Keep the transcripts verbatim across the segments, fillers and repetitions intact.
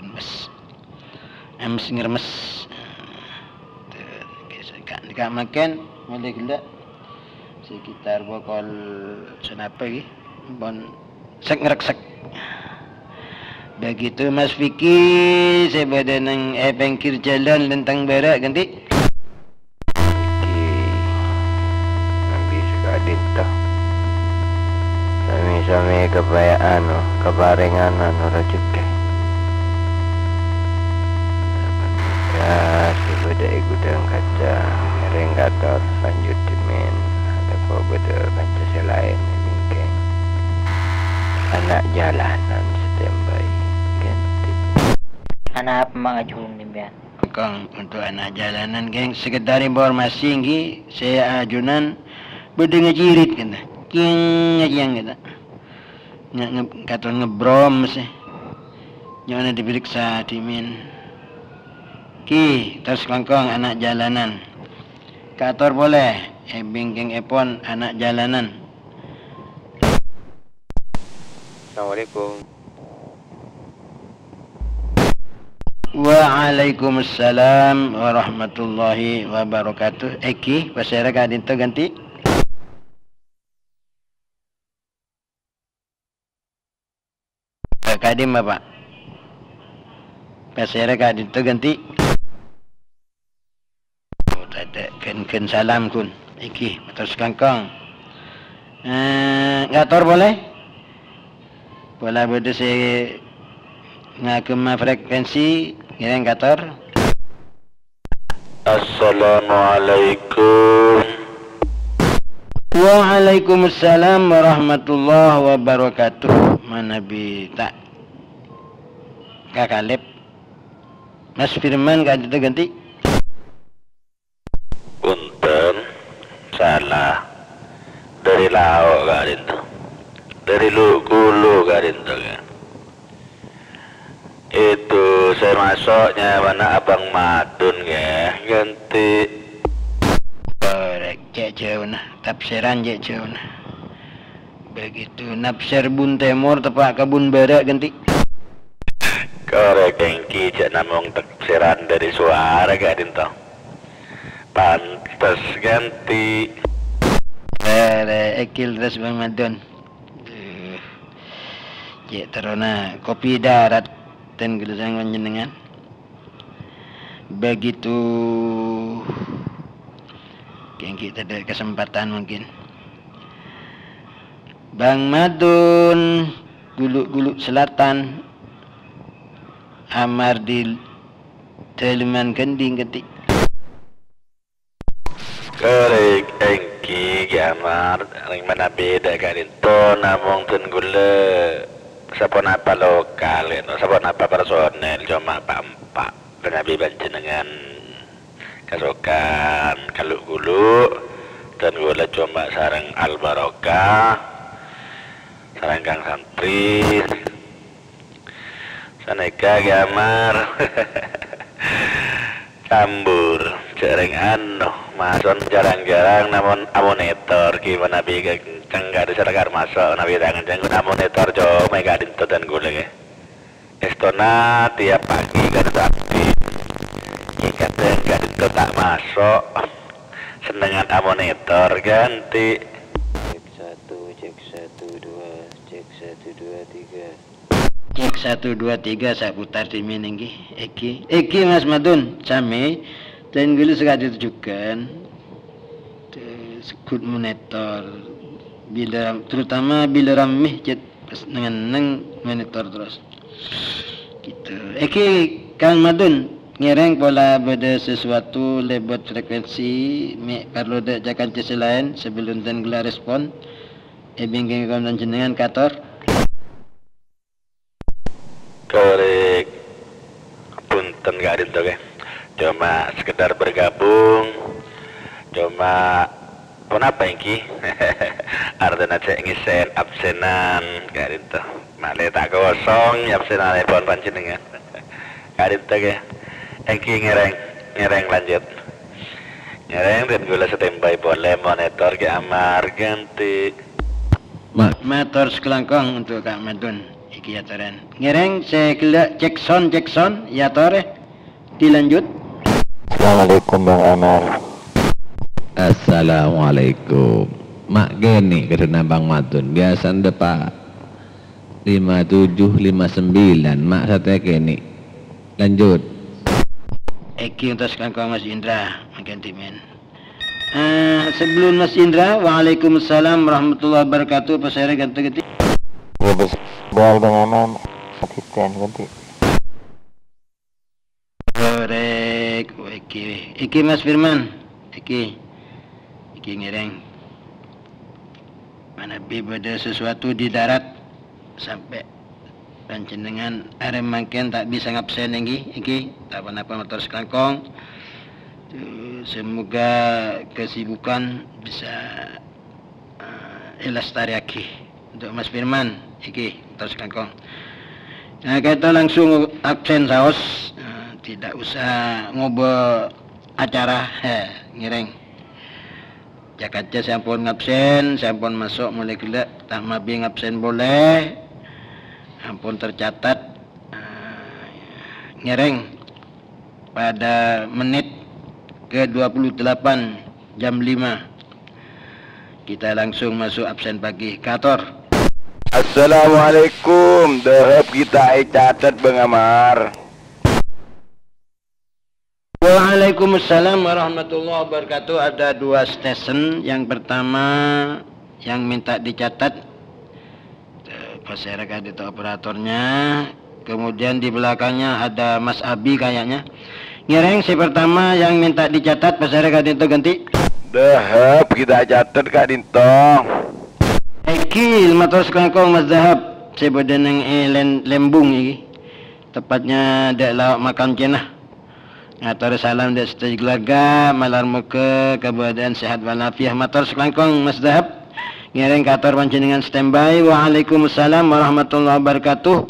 Mes. Em, sing remes. Tuh, biasa ka', ka' maken, mulai gella'. Sekitar pokol sanapa iki? Pon sek-ngreksek. Begitu Mas Vicky, sè bâdâ neng è pèngghir jhâlân Lenteng Bârâ', ghântè. Iki, nabi sakadinto. Sami-sami kabaya'an, kaparèngan, anu, rajhekkè. Saban tugas sè bâdâ è ghudhâng kaca, ngèrèng kator lanjut dhimèn. Atako bâdâ kanca sè laèn è bingkèng. Ana' jalanan standby, ghântè. Ana' apa ma' ngajhung sampèyan? Kong, untuk ana' jalanan, geng, sekedar informasi, ngghi, sè ajunan bâdâ ngajirit, kata. Kiang, kiang, kata. Nga-, nge-, katon ngebrom, sè. Nyo'ona diperiksa, dhimèn. Ki, terros kongkong ana' jalanan. Kator polè, è bingkèngèpon ana' jalanan. Assalamualaikum. Waalaikumsalam warahmatullahi wabarakatuh. Èngghi, pasèra ka'dinto ghântè? Ka'dimma, Pak? Pasèra ka'dinto ghântè? Oh, tadâ', ghân-ghân salam, ghun. Èngghi, mator sakongkong. Eh, ngator polè? Pola bâdâ sè ngaghâmma frekuensi, ngèrèng kator. Assalamualaikum. Waalaikumsalam warahmatullahi wabarakatuh. Manabi ta' kakalèp. Mas Firman ka'dinto ghântè. Punten, sala. Dâri lao' ka'dinto. Dâri lu-, ghulu ka'dinto, ghi. Itu sè maso' nyamana Abang Madun, ghi, ghântè. Korèk, cè' jhâuna. Tafsiran cè' jhâuna. Begitu nafsir bun tèmor teppa' ka bun bârâ' ghântè. Korèk èngghi jhâ' namong tafsiran dâri sowara ka'dinto. Pantes ghântè. Lè, lè, èngghi terros Bang Madun. Duh. Cè' terrona kopi darat ten gulâ sareng panjhennengngan. Begitu. Èngghi tadâ' kesempatan mungkin. Bang Madun, Gulu'-Gulu' Selatan, Amar di Daleman Gending Genti. Korèk èngghi, Ki Amar, rèng manabi dâ' ka'dinto namong dân ghulâ saponapa lokal, yâ, saponapa personel, coma pa'-empa'. Manabi panjhennengngan kasokan kalu-gulu, dân ghulâ coma sareng Al Barokah, sareng Kang Santri. Sanèka Ki Amar. Cambur, jhâ' rèng ano, mason jarang-jarang namon amonitor, ghi manabi kenceng ka'dinto sèra maso', manabi ta' kenceng ghun amonitor coma ka'dinto dân ghulâ, ghi. Èstona tiap pagi ka'dinto abdhina. Ghi kadhâng ka'dinto ta' maso'. Sennengngan amonitor, ghântè. Cek satu, cek satu, dua, cek satu, dua, tiga. Cek satu, dua, tiga, saputar dhimèn èngghi. Èngghi, èngghi, Mas Madun, samè. Dân ghulâ sakadhâ jhughân. Eh, segghut monitor. Bilâ, terutama bilâ rammè, cè' pas neng-enneng monitor terros. Gitu. Èngghi, Kang Madun, ngèrèng pola bâdâ sesuatu lèbât frekuensi, mè' parlo dâ' jhâ' kanca sè laèn sebelum dân ghulâ respon. È bingkèng kaulâ panjhennengngan kator. Korèk. Punten ka'dinto, ghi. Coma sekedar bergabung. Coma ponapa èngghi? Artèna cè' ngèssèn absènan ka'dinto. Malè ta' kosong absènannèpon panjhennengngan. Ka'dinto, ghi. Èngghi ngèrèng, ngèrèng lanjut. Ngèrèng dân ghulâ standby polè monitor Ki Amar ghântè. Ma-, mator sakalangkong untuk Kang Madun. Èkè atorè. Ngèrèng sè ghellâ' cek sound, cek sound, èyatorè. Dilanjut. Assalamualaikum, Bang Amar. Assalamualaikum. Ma' kènè' kadhâna Bang Madun. Biyasana dâpa' lima tujuh, lima sembilan. Ma' satèya kènè'. Lanjut. Èkè entos ka engko' Mas Indra, mangkèn dhimèn. Eh, sebelum Mas Indra, waalaikumsalam warahmatullahi wabarakatuh. Pasèra ghânto ghânti? Ya, bes-, bal Bang Amar. Asisten ghânti. Korek, èkè, èkè Mas Firman, èkè, èkè ngèrèng. Manabi bâdâ sesuatu di darat, sampè' panjhennengngan arè mangkèn ta' bisa ngabsen ènggi, ènggi, ta' ponapa mator sakalangkong. Eh, semoga kesibukan bisa eh, èlastarèyaghi untuk Mas Firman, ènggi, terros langkong. Nah, kita langsung absen saos, eh, tidak usah ngobâ acara, he, ngèrèng. Jhâ'-kajhâ' sè ampon ngabsen, sè ampon maso' molaè ghellâ', ta' mabi ngabsen polè, ampon tercatat, eh, ngèrèng. Pada menit kedua puluh delapan, jam lima. Kita langsung masuk absen pagi. Kator. Assalamualaikum. Dâhâp ghi' ta' ècatet, Bang Amar. Waalaikumsalam warahmatullahi wabarakatuh. Ada dua station. Yang pertama yang minta dicatat. Eh, pasèra ka'dinto operatornya. Kemudian di belakangnya ada Mas Abi kayaknya. Ngèrèng sè pertama yang minta dicatat, pasèra ka'dinto ghânti? Dâhâp, ghi' ta' ècatet ka'dinto. Ènggi, mator sakalangkong Mas Dâhâp. Sè bâdâ neng è Len-, Lembung ènggi. Tepatnya dâ' Laok Makam Cèna. Ngatorè salam dâ' sadhâjâ keluarga, malar moghâ kabâdâ'ân sehat walafiat. Mator sakalangkong, Mas Dâhâp. Ngèrèng kator panjhennengngan standby. Waalaikumsalam warahmatullahi wabarakatuh.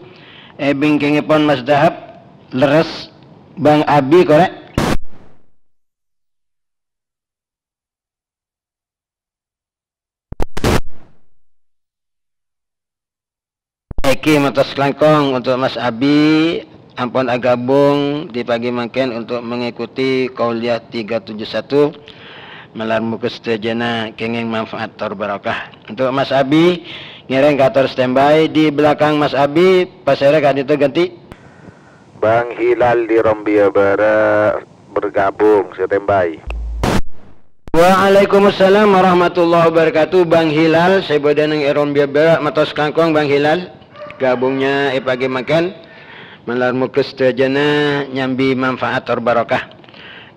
È bingkèngèpon Mas Dâhâp, lerres, Bang Abi korèk. Ènggi mator sakalangkong untuk Mas Abi, ampon agabung di pagi mangkèn untuk mengikuti kuliah tiga tujuh satu. Malar moghâ sadhâjâna kèngèng manfaat tor barokah. Untuk Mas Abi, ngèrèng kator standby. Di belakang Mas Abi, pasèra ka'dinto ghânti? Bang Hilal di Rombia Bara' bergabung, standby. Waalaikumsalam warahmatullahi wabarakatuh. Bang Hilal, sè bâdâ neng è Rombia Bara', mator sakalangkong Bang Hilal. Gabungnya è pagi mangkèn. Malar moghâ sadhâjâna nyambi manfaat tor barokah.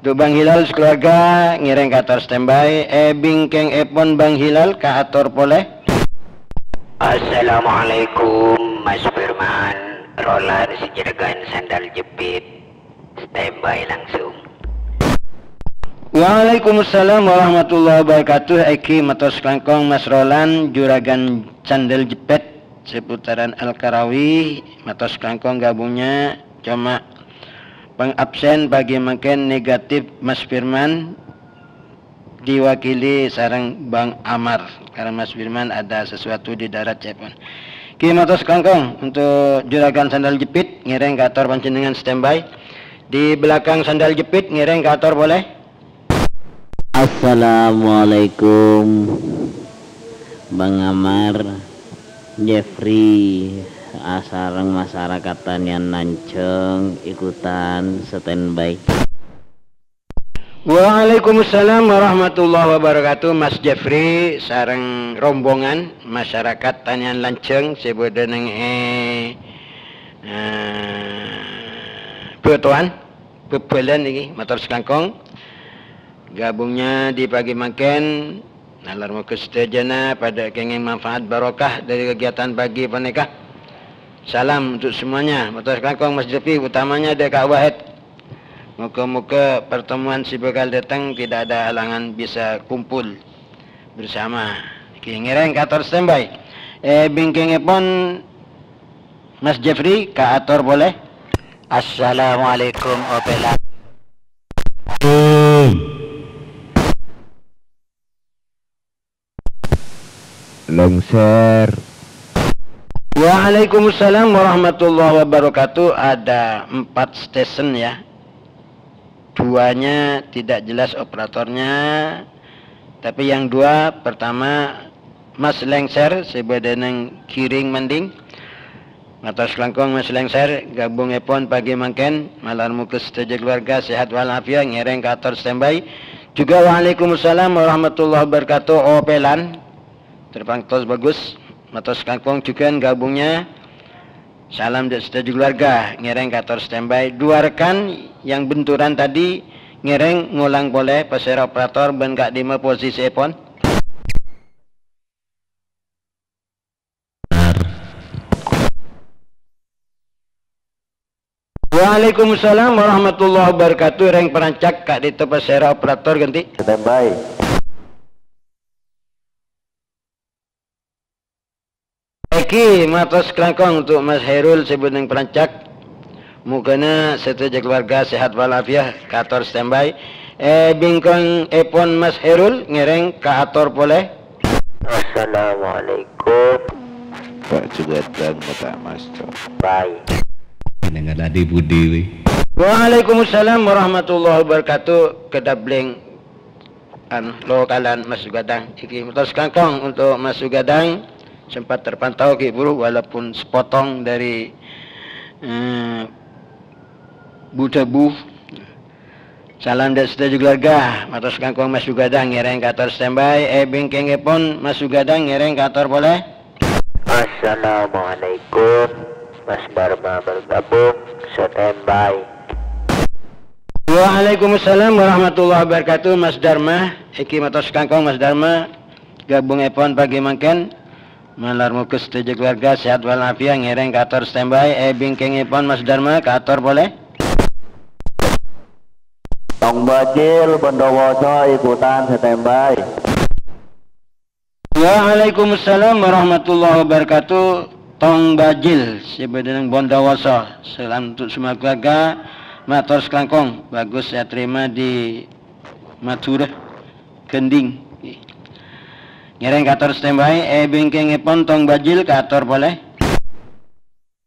Untuk Bang Hilal sakeluarga, ngèrèng kator standby. È bingkèngèpon Bang Hilal, kaator polè. Assalamualaikum, Mas Firman. Rolan sè jhârâghân sandal jepit. Standby langsung. Waalaikumsalam warahmatullahi wabarakatuh. Ènggi mator sakalangkong Mas Rolan, jhurâghân sandal jepit, seputaran Al-Karawi. Mator sakalangkong gabungnya, coma pengabsen pagi mangkèn negatif Mas Firman. Diwakili sareng Bang Amar, karena Mas Firman ada sesuatu di darat, ca'èpon. Ghi mator sakalangkong untuk jhurâghân sandal jepit, ngèrèng kator panjhennengngan standby. Di belakang sandal jepit, ngèrèng kator polè. Assalamualaikum, Bang Amar, Jeffrey, asareng masyarakat Tanian Lanceng ikutan standby. Waalaikumsalam warahmatullahi wabarakatuh, Mas Jeffrey sareng rombongan masyarakat Tanian Lanceng sè bâdâ neng è, eh, Bâtowan, Bhâbhâlân nèka, mator sakalangkong. Gabungnya di pagi mangkèn, malar moghâ sadhâjâna padâ kèngèng manfaat barokah dari kegiatan pagi panèka. Salam untuk semuanya, mator sakalangkong Mas Jeffrey, utamanya dâ' Kak Wahid. Moga-moga pertemuan sè bhâkal dâteng tidak ada halangan bisa kumpul bersama. Ghi ngèrèng kator standby. È bingkèngèpon Mas Jeffrey, kaator polè. Assalamualaikum, Opela. Lengser. Waalaikumsalam warahmatullahi wabarakatuh. Ada empat station ya. Duanya tidak jelas operatornya. Tapi yang dua, pertama Mas Lengser, sè bâdâ neng Giring Mending. Mator kalangkong Mas Lengser, ghâbungèpon pagi mangkèn, malar moghâ sadhâjâ keluarga sehat walafiat, ngèrèng kaator standby. Juga waalaikumsalam warahmatullahi wabarakatuh, Opelan. Terpantau bagus. Mator kalangkong jhughân ghâbungnya. Salam dâ' sadhâjâ keluarga, ngèrèng kaator standby. Dua rekan yang benturan tadi ngèrèng ngolang polè, pasèra operator bân ka'dimma posisièpon. Waalaikumsalam warahmatullahi wabarakatuh. Rèng Parancak ka'dinto pasèra operator ghântè. Standby. Èngghi, mator kalangkong untuk Mas Hairul sè bâdâ neng Parancak. Moghâna sadhâjâ keluarga sehat walafiat, kaator standby. È bingkongèpon Mas Hairul, ngèrèng kaator polè. Assalamualaikum. Pak Jugadang, Pak Mas. Baik. Dengan adi budi, wi. Waalaikumsalam warahmatullahi wabarakatuh. Kadhâbling, anu, lokalan Mas Jugadang. Èngghi, mator kalangkong untuk Mas Jugadang. Sempat terpantau, ghi, buru, walaupun sepotong dari, eh, Bu Dhabu. Salam dâ' sadhâjâ keluarga, mator kalangkong Mas Jugadang, ngèrèng kaator standby. È bingkongèpon Mas Jugadang, ngèrèng kaator polè. Assalamualaikum, Mas Dharma bergabung, standby. Waalaikumsalam warahmatullahi wabarakatuh, Mas Dharma. Èngghi, mator kalangkong Mas Dharma, ghâbungèpon pagi mangkèn. Malar moghâ sadhâjâ keluarga sehat walafiat, ngèrèng kaator standby. È bingkongèpon Mas Dharma, kaator polè. Tong Bajil, Bondowoso, ikutan standby. Waalaikumsalam warahmatullahi wabarakatuh. Tong Bajil, sè bâdâ neng Bondowoso. Salam untuk semua keluarga. Mator kalangkong, bagus saya terima di Madura. Gending. Ngèrèng kaator standby, è bingkongèpon Tong Bajil kaator polè.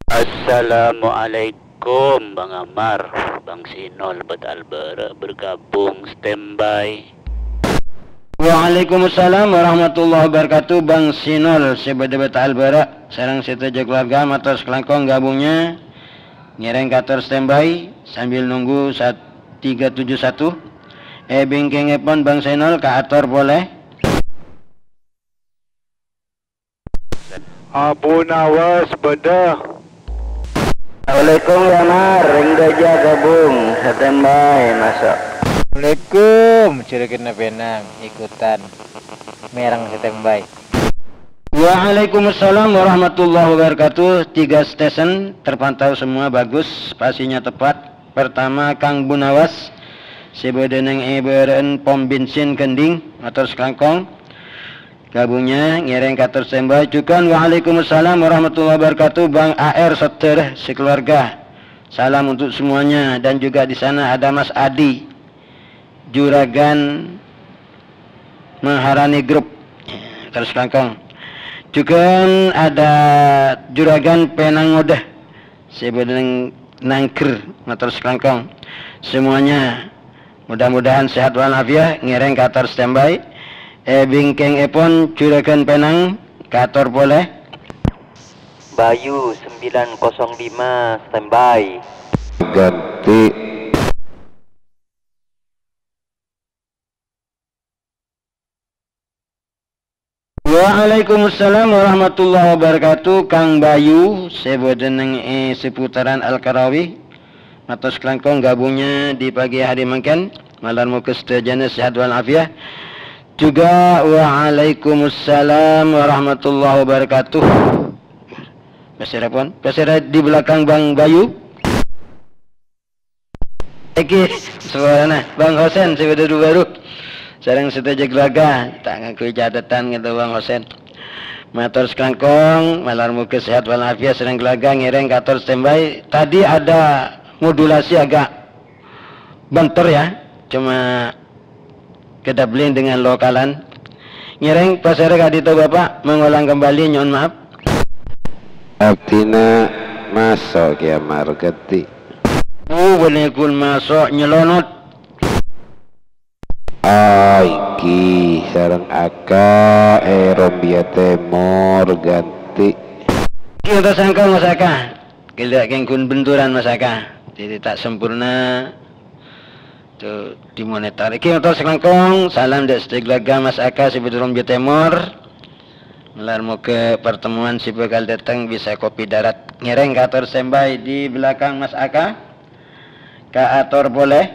Assalamualaikum, Bang Amar, Bang Sinol, Bata Albara, bergabung, standby. Waalaikumsalam warahmatullahi wabarakatuh, Bang Sinol, sè bâdâ Bata Albara, sareng sadhâjâ keluarga, mator kalangkong ghâbungnya, ngèrèng kaator standby, sambil nunggu sat-, tiga tujuh satu. È bingkongèpon Bang Sinol kaator polè. Abu Nawas bâdâ. Assalamualaikum, ya Mar. Rèng Dâjâ ghâbung. Standby, maso'. Assalamualaikum. Juragan Penang, ikutan. Mèrèng standby. Waalaikumsalam warahmatullahi wabarakatuh. Tiga station terpantau semua bagus, spasinya tepat. Pertama, Kang Bunawas, sè bâdâ neng è bârâ'ân pom bensin Gending, mator kalangkong. Ghâbungnya ngèrèng kaator standby. Jhughân waalaikumsalam warahmatullahi wabarakatuh, Bang A R sadhâjâ sekeluarga. Salam untuk semuanya, dan juga di sana ada Mas Adi, Juragan Maharani Group. Mator kalangkong. Jhughân ada Juragan Penang Ngodâ. Sè bâdâ neng Nangger, mator kalangkong. Semuanya, mudah-mudahan sehat walafiat, ngèrèng kaator standby. È bingkongèpon Juragan Penang, kaator polè. Bayu sembilan kosong lima, standby. Ganti. Waalaikumsalam warahmatullahi wabarakatuh, Kang Bayu, sè bâdâ neng è seputaran Al-Karawi. Mator kalangkong ghâbungnya di pagi hari mangkèn. Malar moghâ sadhâjâna sehat walafiat. Juga waalaikumsalam warahmatullahi wabarakatuh. Pasèrapon? Pasèra di belakang Bang Bayu? Èngghi, suarana Bang Hosen sè bâdâ du bâru. Sareng sadhâjâ keluarga, ta' ngangghuy catetan gitu Bang Hosen. Mator kalangkong, malar moghâ sehat walafiat sareng keluarga, ngèrèng kaator standby. Tadi ada modulasi agak bentar ya, cuma kedabling dengan lokalan. Ngèrèng pasèra ka'dinto Bapak, mengulang kembali, nyo'on maaf. Abdhina maso' Kè Amar ghântè. Bu, bânnè ghun maso' nyelonot. Ah, èngghi sareng Aka è Rombia Tèmor ghântè. Èngghi, èntos langkong, Mas Aka. Ghellâ' kèng ghun benturan, Mas Aka. Dhâddhi ta' sampurna. Tuh, dimonitor. Èngghi, èntos langkong. Salam dâ' sadhâjâ keluarga Mas Aka sè bâdâ Rombia Tèmor. Malar moghâ pertemuan sè bhâkal dâteng bisa kopi darat. Ngèrèng kaator standby di belakang Mas Aka. Kaator polè.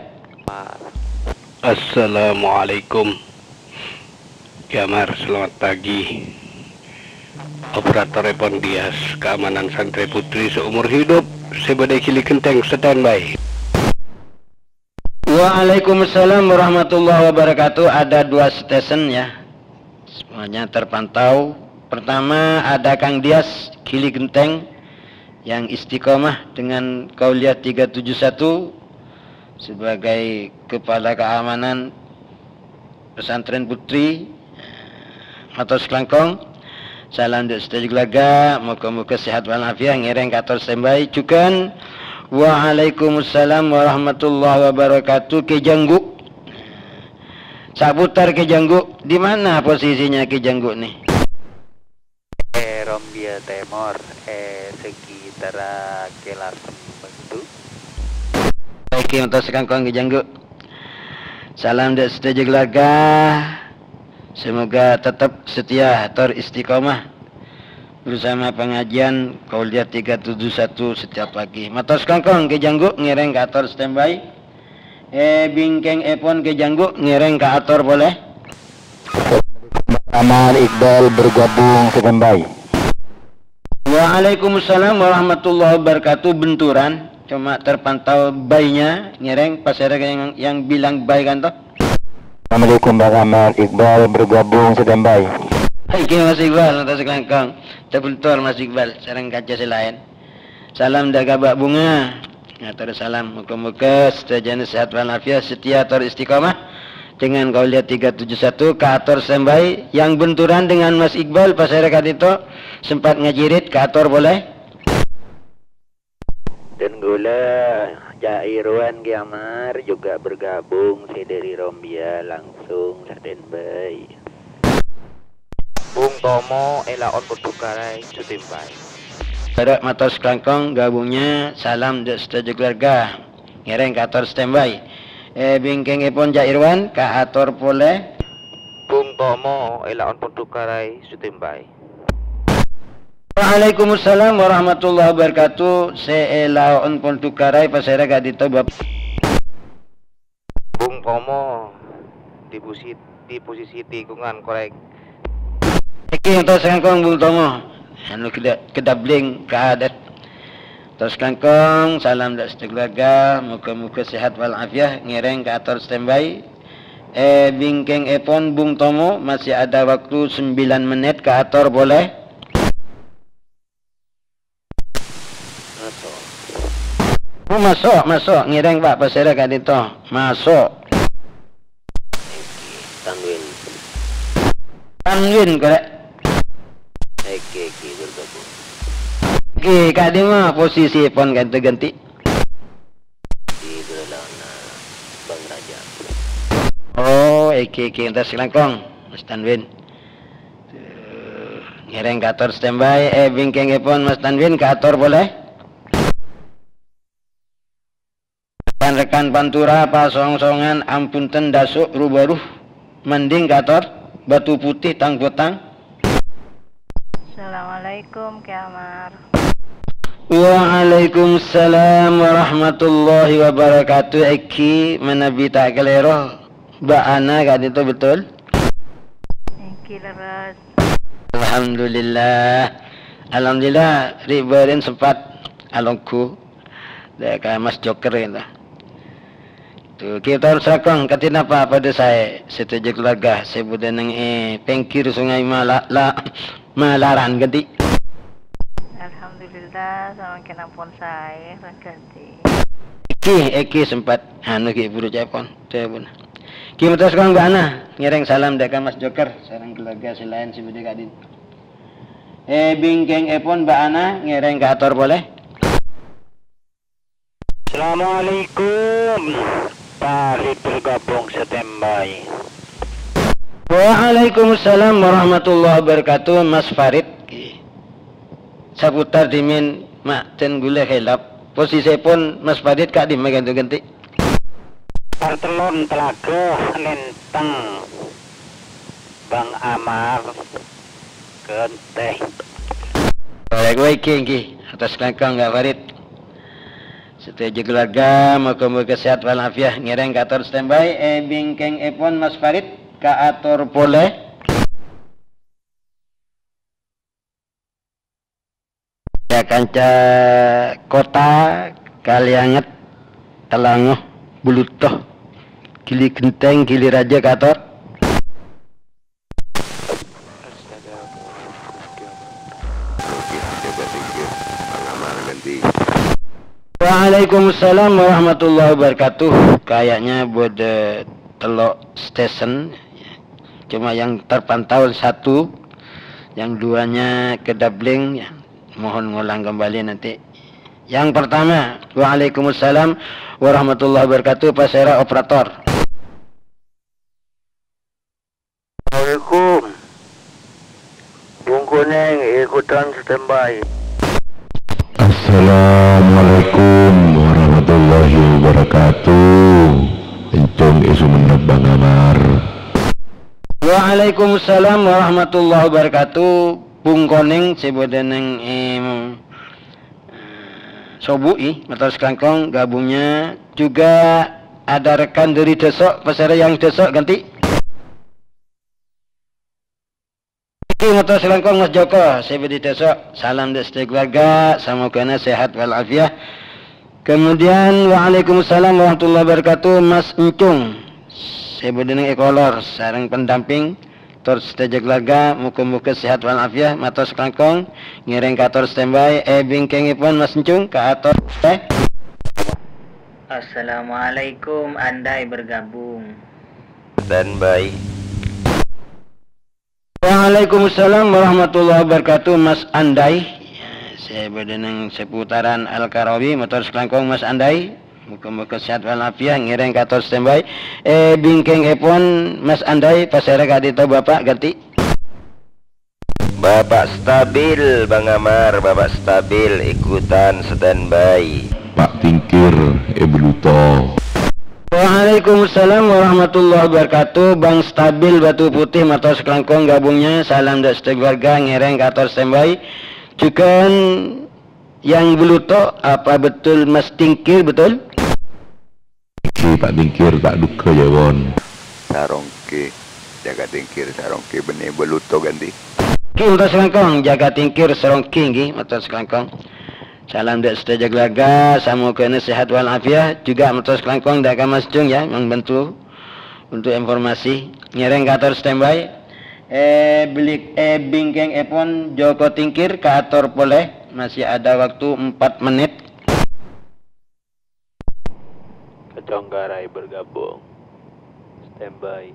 Assalamualaikum. Kè Amar, selamat pagi. Operatorèpon Dias, keamanan santrè putri seumur hidup, sè bâdâ è Gili Genteng, standby. Waalaikumsalam warahmatullahi wabarakatuh. Ada dua station ya. Semuanya terpantau. Pertama ada Kang Dias Gili Genteng yang istiqomah dengan Kauliah tiga tujuh satu sebagai kepala keamanan pesantren putri. Mator sakalangkong. Salam dâ' sadhâjâ keluarga, moghâ-moghâ sehat walafiat, ngèrèng kaator standby. Jhughân, waalaikumsalam warahmatullahi wabarakatuh, Kè Janggu. Saputar Kè Janggu, di mana posisinya Kè Janggu nih? È Rombia Tèmor, è sekitar Kè Lasem Batu. Èngghi, mator sakalangkong Kè Janggu. Salam dâ' sadhâjâ keluarga. Semoga tetap setia tor istiqomah bersama pengajian Kauliah tiga tujuh satu setiap pagi. Mator sakalangkong Kè Janggu ngèrèng kaator standby. È bingkèngèpon Kè Janggu ngèrèng kaator polè. Amal Iqbal bergabung standby. Waalaikumsalam warahmatullahi wabarakatuh. Benturan, cuma terpantau bayinya ngèrèng, pasèra yang, yang bilang bayi kan toh? Assalamualaikum, Bang Ahmad Iqbal bergabung standby. Èngghi Mas Iqbal, mator sakalangkong. Terbentur Mas Iqbal, sareng kaca sè laèn. Salam dâ' Ka' Bhâ' Bunga. Ngator salam. Moghâ-moghâ sadhâjâna sehat walafiat, setia tor istiqomah dengan Kauliah tiga tujuh satu, kaator standby. Yang benturan dengan Mas Iqbal, pasèra ka'dinto, sempat ngajirit, kaator polè. Dan ghulâ, Cak Irwan Kè Amar juga bergabung sè dâri Rombia, langsung standby. Bung Tomo, è laon Pondukarai, standby. Bhârâ' mator sakalangkong gabungnya, salam dâ' sadhâjâ keluarga. Ngèrèng kaator standby. È bingkèngèpon Cak Irwan, kaator polè. Bung Tomo, è laon Pondukarai, standby. Waalaikumsalam warahmatullahi wabarakatuh. Sè è laon Pondukarai, pasèra ka'dinto, Bab? Bung Tomo di posi-, di posisi tikungan korèk. Èngghi, mator sakalangkong Bung Tomo. Anu keda-, kedabling ka adat. Mator sakalangkong, salam dâ' sadhâjâ keluarga, moghâ-moghâ sehat walafiat, ngèrèng kaator standby. È bingkèngèpon Bung Tomo, masih ada waktu sembilan menit, kaator polè. Maso'. Oh, maso', maso'. Ngèrèng, Pak, pasèra ka'dinto. Maso'. Èngghi, Tanwin. Tanwin, korè'. Èngghi, èngghi, bergabung. Èngghi, ka'dimma posisièpon ka'dinto ghântè? Di Gerolana Bang Raja. Oh, èngghi, èngghi, èntos sakalangkong, Mas Tanwin. Tuh, ngèrèng kaator standby, è bingkèngèpon Mas Tanwin, kaator polè. Rekan-rekan Pantura, Pasong-songan, ampun ten daso' ru-bâru, mending kaator, Batu Putih, Tang Botang. Assalamualaikum, Kè Amar. Waalaikumsalam warahmatullahi wabarakatuh. Èngghi, manabi ta' kalèro, Mbak Ana ka'dinto betul? Èngghi, lerres. Alhamdulillah. Alhamdulillah, ri'-bâri'en sempat alongghu. Dâ' ka Mas Joker ka'dinto. Tuh, ka'dinto sakalangkong, kadhi napa padâ saè, sadhâjâ keluarga sè bâdâ neng è pèngghir Sungai Mala-, La-, Malaran ghântè? Alhamdulillah, samangkèn ampon saè, ghântè. Èngghi, èngghi sempat, anu, ghi' buru ca'èpon, ca'èpon. Ghi' mator sakalangkong Mbak Ana, ngèrèng salam dâ' ka Mas Joker, sareng keluarga sè laèn sè bâdâ ka'dinto. È bingkèngèpon Mbak Ana ngèrèng kaator polè. Assalamualaikum. Farid bergabung, standby. Waalaikumsalam warahmatullahi wabarakatuh, Mas Farid. Saputar dhimèn ma'dhân ghulâ khèlap. Posisèpon Mas Farid ka'dimma ghânto-ghânti? Partello Telaga, Lenteng, Bang Amar, Genteng. Baik, baik, ngghi, ngghi. Atas langkong, Kak Farid. Sadhâjâ keluarga, moga-moga sehat walafiat. Ngèrèng kaator standby, è bingkèngèpon Mas Farid, kaator polè. Ya, kanca kota, Kalianget, Telango, Buluto, Gili Genteng, Gili Raja, kaator. Waalaikumsalam warahmatullahi wabarakatuh. Kayaknya bâdâ tello' station. Cuma yang terpantau satu, yang duanya kedabling, ya. Mohon ngulang kembali nanti. Yang pertama, waalaikumsalam warahmatullahi wabarakatuh, pasèra operator. Assalamualaikum. Bungkonèng ikutan standby. Assalamualaikum warahmatullahi wabarakatuh. Encong è Sumenep Bang Amar. Waalaikumsalam warahmatullahi wabarakatuh. Bungkonèng sè bâdâ neng, em, Sobu'i, mator sakalangkong gabungnya juga ada rekan dari Dâso', pasèra yang Dâso' ghânti. Ngghi, mator sakalangkong Mas Joko, sè bâdâ è Dâso'. Salam dâ' sadhâjâ keluarga, samogana sehat walafiat. Kemudian, waalaikumsalam warahmatullahi wabarakatuh, Mas Encung, sè bâdâ neng è Kolor, sareng pendamping. Tor sadhâjâ keluarga, moga-moga sehat walafiat. Mator sakalangkong, ngèrèng kaator standby. È bingkèngèpon Mas Encung, kaator, eh. Assalamualaikum, Andai bergabung. Standby. Waalaikumsalam warahmatullahi wabarakatuh, Mas Andai. Sè bâdâ neng seputaran Al-Karawi, mator sakalangkong Mas Andai. Moga-moga sehat walafiat, ngèrèng kaator standby. È bingkèngèpon Mas Andai, pasèra ka'dinto Bapak ghânti. Bapak stabil, Bang Amar, Bapak stabil, ikutan standby. Pak Tingkir, è Buluto. Waalaikumsalam warahmatullahi wabarakatuh. Bang Stabil Batu Putih, mator sakalangkong gabungnya. Salam dâ' sadhâjâ keluarga, ngèrèng kaator standby. Jhughân yang Buluto, apa betul Mas Tingkir, betul? Ngghi, Pak Tingkir, ta' dhugghâ, yâ, won. Sarongkè, Jaka Tingkir, Sarongkè, bânnè Buluto ghânti. Ngghi, mator sakalangkong, Jaka Tingkir, Sarongkè, ngghi, mator sakalangkong. Salam dâ' sadhâjâ keluarga, samogana sehat walafiat. Juga mator sakalangkong dâ' ka Mas Jung, ya, membantu untuk informasi. Ngèrèng kaator standby. È, beli-, è bingkèngèpon Joko Tingkir kaator polè. Masih ada waktu empat menit. Kacongkarai bergabung. Standby.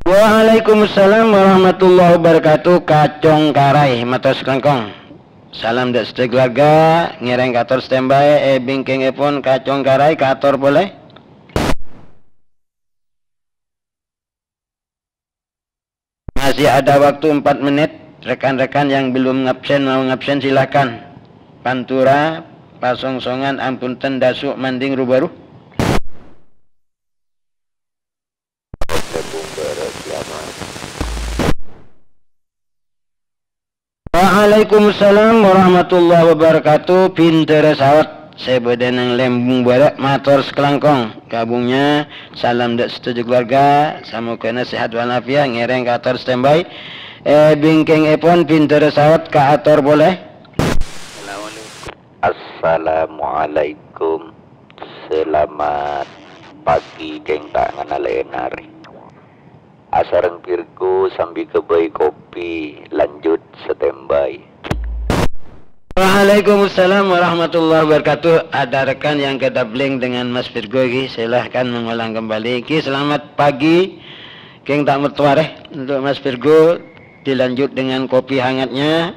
Waalaikumsalam warahmatullahi wabarakatuh. Kacongkarai, mator sakalangkong. Salam dâ' sadhâjâ keluarga, ngèrèng kaator standby, è bingkèngèpon Kacongkarai, kaator polè. Masih ada waktu empat menit, rekan-rekan yang belum ngabsen, mau ngabsen, silahkan. Pantura, Pasongsongan, Ampunten, Dâso', Manding, Rubaru. Waalaikumsalam warahmatullahi wabarakatuh. Bhindhârâ Saot, sè bâdâ neng Lembung Bârâ', mator sakalangkong. Gabungnya, salam dâ' sadhâjâ keluarga, samogana sehat walafiat, ngèrèng kaator standby. È bingkèngèpon Bhindhârâ Saot kaator polè. Assalamualaikum. Selamat pagi, kèng ta' nganalè ènarè. Asareng Virgo sambi ghâbây kopi, lanjut standby. Waalaikumsalam warahmatullahi wabarakatuh. Ada rekan yang kedabling dengan Mas Virgo, ngghi, silahkan mengulang kembali. Ngghi, selamat pagi, kèng ta' mattowa rè, untuk Mas Virgo. dilanjut dengan kopi hangatnya,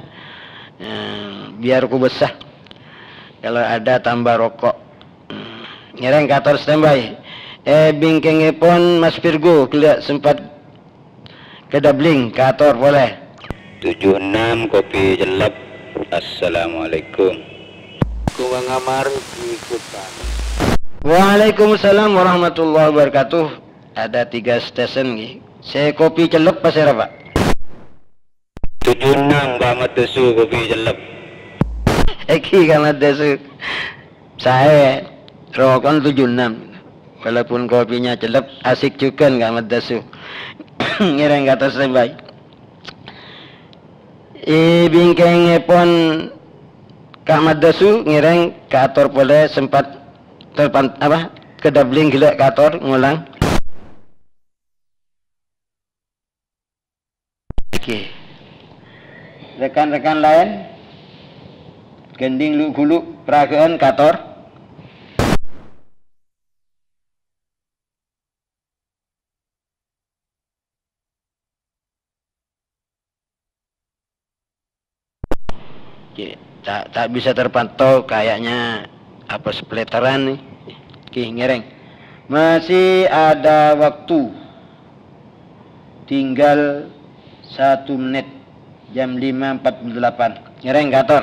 eh, biar ku bessah. Kalau ada tambah rokok. Ngèrèng kator standby. Eh, bingkèngèpon Mas Virgo, ghellâ' sempat kadâbling, kator polè. Tujuh enam kopi cellep. Assalamualaikum. Ku ngamar ikutan. Waalaikumsalam warahmatullahi wabarakatuh. Ada tiga stesen, ngghi. Sè kopi cellep pasèra, Pak? Tujuh enam Ka' Ahmad Dasu kopi cellep. Èngghi Ka' Ahmad Dasu. Saè, roko'na tujuh enam. Walaupun kopinya cellep, asik jhughân Ka' Ahmad Dasu. Ngèrèng kator standby. È bingkèngèpon Ka' Ahmad Dasu, ngèrèng kator polè sempat terpan-, apa, kadâbling ghellâ' kator ngolang. Oke. Rekan-rekan laèn, ghândhing lu-ghulu, paragâ'ân kator. Oke, ta', ta' bisa terpantau, kayaknya apa, splitteran nih. Oke, ngèrèng. Masih ada waktu. Tinggal satu menit. Jam lima empat puluh delapan. Ngèrèng kator.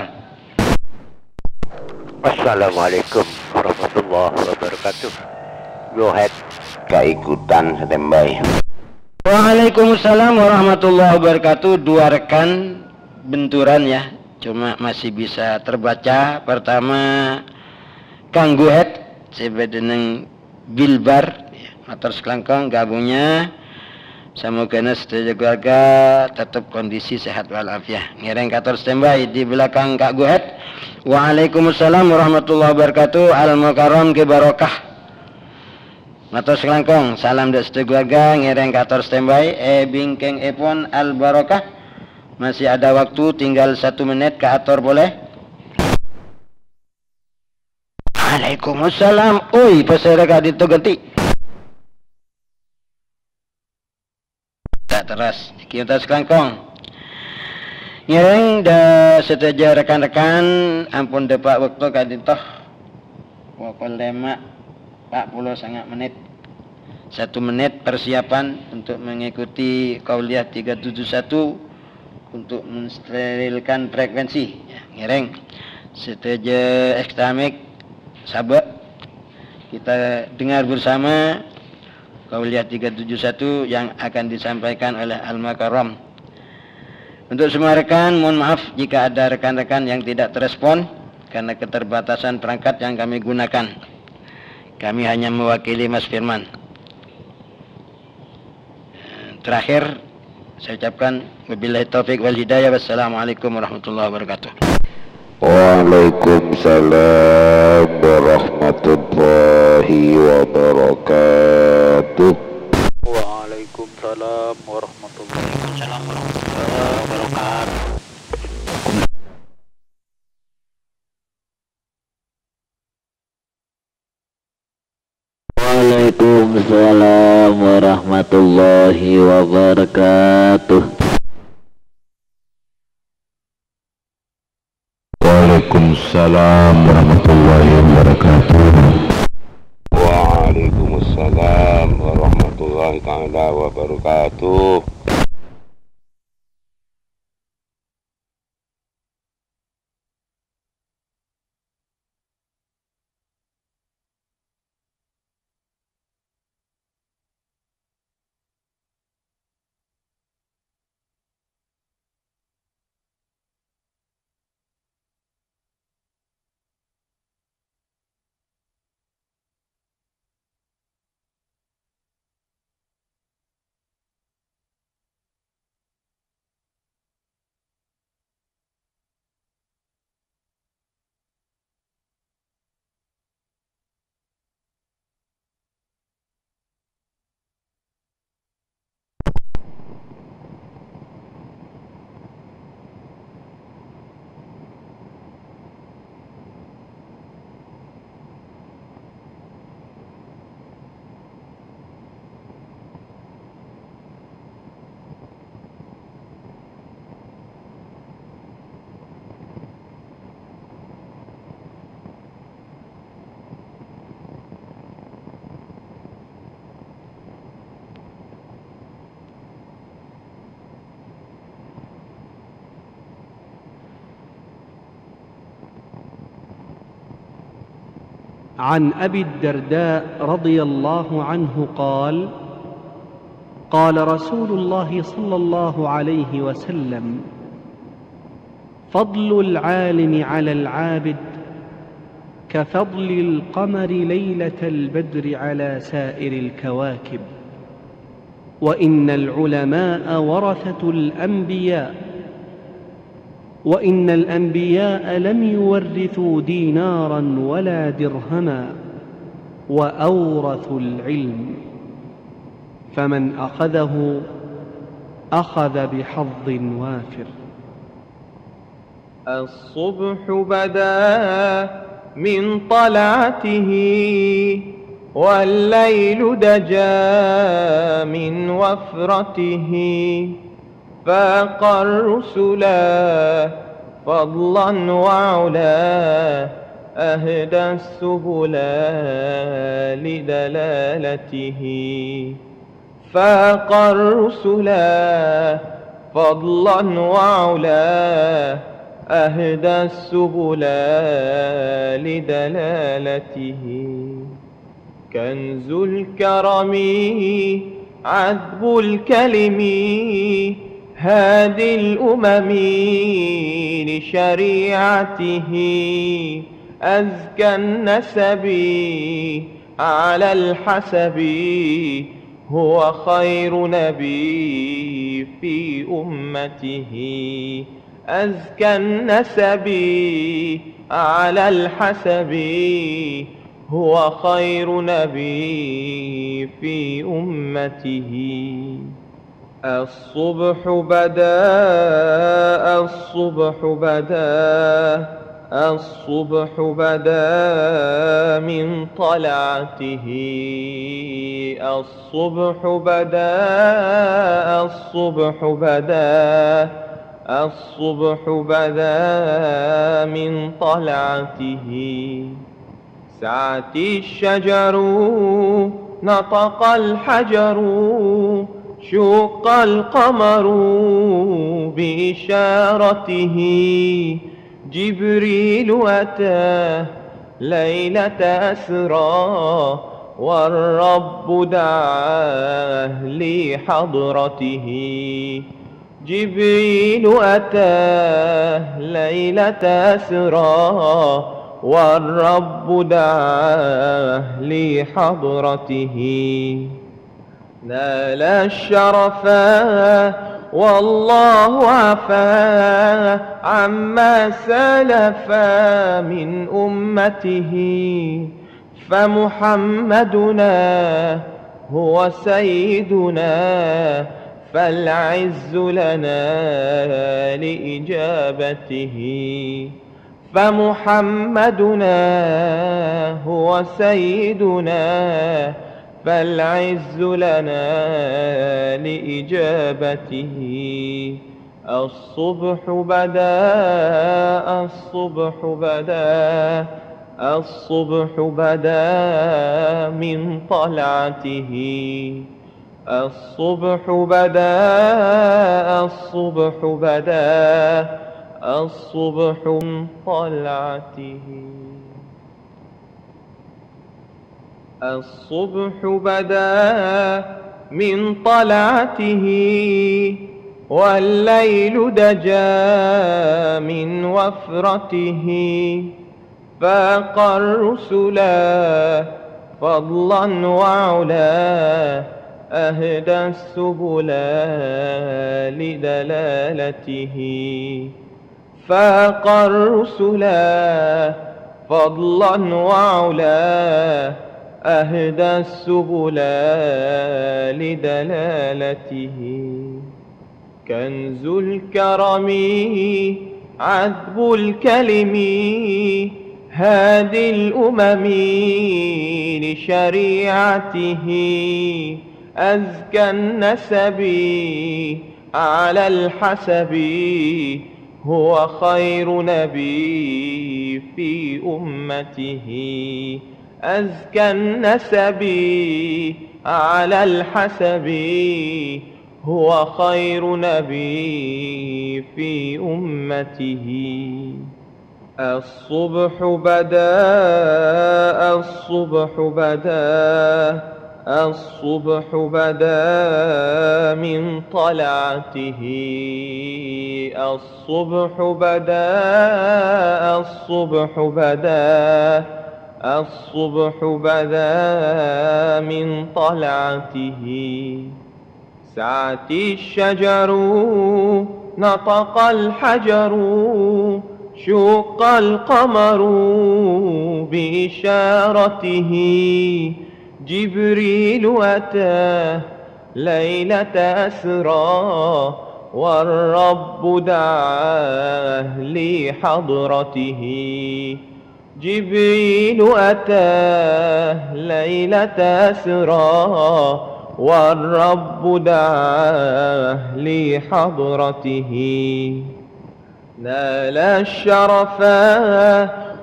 Assalamualaikum warahmatullahi wabarakatuh. Go ahead. Kaikutan standby. Waalaikumsalam warahmatullahi wabarakatuh. Dua rekan benturan, ya. Cuma masih bisa terbaca. Pertama, Kang Guhet, sè bâdâ neng Bilbar, ya, mator sakalangkong gabungnya. Samogana sadhâjâ keluarga tetap kondisi sehat walafiat. Ngèrèng kator standby di belakang Kak Guhet. Waalaikumsalam warahmatullahi wabarakatuh. Al Mukarram Ki Barokah. Mator sakalangkong, salam dâ' sadhâjâ keluarga, ngèrèng kator standby. È bingkèngèpon Al Barokah. Masih ada waktu, tinggal satu menit, kaator polè. Waalaikumsalam. Oi, pasèra ka'dinto ghântè? Ta' terros. Nèkè ta' sakalangkong. Ngèrèng dâ' sadhâjâ rekan-rekan ampon dâpa' bâkto ka'dinto. Pokol lèma' empat puluh sanga' menit. Satu menit persiapan untuk mengikuti Qauliyah tiga tujuh satu untuk mensterilkan frekuensi. Ya, ngèrèng. Sadhâjâ ekstrak mik, sabâ'. Kita dengar bersama Qauliyah tiga tujuh satu yang akan disampaikan oleh Al-Mukarram. Untuk semua rekan, mohon maaf jika ada rekan-rekan yang tidak terespon karena keterbatasan perangkat yang kami gunakan. Kami hanya mewakili Mas Firman. Terakhir, saya ucapkan wabillahi taufik wal hidayah. Wassalamualaikum warahmatullahi wabarakatuh. Waalaikumsalam warahmatullahi wabarakatuh. Waalaikumsalam warahmatullahi wabarakatuh. Waalaikumsalam warahmatullahi wabarakatuh. Waalaikumsalam warahmatullahi wabarakatuh. Waalaikumsalam warahmatullahi taala wabarakatuh. عن أبي الدرداء رضي الله عنه قال: قال رسول الله صلى الله عليه وسلم: فضل العالم على العابد كفضل القمر ليلة البدر على سائر الكواكب، وإن العلماء ورثة الأنبياء، وإن الأنبياء لم يورثوا دينارا ولا درهما، وأورثوا العلم، فمن أخذه أخذ بحظ وافر. الصبح بدا من طلعته، والليل دجا من وفرته، فاق الرسلا فضلا وعلا، أهدى السبلا لدلالته. فاق الرسلا فضلا وعلا، أهدى السبلا لدلالته. كنز الكرم عذب الكلم، هادي الأمم لشريعته. أزكى النسب على الحسب، هو خير نبي في أمته. أزكى النسب على الحسب، هو خير نبي في أمته. الصبح بدا، الصبح بدا، الصبح بدا من طلعته. الصبح بدا، الصبح بدا، الصبح بدا من طلعته. سعت الشجر، نطق الحجر، شق القمر بإشارته. جبريل أتى ليلة أسرى، والرب دعاه لحضرته. جبريل أتى ليلة أسرى، والرب دعاه لحضرته. نال الشرفا والله عفا عما سلف من أمته. فمحمدنا هو سيدنا، فالعز لنا لإجابته. فمحمدنا هو سيدنا، فالعز لنا لإجابته. الصبح بدا، الصبح بدا، الصبح بدا من طلعته. الصبح بدا، الصبح بدا، الصبح من طلعته. الصبح بدا من طلعته، والليل دجا من وفرته. فاق الرسلا فضلا وعلا، أهدى السبلا لدلالته. فاق الرسلا فضلا وعلا، أهدى السبلا لدلالته. كنز الكرم عذب الكلم، هادي الأمم لشريعته. أزكى النسب على الحسب، هو خير نبي في أمته. أزكى النسب على الحسب، هو خير نبي في أمته. الصبح بدا، الصبح بدا، الصبح بدا من طلعته. الصبح بدا، الصبح بدا، الصبح بدا من طلعته. سعت الشجر، نطق الحجر، شق القمر بإشارته. جبريل أتى ليلة أسرى، والرب دعاه لحضرته. جبريل أتى ليلة أسرى، والرب دعاه لحضرته. نال الشرفا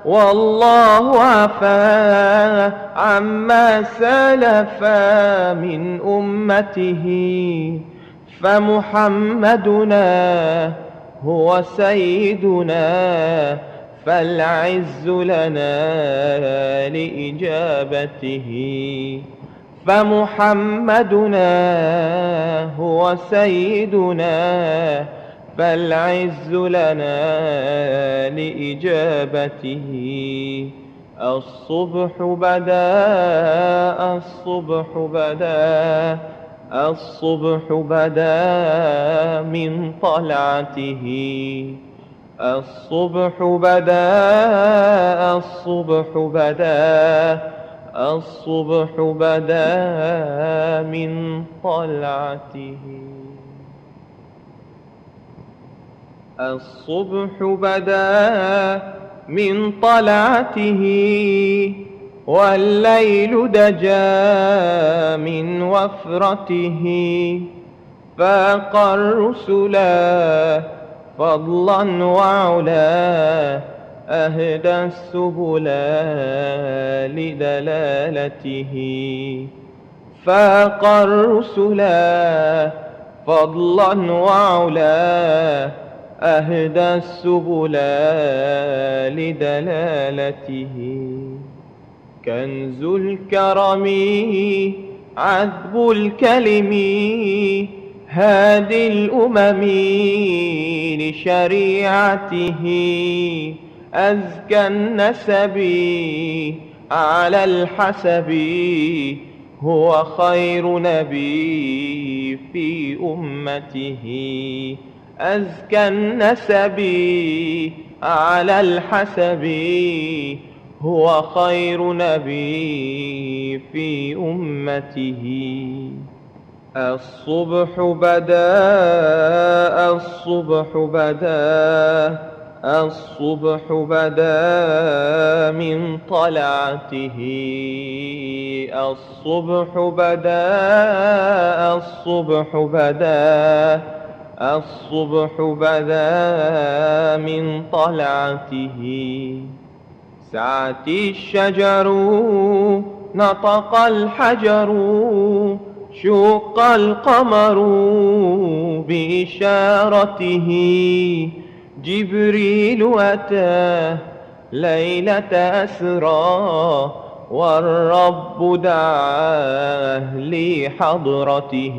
والله عفا عما سلف من أمته. فمحمدنا هو سيدنا، فالعز لنا لإجابته. فمحمدنا هو سيدنا، فالعز لنا لإجابته. الصبح بدا، الصبح بدا، الصبح بدا من طلعته. الصبح بدا، الصبح بدا، الصبح بدا من طلعته. الصبح بدا من طلعته، والليل دجا من وفرته. فاق الرسلا فضلا وعلا، أهدى السبلا لدلالته. فاق الرسلا فضلا وعلا، أهدى السبلا لدلالته. كنز الكرم عذب الكلم، هادي الأمم لشريعته. أزكى النسب على الحسب، هو خير نبي في أمته. أزكى النسب على الحسب، هو خير نبي في أمته. الصبح بدا، الصبح بدا، الصبح بدا من طلعته. الصبح بدا، الصبح بدا، الصبح بدا من طلعته. سعت الشجر، نطق الحجر، شق القمر بإشارته. جبريل أتى ليلة أسرى، والرب دعاه لحضرته.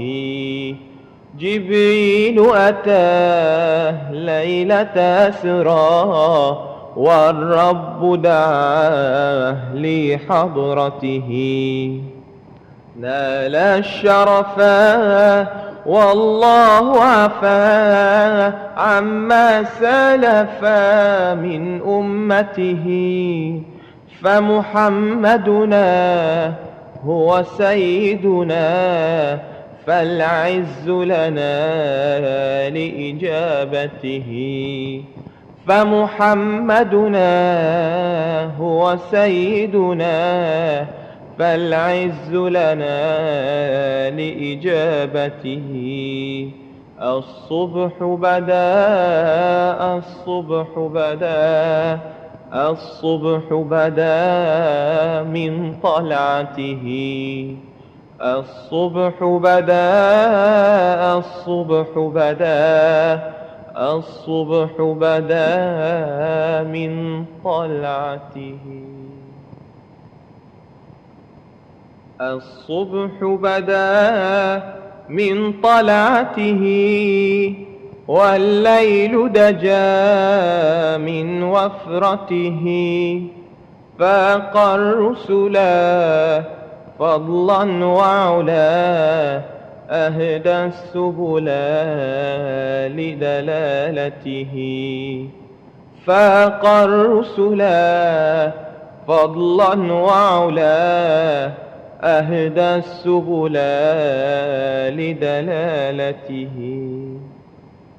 جبريل أتى ليلة أسرى، والرب دعاه لحضرته. نال الشرفا والله عفا عما سلف من أمته. فمحمدنا هو سيدنا، فالعز لنا لإجابته. فمحمدنا هو سيدنا، فالعز لنا لإجابته. الصبح بدا، الصبح بدا، الصبح بدا من طلعته. الصبح بدا، الصبح بدا، الصبح بدا من طلعته. الصبح بدا من طلعته، والليل دجا من وفرته، فاق الرسلا فضلا وعلا، أهدى السبلا لدلالته. فاق الرسلا فضلا وعلا، أهدى السبلا لدلالته.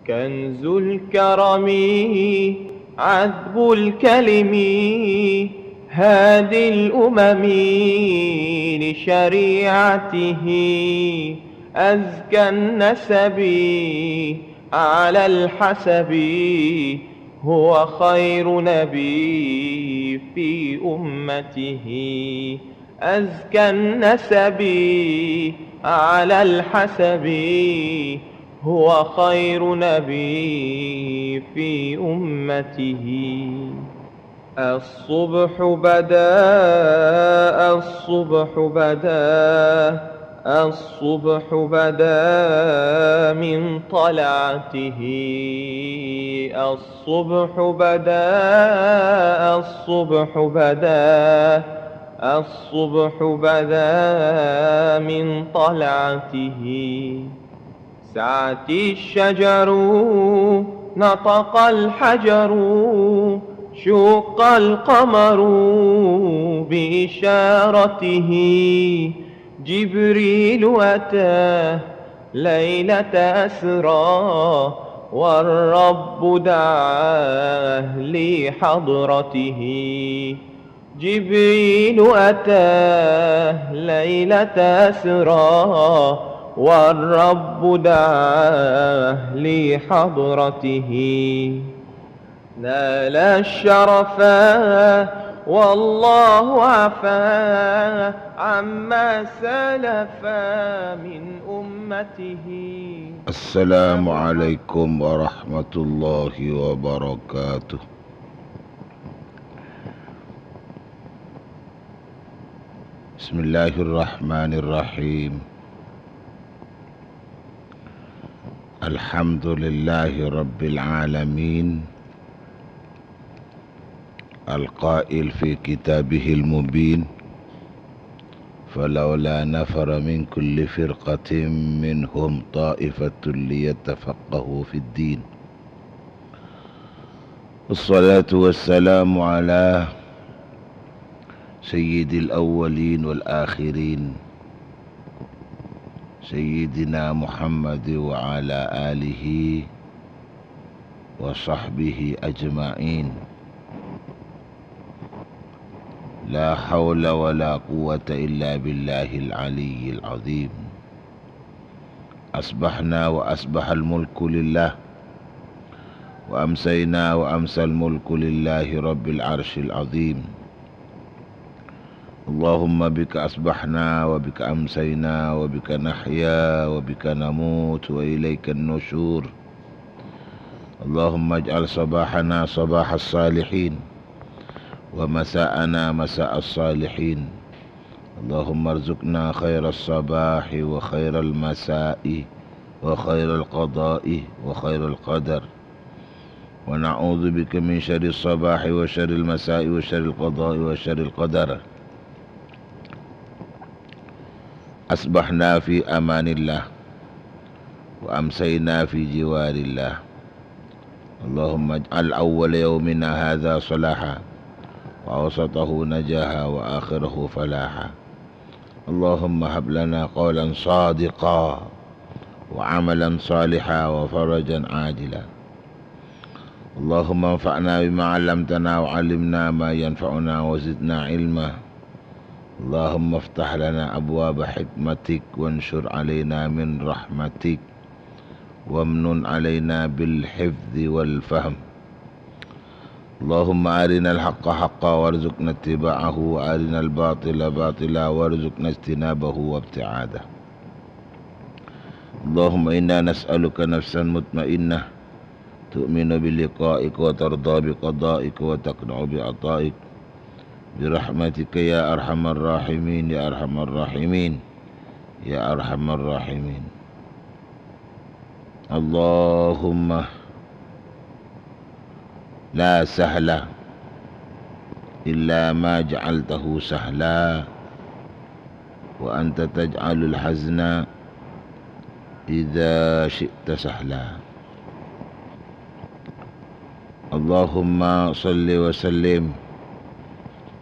كنز الكرم عذب الكلم هادي الأمم لشريعته. أزكى النسب على الحسب، هو خير نبي في أمته. أزكى النسب على الحسب، هو خير نبي في أمته. الصبح بدا، الصبح بدا، الصبح بدا من طلعته. الصبح بدا، الصبح بدا، الصبح بدا من طلعته. سعت الشجر، نطق الحجر، شق القمر بإشارته. جبريل أتى ليلة أسرى، والرب دعاه لحضرته. جبريل أتى ليلة أسرى، والرب دعاه لحضرته. نال الشرفا والله عفا عما سلفا من أمته. السلام عليكم ورحمة الله وبركاته. بسم الله الرحمن الرحيم. الحمد لله رب العالمين، القائل في كتابه المبين: فلولا نفر من كل فرقة منهم طائفة ليتفقهوا في الدين. والصلاة والسلام على سيد الأولين والآخرين، سيدنا محمد وعلى آله وصحبه أجمعين. لا حول ولا قوة إلا بالله العلي العظيم. أصبحنا وأصبح الملك لله، وأمسينا وأمسى الملك لله رب العرش العظيم. اللهم بك أصبحنا وبك أمسينا وبك نحيا وبك نموت وإليك النشور. اللهم اجعل صباحنا صباح الصالحين، ومساءنا مساء الصالحين. اللهم ارزقنا خير الصباح وخير المساء وخير القضاء وخير القدر، ونعوذ بك من شر الصباح وشر المساء وشر القضاء وشر القدر. أصبحنا في أمان الله، وأمسينا في جوار الله. اللهم اجعل أول يومنا هذا صلاحا، وأوسطه نجاحا، وآخره فلاحا. اللهم هب لنا قولا صادقا، وعملا صالحا، وفرجا عاجلا. اللهم انفعنا بما علمتنا، وعلمنا ما ينفعنا، وزدنا علما. اللهم افتح لنا أبواب حكمتك، وانشر علينا من رحمتك، وامنن علينا بالحفظ والفهم. اللهم أرنا الحق حقا وارزقنا اتباعه، وأرنا الباطل باطلا وارزقنا اجتنابه وابتعاده. اللهم إنا نسألك نفسا مطمئنة، تؤمن بلقائك وترضى بقضائك وتقنع بعطائك برحمتك يا أرحم الراحمين، يا أرحم الراحمين، يا أرحم الراحمين. اللهم لا سهل إلا ما جعلته سهلا، وأنت تجعل الحزن إذا شئت سهلا. اللهم صل وسلم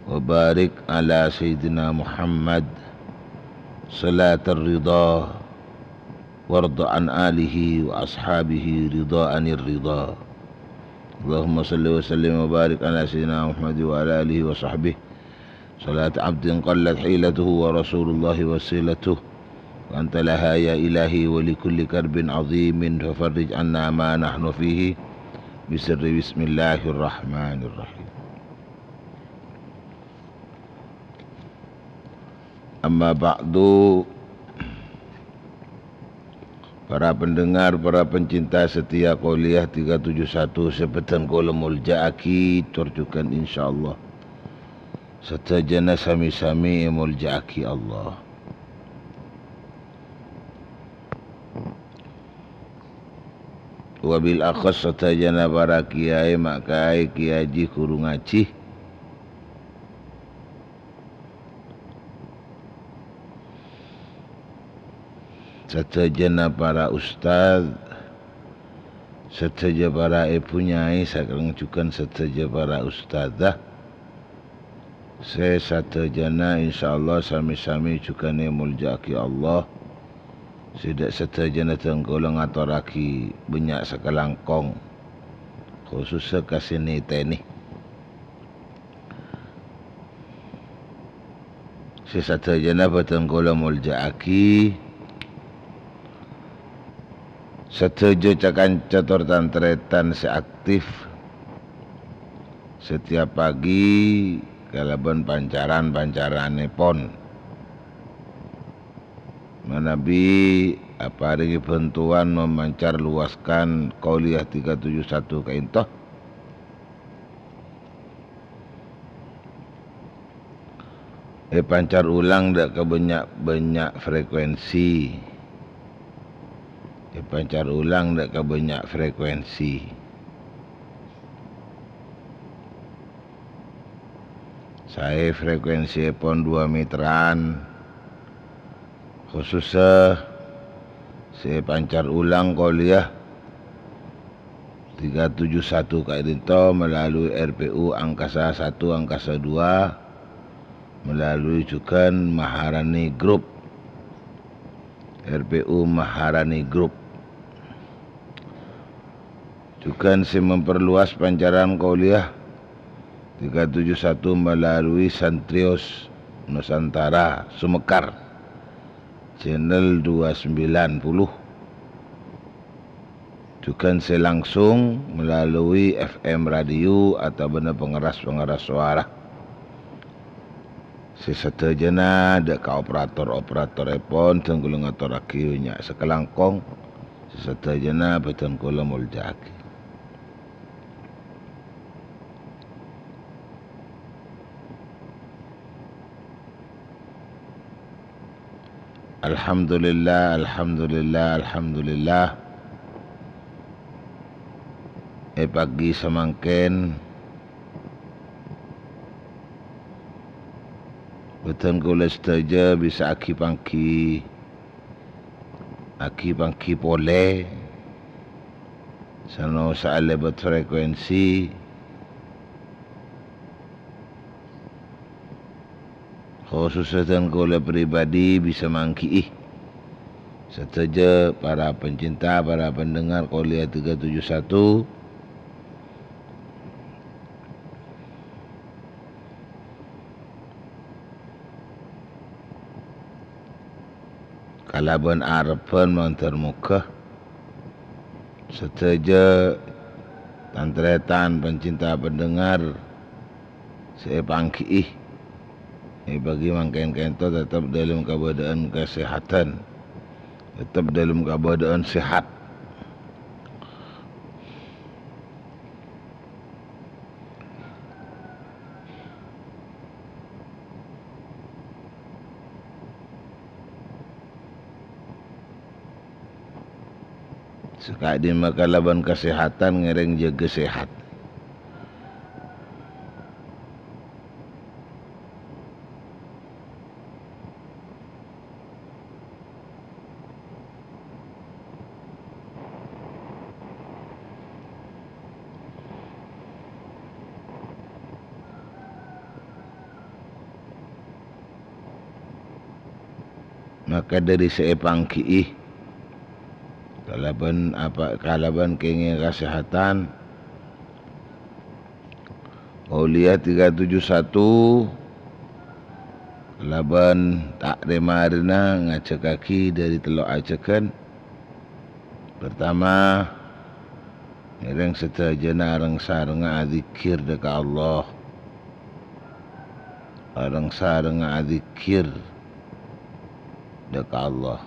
وبارك على سيدنا محمد صلاة الرضا، وارض عن آله وأصحابه رضا عن الرضا. اللهم صل وسلم وبارك على سيدنا محمد وعلى آله وصحبه صلاة عبد قلت حيلته ورسول الله وسيلته، وأنت لها يا إلهي ولكل كرب عظيم ففرج عنا ما نحن فيه بسر بسم الله الرحمن الرحيم. Amma ba'du, para pendengar, para pencinta setia Qauliyah tiga tujuh satu sè bhâdhân kaulâ molja'aghi, tor jhughân insyaallah sadhâjâna sami-sami èmolja'aghi Allah. Wabil akhas sadhâjâna para kiai, ma' kaè, kiai haji, ghuru ngajhi. Sadhâjâna para ustad, sadhâjâ para èbhu nyai, sareng jhughân sadhâjâ para ustadzah. Sè sadhâjâna insyaallah sami-sami jhughân èmolja'aghi Allah. Sè dâ' sadhâjâna dhân kaulâ ngatorraghi bânnya' sakalangkong, khusussa ka sè nètènè. Sè sadhâjâna bhâdhân kaulâ molja'aghi, sadhâjâ ca-kanca tor tan-tarètan sè aktif setiap pagi kalabân pancaran-pancaranèpon. Manabi aparèngè bhântowan memancar luaskan Qauliyah tiga tujuh satu ka'ènto. Èpancar ulang dâ' ka bânnya'-bânnya' frekuensi. Èpancar ulang dâ' ka bânnya' frekuensi. Saè frekuensièpon dua meteran, khusussa sè èpancar ulang Qauliyah tiga tujuh satu ka'ènto melalui R P U Angkasa satu, Angkasa dua, melalui jhughân Maharani Group, R P U Maharani Group. Jhughân sè memperluas pancaran Qauliyah tiga tujuh satu melalui Santrios Nusantara Sumekar, channel dua sembilan puluh. Jhughân sè langsung melalui F M radio otabâna pangerras-pangerras sowara. Sè sadhâjâna dâ' ka operator-operatorèpon dhân kaulâ ngatorraghi bânnya' sakalangkong. Sè sadhâjâna bhâdhân kaulâ molja'aghi. Alhamdulillah, alhamdulillah, alhamdulillah. È pagi samangkèn, bhâdhân kaulâ sadhâjâ bisa aghi-pangghi, aghi-pangghi polè, sanaossa alèbât frekuensi, khusussa dhân kaulâ pribadi bisa mangghi'i sadhâjâ para pencinta, para pendengar Qauliyah tiga tujuh satu. Kalabân arebbhân mandhâr moghâ sadhâjâ tan-tarètan pencinta pendengar sè èpangghi'i è pagi mangkèn ka'ènto teptep dâlem kabâdâ'ân kasèhadhân, teptep dâlem kabâdâ'ân sèhat. Saka'dimma kalabân kasèhatan ngèrèng jâgâ sèhat. Maka dhâri sè èpangghi'i kalabân apa, kalabân kèngèng kasèhatan, Auliya tiga tujuh satu, kalabân ta' rè-marèna ngajhâghâghi dhâri tello' ajhâghân. Pertama, ngèrèng sadhâjâna reng-sarengnga adzikkèr dhâ' ka Allah. Reng-sarengnga adzikkèr dhâ' ka Allah.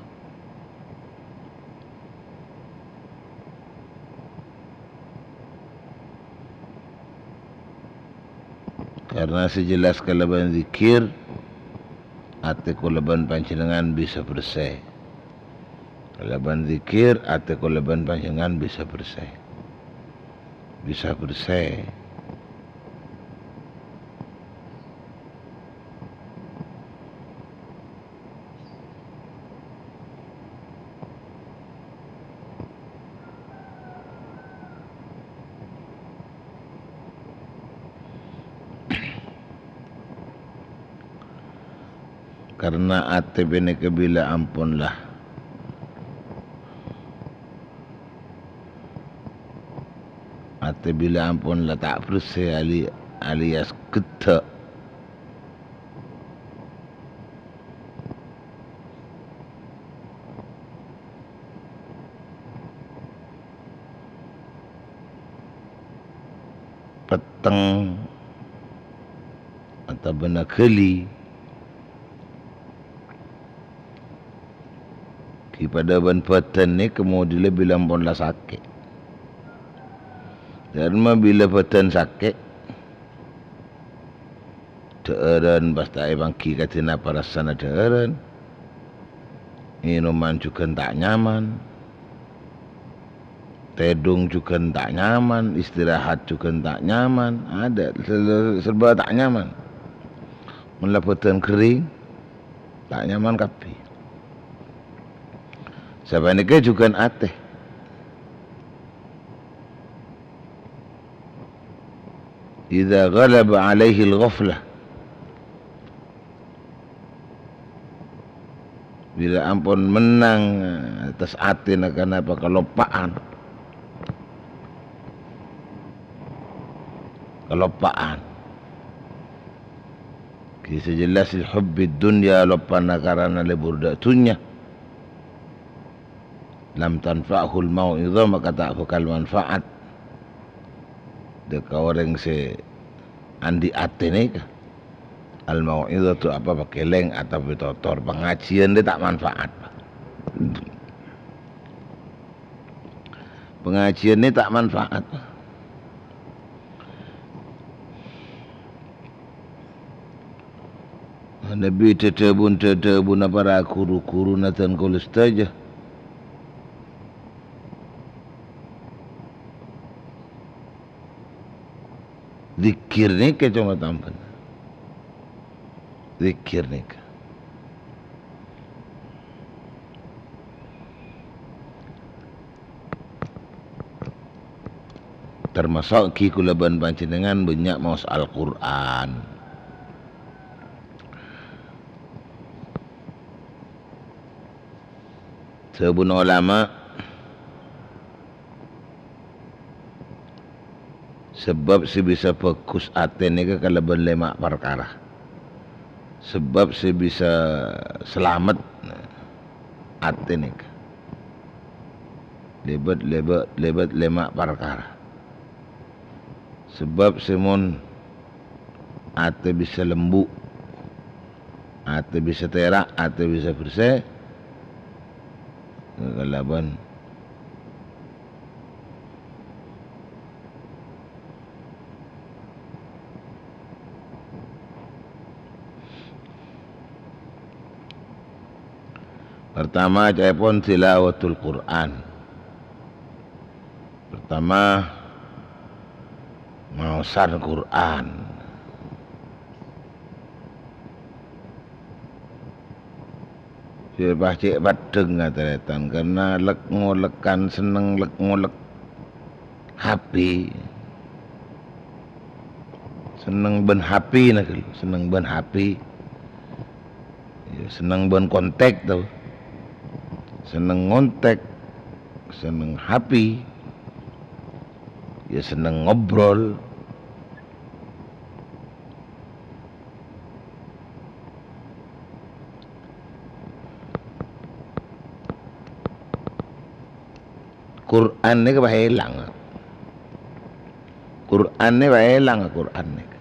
Karna sè jelas kalabân dzikkèr, atè kaulâ bân panjhennengngan bisa bersè. Kalabân dzikkèr, atè kaulâ bân panjhennengngan bisa bersè. Bisa bersè. Karna atè panèka bilâ ampon la, atè bilâ ampon la ta' bersè ali-, alias ghedda'. Petteng otabâna ghâli, ghi' padâ bân bhâdhân nèka modèla bilâ ampon la sakè'. Dâ'remma bilâ bhâdhân sakè', Dhâ'ârân pas ta' èpangghi kadhi napa rassana dhâ'ârân. Ngènoman jhughân ta' nyaman. Tèdung jhughân ta' nyaman, istirahat jhughân ta' nyaman. Adâ' sel-, serba ta' nyaman. Mon la bhâdhân ghering, ta' nyaman kabbhi. Sapanèka jhughân atè. Idza ghalaba alaihil ghaflah. Bilâ ampon mennang attas atèna kanapa kaloppa'an. Kaloppa'an. Ghi' sè jelas hubbid dunya, loppana karana lebur dâ' dhunnya. Lam tanfa'hul mau'izah, maka ta' bhâkal manfaat. Dâ' ka orèng sè andi' atè nèka. Al mau'izatu apa, pakèlèng atau pitotor, pangajiyân rè ta' manfaat. Pangajiyân nè ta' manfaat. Nabbhi dhâdhâbun-dhâdhâbunna para ru-ghuruna dân kaulâ sadhâjâ. Dzikir nèka coma tambhâna. Dzikir nèka. Tamaso' ghi kaulâ bân panjhennengngan bânnya' maos Al-Qur'an. Dhâbuna ulama, sabâb sè bisa bhâghus atè nèka kalabân lèma' parkara. Sabâb sè bisa salamet atè nèka lèbât, lèbât, lèbât lèma' parkara. Sabâb sè mon atè bisa lembu', atè bisa tèra', atè bisa bersè, kalabân Pertama, ca'èpon tilawatul Qur'an. Tama maosan Qur'an. Sè pas cè' peddheng ngatèretan, karna lek-ngolekan, senneng lek-ngolek H P. Senneng bân H P na ghâllu, senneng bân H P. Ya, senneng bân kontak, to. Senneng ngontak, senneng H P, ya senneng ngobrol. Qur'an nèka pas èlang. Qur'an nèka pas èlang, Qur'an nèka.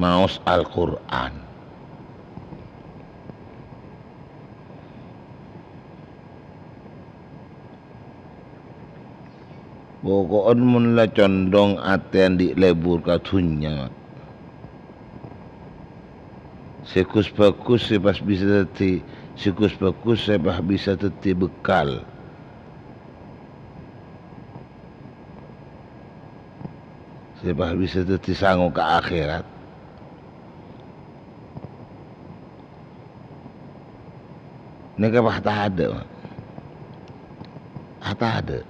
Maos Al-Qur'an. Poko'en mon la condhong atè andi' lebur ka dhunnya, sè ghus-bhâghus sè pas bisa dhâddhi, sè ghus-bhâghus sè pas bisa dhâddhi bekal, sè pas bisa dhâddhi sango ka akhèrat. Nèka pas tadâ', pas tadâ'.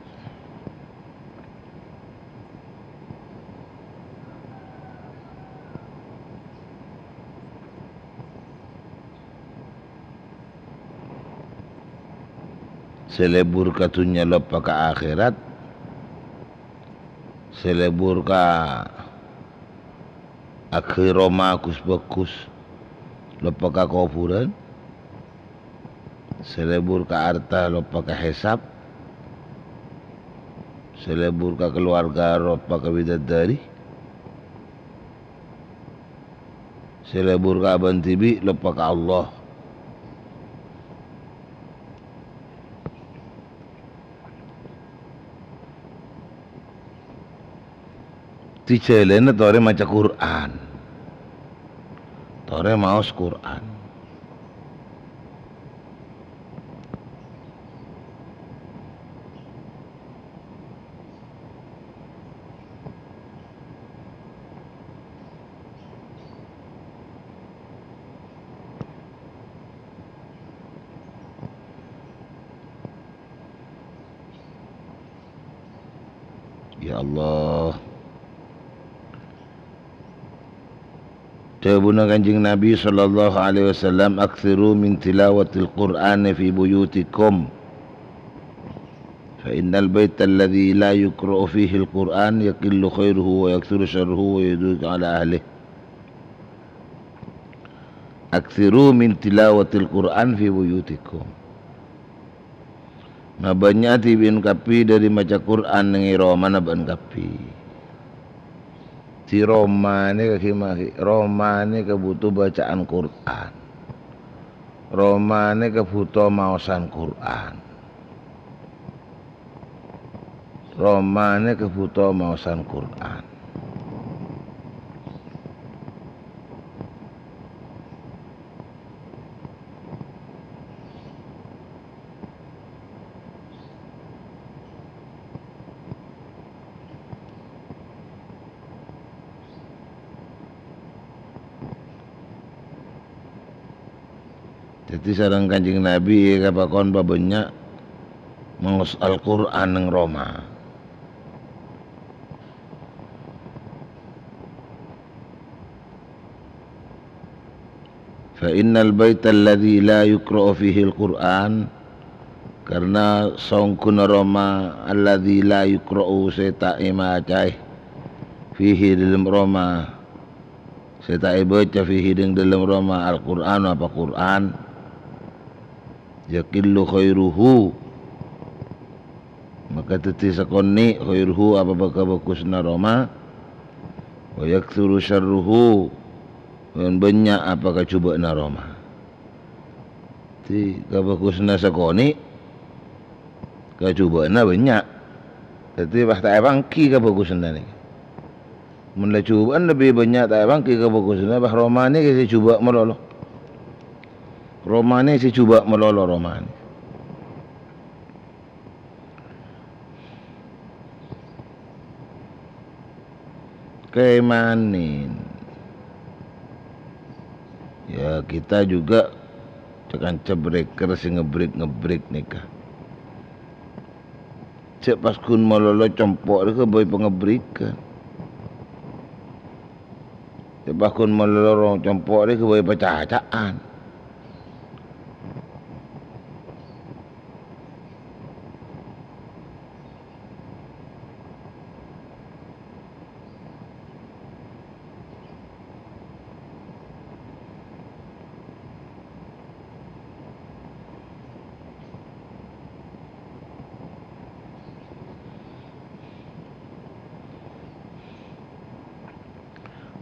Sè lebur ka dhunnya loppa ka akhèrat, sè lebur ka aghâbây roma ghus-bhâghus loppa ka kobhurân, sè lebur ka arta loppa ka hèsab, sè lebur ka kalowarga loppa ka bidadari, sè lebur ka abâ'na dhibi' loppa ka Allah. Dhâddhiyâ jhâlânna torè maca Qur'an. Torè maos Qur'an. Ya Allah. Dhâbuna Kanjeng Nabi sallallahu alaihi wasallam, "Aktsiru min tilawatil Qur'ani fi buyutikum, fa innal baital ladzi la yuqra'u fihil Qur'an yaqillu khairuhu wa yaktsuru syarruhu wa yadhiqu ala ahlihi." "Aktsiru min tilawatil Qur'an fi buyutikum." Mabânnya'aghi bâ'na kabbhi dhâri maca Qur'an neng è romana bâ'na kabbhi. Di romana kaghi magi, romana kabhuto bacaan Qur'an. Romana kabhuto maosan Qur'an. Romana kabhuto maosan Qur'an. Dhâddhi, sareng Kanjeng Nabi, èkapakon pabânnya' maos Al-Qur'an neng roma. "Fa innal baital ladzi la yuqra'u fihil Qur'an," karna songghuna roma alladzi la yuqra'u, sè ta' èmacaè, fihi, dhâlem roma, sè ta' èbâca, fihi, neng dhâlem roma, Al-Qur'an, apa Qur'an, yaqillu khairuhu, Maka dhâddhi sakonè' khairuhu apa bâ-, kabhâghusânna roma, wa yaktsuru syarruhu, bân bânnya' apa kajhubâ'ânna roma. Dhâddhi kabhâghusânna sakonè', kajhubâ'ânna bânnya'. Dhâddhi pas ta' èpangghi kabhâghusânna nèka. Mon la jhubâ'ân lebbi bânnya' ta' èpangghi kabhâghusânna, pas romanè sè jhubâ' malolo. Romanè sè jhubâ' malolo romanè. Kèmanè. Ya, kita juga ca-kanca breker sè ngebrik-ngebrik nèka. Jhâ' pas ghun malolo compo' rè ghâbây pangebrikan. Jhâ' pas ghun malolo compo' rè ghâbây pacaca'an.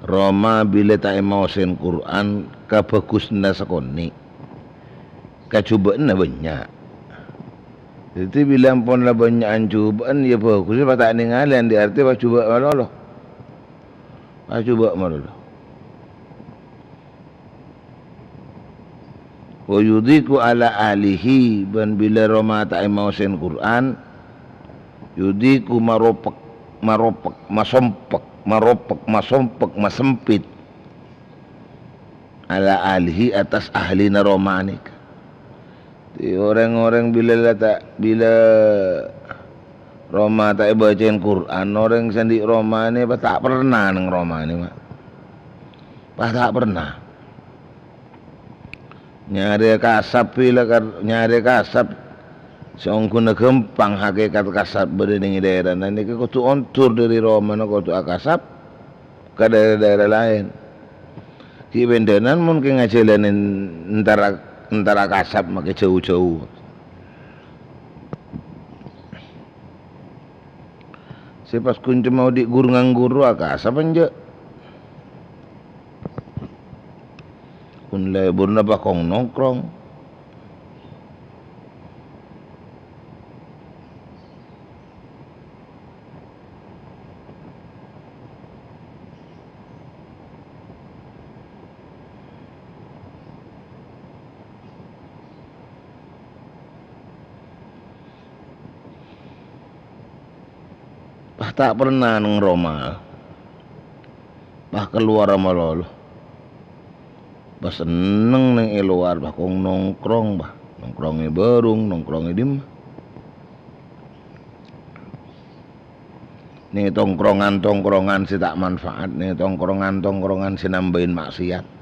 Roma bilâ ta' èmaosèn Qur'an, kabhâghusânna sakonè'. Kajhubâ'ânna bânnya'. Dhâddhi, bilâ ampon la bânnya'an jhubâ'ân, ya bhâghus, pas ta' nèngalè, andi' artè pas jhubâ' malolo. Pas jhubâ' malolo. Wa yudhiqu ala ahlihi, bân bilâ roma ta' èmaosèn Qur'an, yudhiqu maropek, maropek, masompek, maropek, masompek, masempit. Ala ahlihi, attas ahlina roma nèka. Dhâddhi, orèng-orèng bilâ la ta', bilâ roma ta' èbâcaè Qur'an, orèng sè andi' romanè pas ta' perna neng romanè, ma'. Pas ta' perna. Nyarè kasap bilâ kar-, nyarè kasap sè ongghuna ghâmpang, hakikat kasap bâdâ neng è dhaèrana nèka kodhu ondur dâri romana, kodhu akasap ka dhaèra-dhaèra laèn. Ghi' bhândhânan mon kè ngajhâlanè entara, entara kasap makè jhâu-jhâu. Sè pas ghun coma odi' ghur-ngangghuruwâ kasap enjâ'. Ghun lèburrâ pas kong nongkrong. Pas ta' perna neng roma. Pas kalowar malolo. Pas senneng neng è lowar, pas kong nongkrong, pas nongkrong è bârung, nongkrong è dimma. Neng tongkrongan-tongkrongan sè ta' manfaat, neng tongkrongan-tongkrongan sè nambâi maksiat.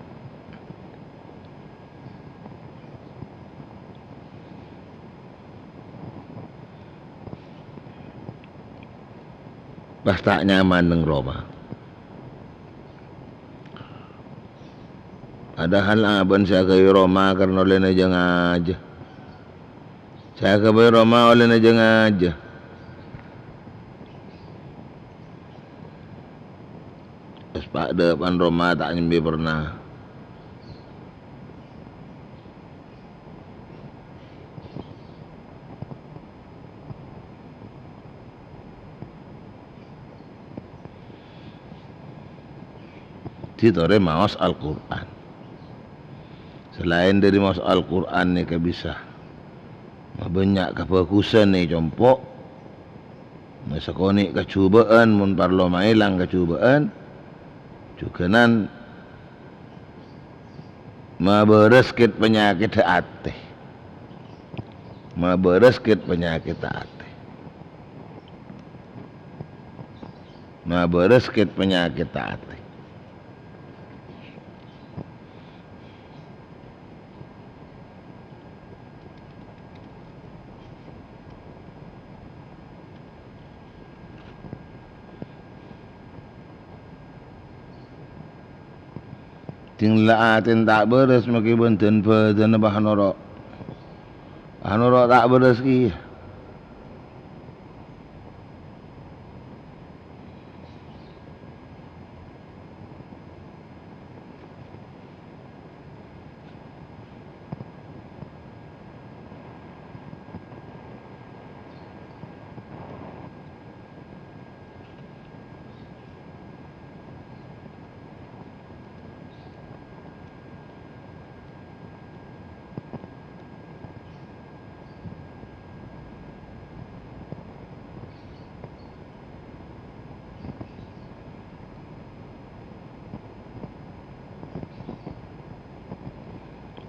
Pas ta' nyaman neng roma. Padahal abâ'na sè aghâbây roma karna ollèna jâ-ngajâ. Sè aghâbây roma ollèna jâ-ngajâ. Pas pa'-dhâpa'an roma ta' nyembi perna. Dhâddhi torè maos Al-Qur'an. Salaèn dhâri maos Al-Qur'an nèka bisa mabânnya' kabhâghusân è compo', masakonè' kajhubâ'ân, mon parlo maèlang kajhubâ'ân, jhughânan mabârâs kèt panyakèddhâ atè. Mabârâs kèt panyakèddhâ atè. Mabârâs kèt panyakèddhâ atè. Dhing la atèna ta' bârâs makè bân dân-bâdânna pas noro'. Pas noro' ta' bârâs kèya.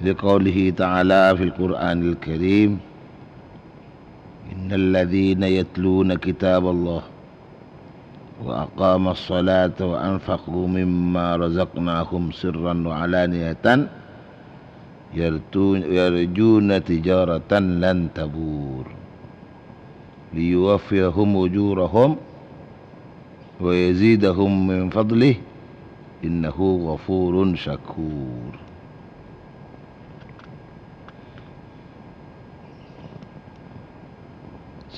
لقوله تعالى في القرآن الكريم: إن الذين يتلون كتاب الله وأقاموا الصلاة وأنفقوا مما رزقناهم سرا وعلانية يرتو-، يرجون تجارة لن تبور. ليوفيهم أجورهم ويزيدهم من فضله إنه غفور شكور.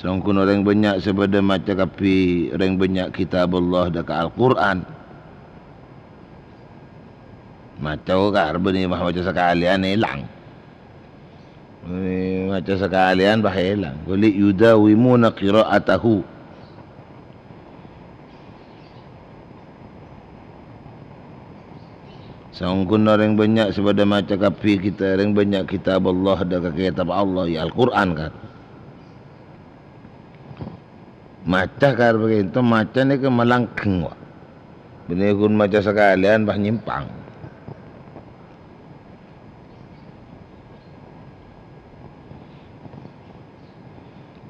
Songghuna orèng bânnya' sè padâ maca kabbhi, orèng bânnya' kitab Allah dâ' ka Al-Qur'an. Maca kar bânnè mah maca sakalèyan èlang. Bânnè maca sakalèyan bâ èlang. Qul yudawimuna qira'atahu. Songghuna orèng bânnya' sè padâ maca kabbhi kita-, orèng bânnya' kitab Allah dâ' ka kètab Allah, ya Al-Qur'an kan. Maca kar bhâghènto, maca nèka malanggheng, wa. Bânnè ghun maca sakalèyan, pas nyèmpang.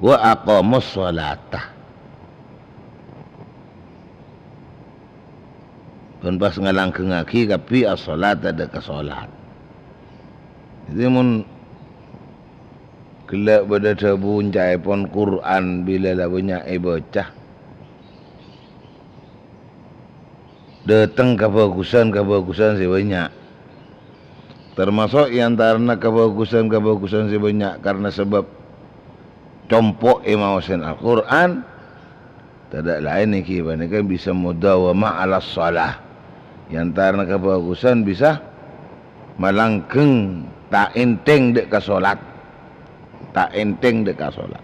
Wa aqamus sholata. Bân pas ngalangghengngaghi kabbhi as-sholata dâ' ka sholat. Dhâddhi, mon ghellâ' bâdâ dhâbu, encaèpon Qur'an bilâ la bânnya' èbâca, dâteng kabhâghusân-kabhâghusân sè bânnya'. Tamaso' è antarana kabhâghusân-kabhâghusân sè bânnya' karna sabâb compo'è maosan Al-Qur'an, tadâ' laèn èngghi panèka bisa mudawamah 'alas shalah. È antarana kabhâghusân bisa malanggheng ta' ènthèng dâ' ka sholat. Ta' ènthèng dâ' ka sholat.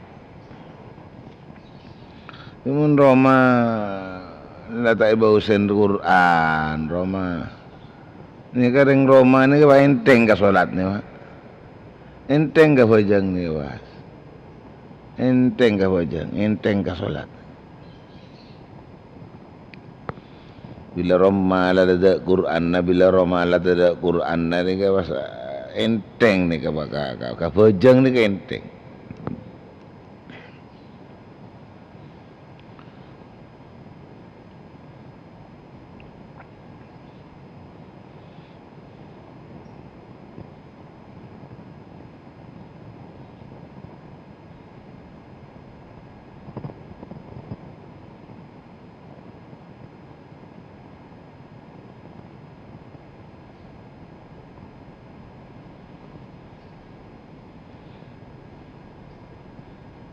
Mon roma la ta' èbaosan Qur'an, roma. Nèka rèng roma nèka wa ènthèng ka sholat nèka, wa. Ènthèng ka bhâjâng nèka, wa. Ènthèng ka bhâjâng, ènthèng ka sholat. Bilâ roma la tadâ' Qur'anna, bilâ roma la tadâ' Qur'anna nèka pas ènthèng nèka, wa, ka, ka, ka bhâjâng nèka ènthèng.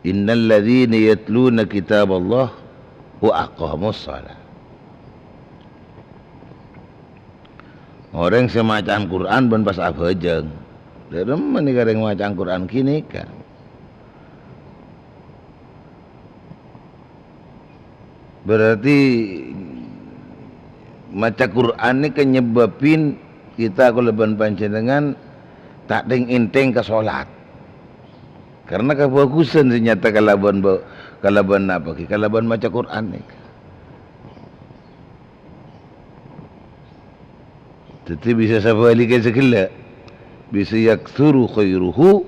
Innal ladzina yatluna kitaballah wa aqamus shalah. Orèng sè maca'an Qur'an bân pas abhâjâng. Dhâremma nèka rèng maca'an Qur'an ghânèka? Berarti maca Qur'an nèka nyebbhâbbhi kita kalabân panjhennengngan ta' dhing-ènthèng ka sholat. Karena kabhâghusân sè nyata kalabân ba-, kalabân napa ghi? Kalabân maca Qur'an nèka. Dhâddhi bisa sabhâligghâ sè ghellâ'. Bisa yaktsuru khairuhu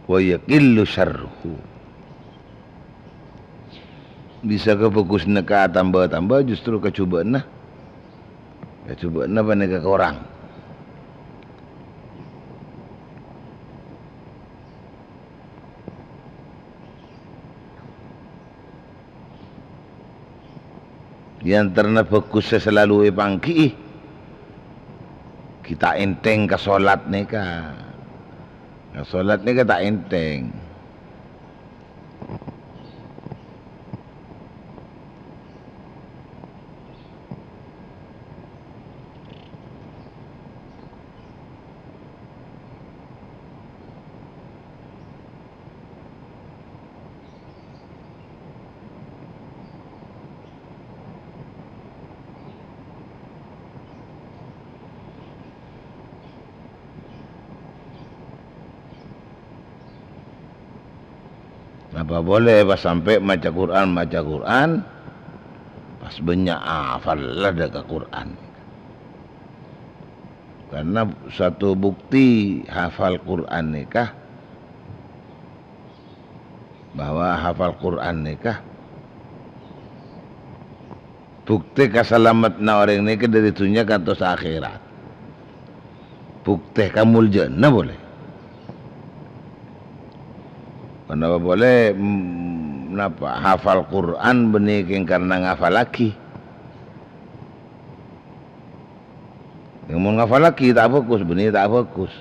wa yaqillu syarruhu. Bisa kabhâghusânna ka-, atamba-tamba, justru kajhubâ'ânna, kajhubâ'ânna panèka korang. Yèn terna bhâghus sè salalu èpangghi'i, ghi' ta' ènthèng ka sholat nèka. Ka sholat nèka ta' ènthèng. Napa polè pas sampè' maca Qur'an, maca Qur'an, pas bânnya' afalla dâ' ka Qur'an. Karena satu bukti hafal Qur'an nèka, bahwa hafal Qur'an nèka bukti kasalameddhânna orèng nèka dhâri dhunnya kantos akhèrat. Bukti kamoljâ'ânna polè. Ponapa polè, mm, napa hafal Qur'an bânnè kèng karena ngafallaghi. Yâ, mon ngafallaghi ta' bhâghus, bânnè ta' bhâghus.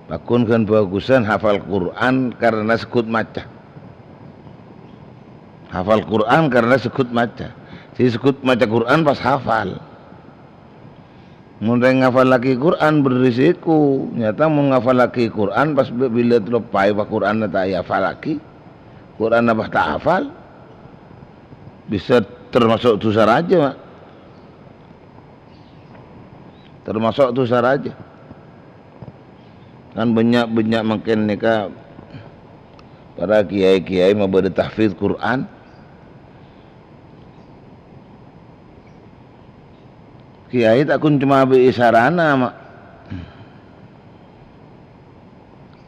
Pagghun ghân bhâghusân hafal Qur'an karena segghut maca. Hafal Qur'an karena segghut maca. Sè segghut maca Qur'an pas hafal. Mon rèng ngafallaghi Qur'an berisiko, nyata mon ngafallaghi Qur'an pas bi-, bilâ loppaè pa Qur'anna ta' èhafallaghi, Qur'anna pas ta' hafal, bisa termasuk dhusa rajâ, Pak. Termasuk dhusa rajâ. Kan bânnya'-bânnya' mangkèn nèka para kiai-kiai mabâdâ tahfiz Qur'an. Kiai ta' ghun coma abâghi sarana, Ma'.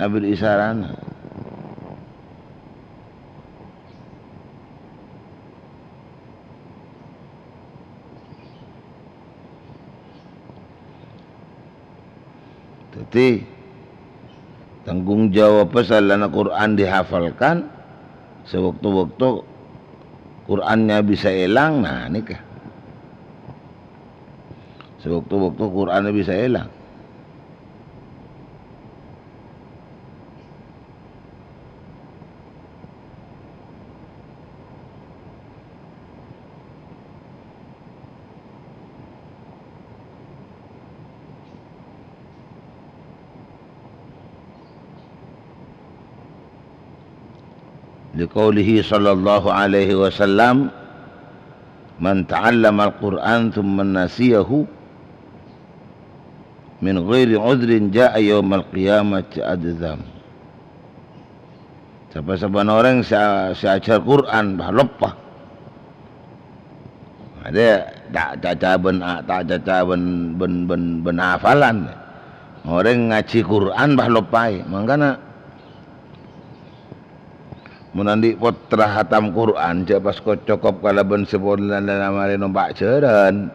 Abâghi sarana. Dhâddhi, tanggung jawab pasalana Qur'an dihafalkan, sewaktu-waktu Qur'annya bisa èlang, nah, nèka. Sewaktu-waktu Qur'annya bisa èlang. Liqaulihi sallallahu alaihi wasallam, "Man ta'allamal Qur'an tsumma nasiyahu min ghairi udhrin ja'a yaumal qiyamati adzam." Sapa-sapa orèng sè, sè ajhâr Qur'an, bâ, loppa. Arèya ta' caca bân a-, ta' caca bân, bân, bân, bân hafalan. Orèng ngajhi Qur'an, bâ, loppaè. Mangkana, mon andi' pottra hatam Qur'an, jhâ' pas ko-, cokop kalabân sè polana marè nompa' jhârân.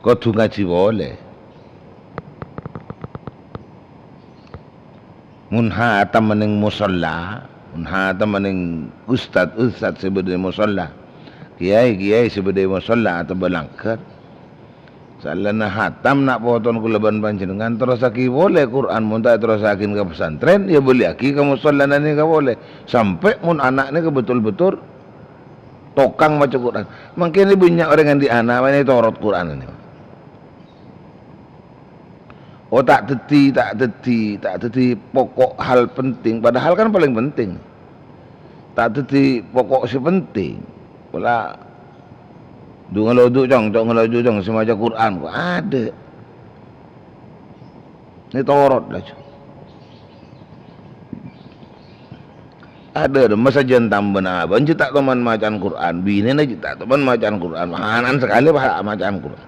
Kodhu ngajhi polè. Mon hatam neng mosolla, mon hatam neng ustad-ustad sè bâdâ è mosolla, kiai-kiai sè bâdâ è mosolla otabâ langghâr, Saellana hatam na' poton kaulâ bân panjhennengngan, terrossaghi polè Qur'an. Mon ta' èterrossaghi ka pesantren, ya bâliyaghi ka mosollana nèka polè. Sampè' mon ana' nèka betul-betul tokang maca Qur'an. Mangkèn bânnya' orèng andi' ana', mènè torot Qur'an nèka. Oh, ta' dhâddhi, ta' dhâddhi, ta' dhâddhi pokok hal penting, padahal kan palèng penting. Ta' dhâddhi pokok sè penting. Pola du ngalodu, Cong, Cong, ngalodu, Cong, sè maca Qur'an, kok adâ'. Nè torot laju. Adâ', masa jân tambâna abâ, jhâ' ta' toman maca'an Qur'an, binèna jhâ' ta' toman maca'an Qur'an, ana'na sakalè pas maca'an Qur'an.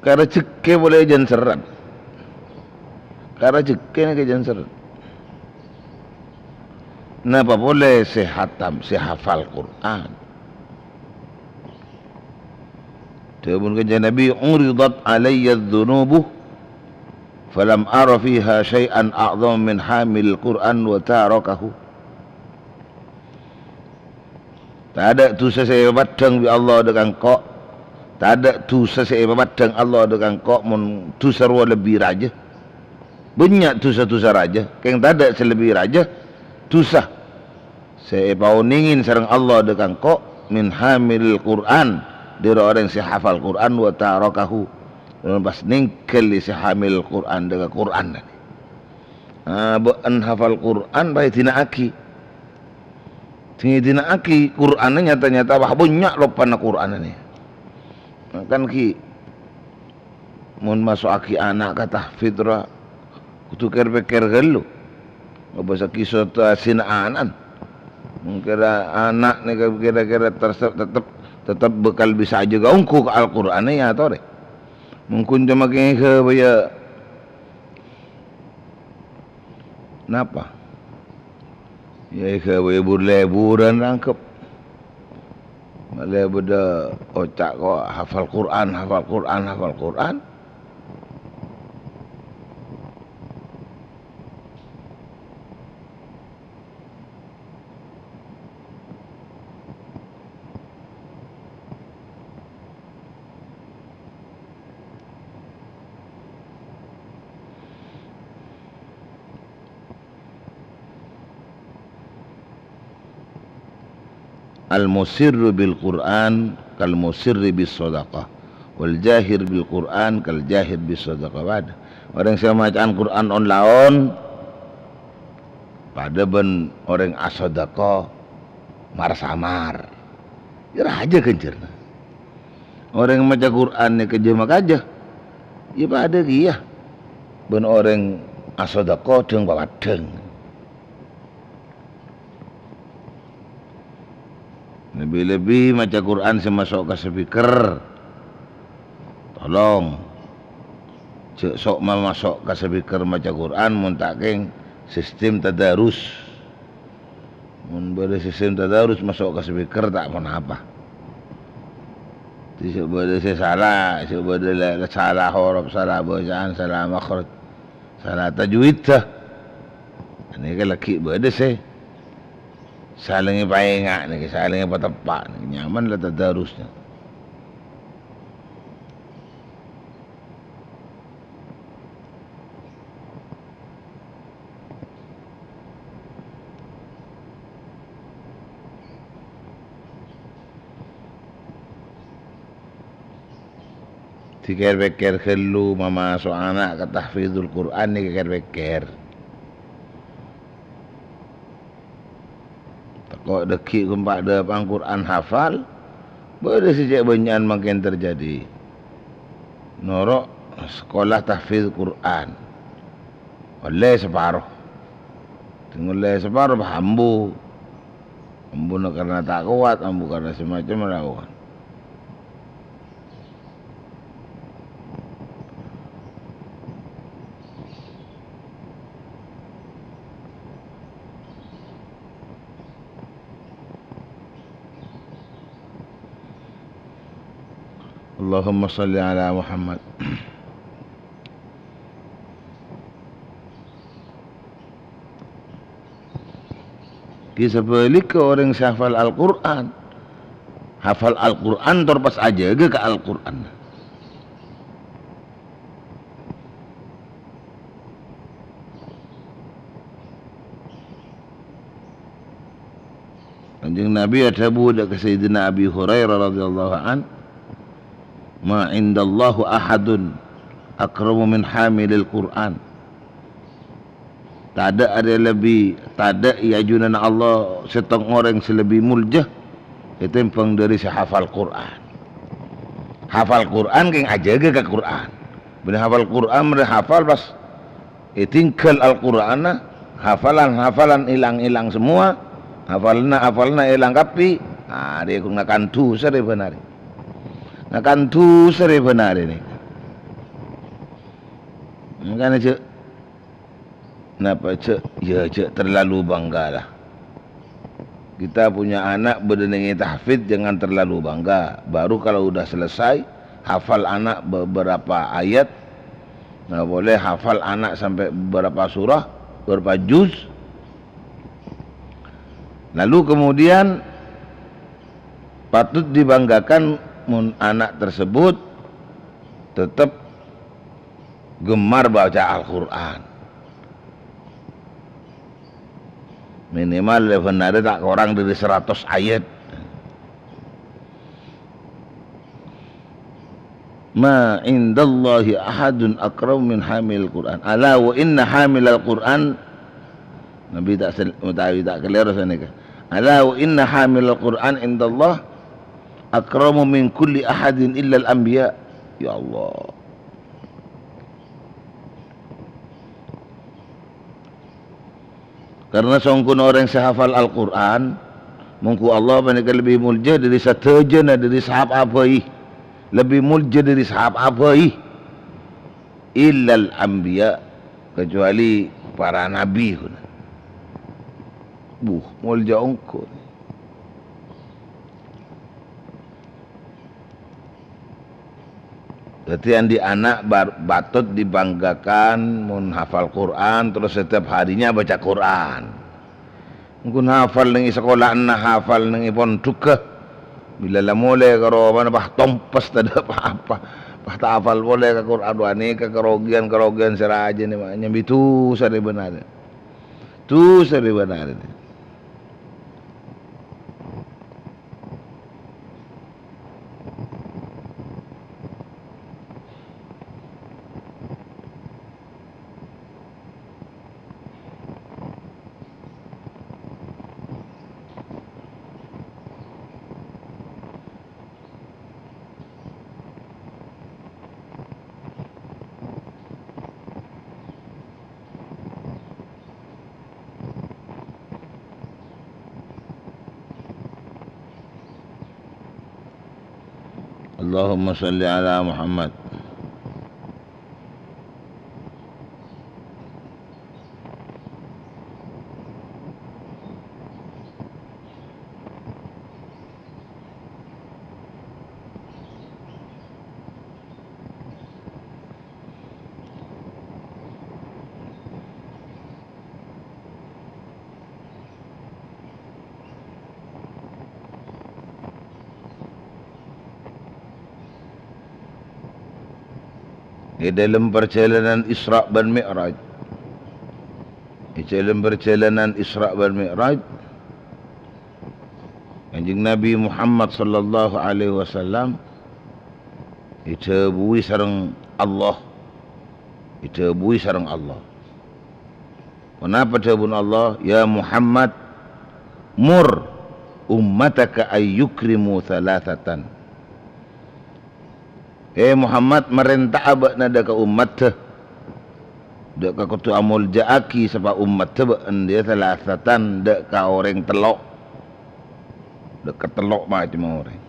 Karajhekkè polè jân serrèt. Karajhekkè nèka jân serrèt. Napa polè sè hatam, sè hafal Qur'an? Dhâbuna Kanjeng Nabi, "Uridat alayya dzunubu, falam ara fiha syai'an a'zama min hamil Qur'an wa tarakahu." Tadâ' dusa sè èpapeddhâng bi' Allah dâ' ka engko'. Tadâ' dusa sè èpapeddhâng Allah dâ' ka engko' mon dusa rowa lebbi rajâ. Bânnya' dusa-dusa rajâ, kèng tadâ' sè lebbi rajâ dusa sè èpaonèngè sareng Allah dâ' ka engko' min hamilil Qur'an, dhâri orèng sè hafal Qur'an, wa tarakahu, lan pas nèngghâlè sè hamil Qur'an dâ' ka Qur'an. Ah, bâ'na hafal Qur'an, pas èdina'aghi. Sè èdina'aghi Qur'anna nyata-nyata, wah, bânnya' loppana Qur'anna nè. Kan ghi' mon maso'aghi ana' ka tahfidz ra, Kodhu kèr-pèkkèr ghâllu. Apa sakè' soto asin anan. Mungkin anak nèka kira-kira terse-, tetep, tetep bakal bisa aja ongghu ka Al-Qur'an ya, torè. Mungkin coma kèngèng ghâbâyâ napa? Ya, ghâbâyâ bur-, leburan rangkep. Malè bâdâ oca' ko' hafal Qur'an, hafal Qur'an, hafal Qur'an. Al-musirru bil Qur'an kal musirri bis shadaqah, wal jahir bil Qur'an kal jahir bis shadaqah. Padâ. Orèng sè maca'an Qur'an on-laon padâ bân orèng asadhâka mar-samar. Iyâ rajâ ghânjhârna. Orèng maca Qur'an nèka jhâ' makajâ, iyâ padâ kèya bân orèng asadhâka dhâng-papaddhâng. Lebbi-lebbi maca Qur'an sè maso' ka speaker. Tolong. Jhâ' sok ma-, maso' ka speaker maca Qur'an mon ta' kèng sistem tadarus. Mon bâdâ sistem tadarus maso' ka speaker ta' ponapa. Jhâ' bâdâ sè sala, jhâ' bâdâ la-, sala horop, sala bacaan, sala makhraj, sala tajwid, ta. Nèka laghi' bâdâ sè salèngè paènga' nèka, salèngè pateppa' nèka, nyaman la tadarusnya. Dikèr-pèkkèr ghâllu mamaso' ana' ka tahfizul Qur'an, dikèr-pèkkèr. Tako' dhâggi' ghun pa' dhâpa'an Qur'an hafal, bâdâ sè cè' bânnya'an mangkèn terjadi. Noro' sekolah tahfiz Qur'an. Ollè saparo. Ding ollè saparo, bâh ambu. Ambuna karna ta' kowat, ambu karna sè macem lawan. Allahumma shalli ala Muhammad. Ghi sabhâligghâ orèng sè hafal Al-Qur'an. Hafal Al-Qur'an tor pas ajâgâ ka Al-Qur'an. Kanjeng Nabi adhâbu dâ' ka Sayyidina Abi Hurairah radhiyallahu an, "Ma indallahu ahadun akramu min hamilil Qur'an." Tadâ' arè lebbi, tadâ' è ajunanna Allah sèttong orèng sè lebbi molja ètèmbhâng dhâri sè hafal Qur'an. Hafal Qur'an kèng ajâgâ ka Qur'an. Bânnè hafal Qur'an, bânnè hafal pas ètinggal Al-Qur'anna, hafalan-hafalan ilang-ilang semua, hafalanna, hafalanna èlang kabbhi, arè ngakan dhusa rè bân arè. Ngakan dhusa rè bân arè nèka. Mangkana jhâ' Napa, jhâ', ya, jhâ' terlalu bangga lah. Kita punya anak bâdâ nèngè tahfidz, jangan terlalu bangga. Baru kalau udah selesai, hafal anak beberapa ayat, nggak boleh hafal anak sampai beberapa surah, beberapa juz. Lalu kemudian patut dibanggakan mun anak tersebut tetap gemar baca Al-Qur'an. Minimal lè bhennarè ta' korang dâri saratos ayat. "Ma indallahi ahadun akram min hamil Qur'an. Ala wa inna hamilal Qur'an," Nabi ta' sel-, utawi ta' kalèro sanèka. "Ala wa inna hamilal Qur'an indallah akramu min kulli ahadin illal anbiya." Ya Allah. Karna songghuna orèng sè hafal Al-Qur'an, mongghu Allah panèka lebbi molja dhâri sadhâjâna, dhâri sapa bhâi. Lebbi molja dhâri sapa bhâi. Illal anbiya, kecuali para nabi. Buh, molja ongghu. Dhâddhi, andi' ana' bar-, patut dibanggakan mon hafal Qur'an, terus setiap harinya baca Qur'an. Mongghu hafal neng è sakola'anna, hafal neng è pondhugghâ. Bilâ la molè ka romana, pas tompes, tadâ' pa-apa. Pas ta' hafal polè ka Qur'an, wah, nèka karogiyan-karogiyan sè rajâ nè, ma-, nyambi dhusa rè bân arè. Dhusa rè bân arè. Allahumma shalli ala Muhammad. È dâlem parjhâlânan Isra' bân Mi'raj. È dâlem parjhâlânan Isra' bân Mi'raj, Kanjeng Nabi Muhammad sallallahu alaihi wasallam èdhâbuwi sareng Allah. Èdhâbuwi sareng Allah. Ponapa dhâbuna Allah? "Ya Muhammad, mur ummataka ay yukrimu thalathatan." He Muhammad, marènta'a bâ'na dâ' ka ommatta, dâ' ka kodhu amolja'aghi sapa ommatta bâ'na, thalathatan, dâ' ka orèng tello'. Dâ' ka tello' macemma orèng.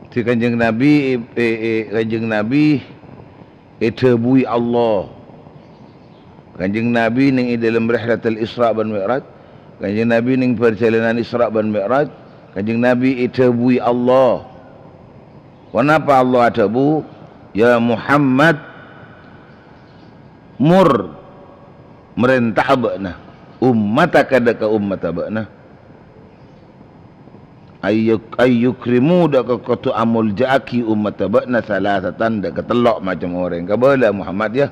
Dhi Kanjeng Nabi, e, e, Kanjeng Nabi èdhâbuwi Allah. Kanjeng Nabi neng è dâlem Rihlatul Isra' bân Mi'raj, Kanjeng Nabi neng parjhâlânan Isra' bân Mi'raj, Kanjeng Nabi èdhâbuwi Allah. Ponapa Allah adhâbu, "Ya Muhammad, mur, marènta'a bâ'na, ummataka dâ' ka ommatta bâ'na." Ayyuk-, ayyukrimu dâ' ka kodhu amolja'aghi ommatta bâ'na thalathatan dâ' ka tello' macem orèng. Kabâlâ Muhammad, yâ.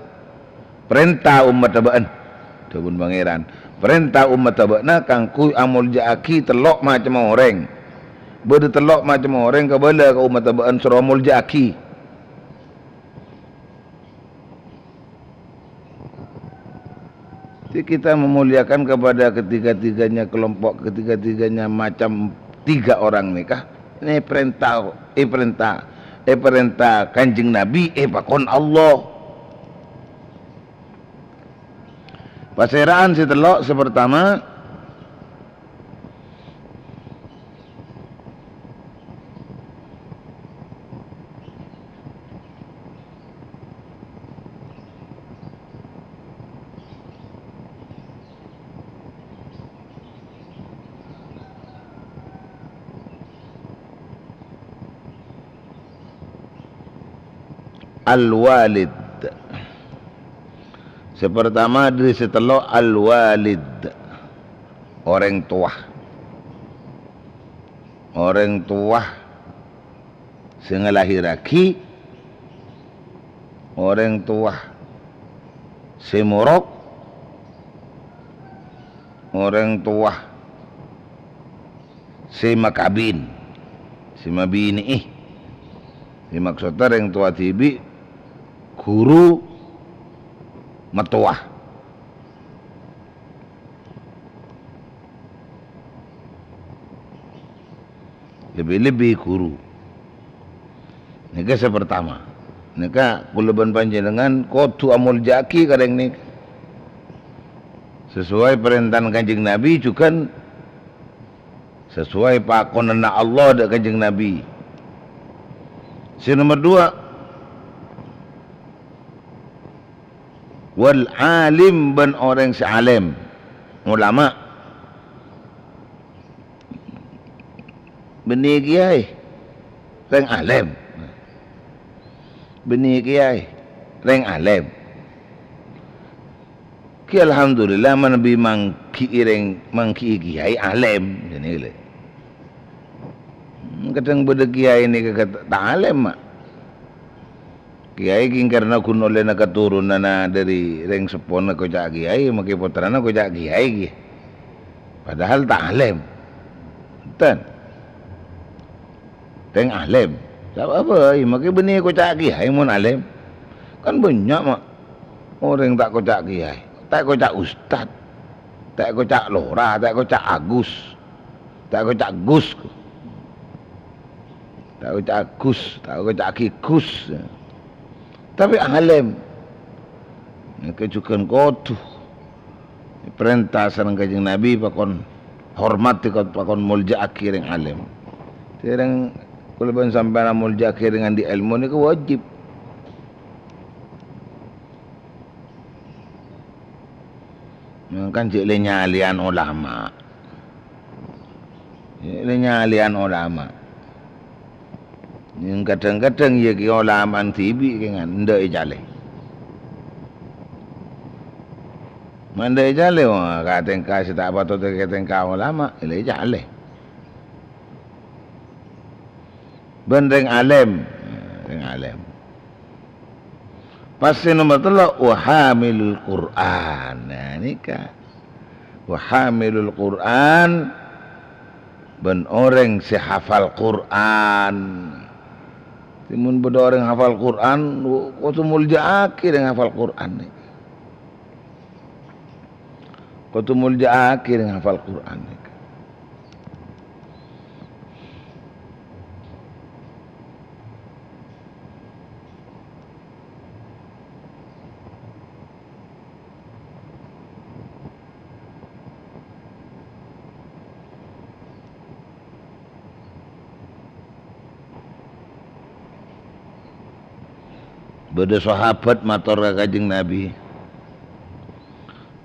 Parènta ommatta bâ'na. Dhâbuna Pangèran. Parènta ommatta bâ'na kaangghuy amolja'aghi tello' macemma orèng. Bâdâ tello' macemma orèng kabâlâ ka ommatta bâ'na soro amolja'aghi. Jadi kita memuliakan kepada ketiga-tiganya kelompok, ketiga-tiganya macam tiga orang nèka. Ini perintah, eh, perintah, eh, perintah Kanjeng Nabi, eh, pakon Allah. Pasèra'an sè tello', sè pertama, Al-walid. Sè pertama dhâri sè tello', al-walid. Orèng towa. Orèng towa sè ngalahèrraghi, orèng towa sè morok, orèng towa sè makabin, sè mabinè'è. Sè maksodda rèng towa dhibi' ghuru mattowa. Lebbi-lebbi ghuru. Nèka sè pertama. Nèka, kaulâ bân panjhennengngan kodhu amolja'aghi ka rèng nèka. Sesuai parèntana Kanjeng Nabi, jhughân sesuai pakonanna Allah dâ' Kanjeng Nabi. Sè nomer duwâ', wal alim, bân orèng sè alèm, ulama. Bânnè kèyaè, rèng alèm. Bânnè kèyaè, rèng alèm. Ghi alhamdulillah, manabi mangghi'i rèng, mangghi'i kèyaè alèm, jârèya lè. Kadhâng bâdâ kèyaè nèka ta' alèm, ma'. Kèyaè ghi karna ghun ollèna katuronanna dâri rèng seppona koca' kèyaè, makè pottrana koca' kèyaè ghi. Padahal ta' alèm. Enten. Rèng alèm. Sabâb apa? Makè bânnè koca' kèyaè mon alèm. Kan bânnya', ma', orèng ta' koca' kèyaè, ta' koca' ustad, ta' koca' lora, ta' koca' Agus, ta' koca' Gus. Ta' koca' Agus, ta' koca'aghi Gus. Tapè alèm. Nèka jhughân kodhu. Parènta sareng Kanjeng Nabi pakon hormat, pakon molja'aghi rèng alèm. Dâreng kaulâ bân sampèyan amolja'aghi rèng andi' èlmo nèka wajib. Mangkana jhâ' lè-nyalèyan ulama. Lè-nyalèyan ulama. Yang kadhâng-kadhâng iyâ kèya ulama'an dhibi' kèngan, endâ' ècalè. Mon endâ' ècalè, wah, ka tèngka sè ta' patodda ka tèngka ulama, lè ècalè. Bân rèng alèm, rèng alèm. Pas sè nomer tello', wa hamilul Qur'an. Nah, nèka. Wa hamilul Qur'an, bân orèng sè hafal Qur'an. Mon bâdâ orèng hafal Qur'an, kodhu molja'aghi rèng hafal Qur'an nèka. Kodhu molja'aghi rèng hafal Qur'an nèka. Bâdâ sahabat mator ka Kanjeng Nabi.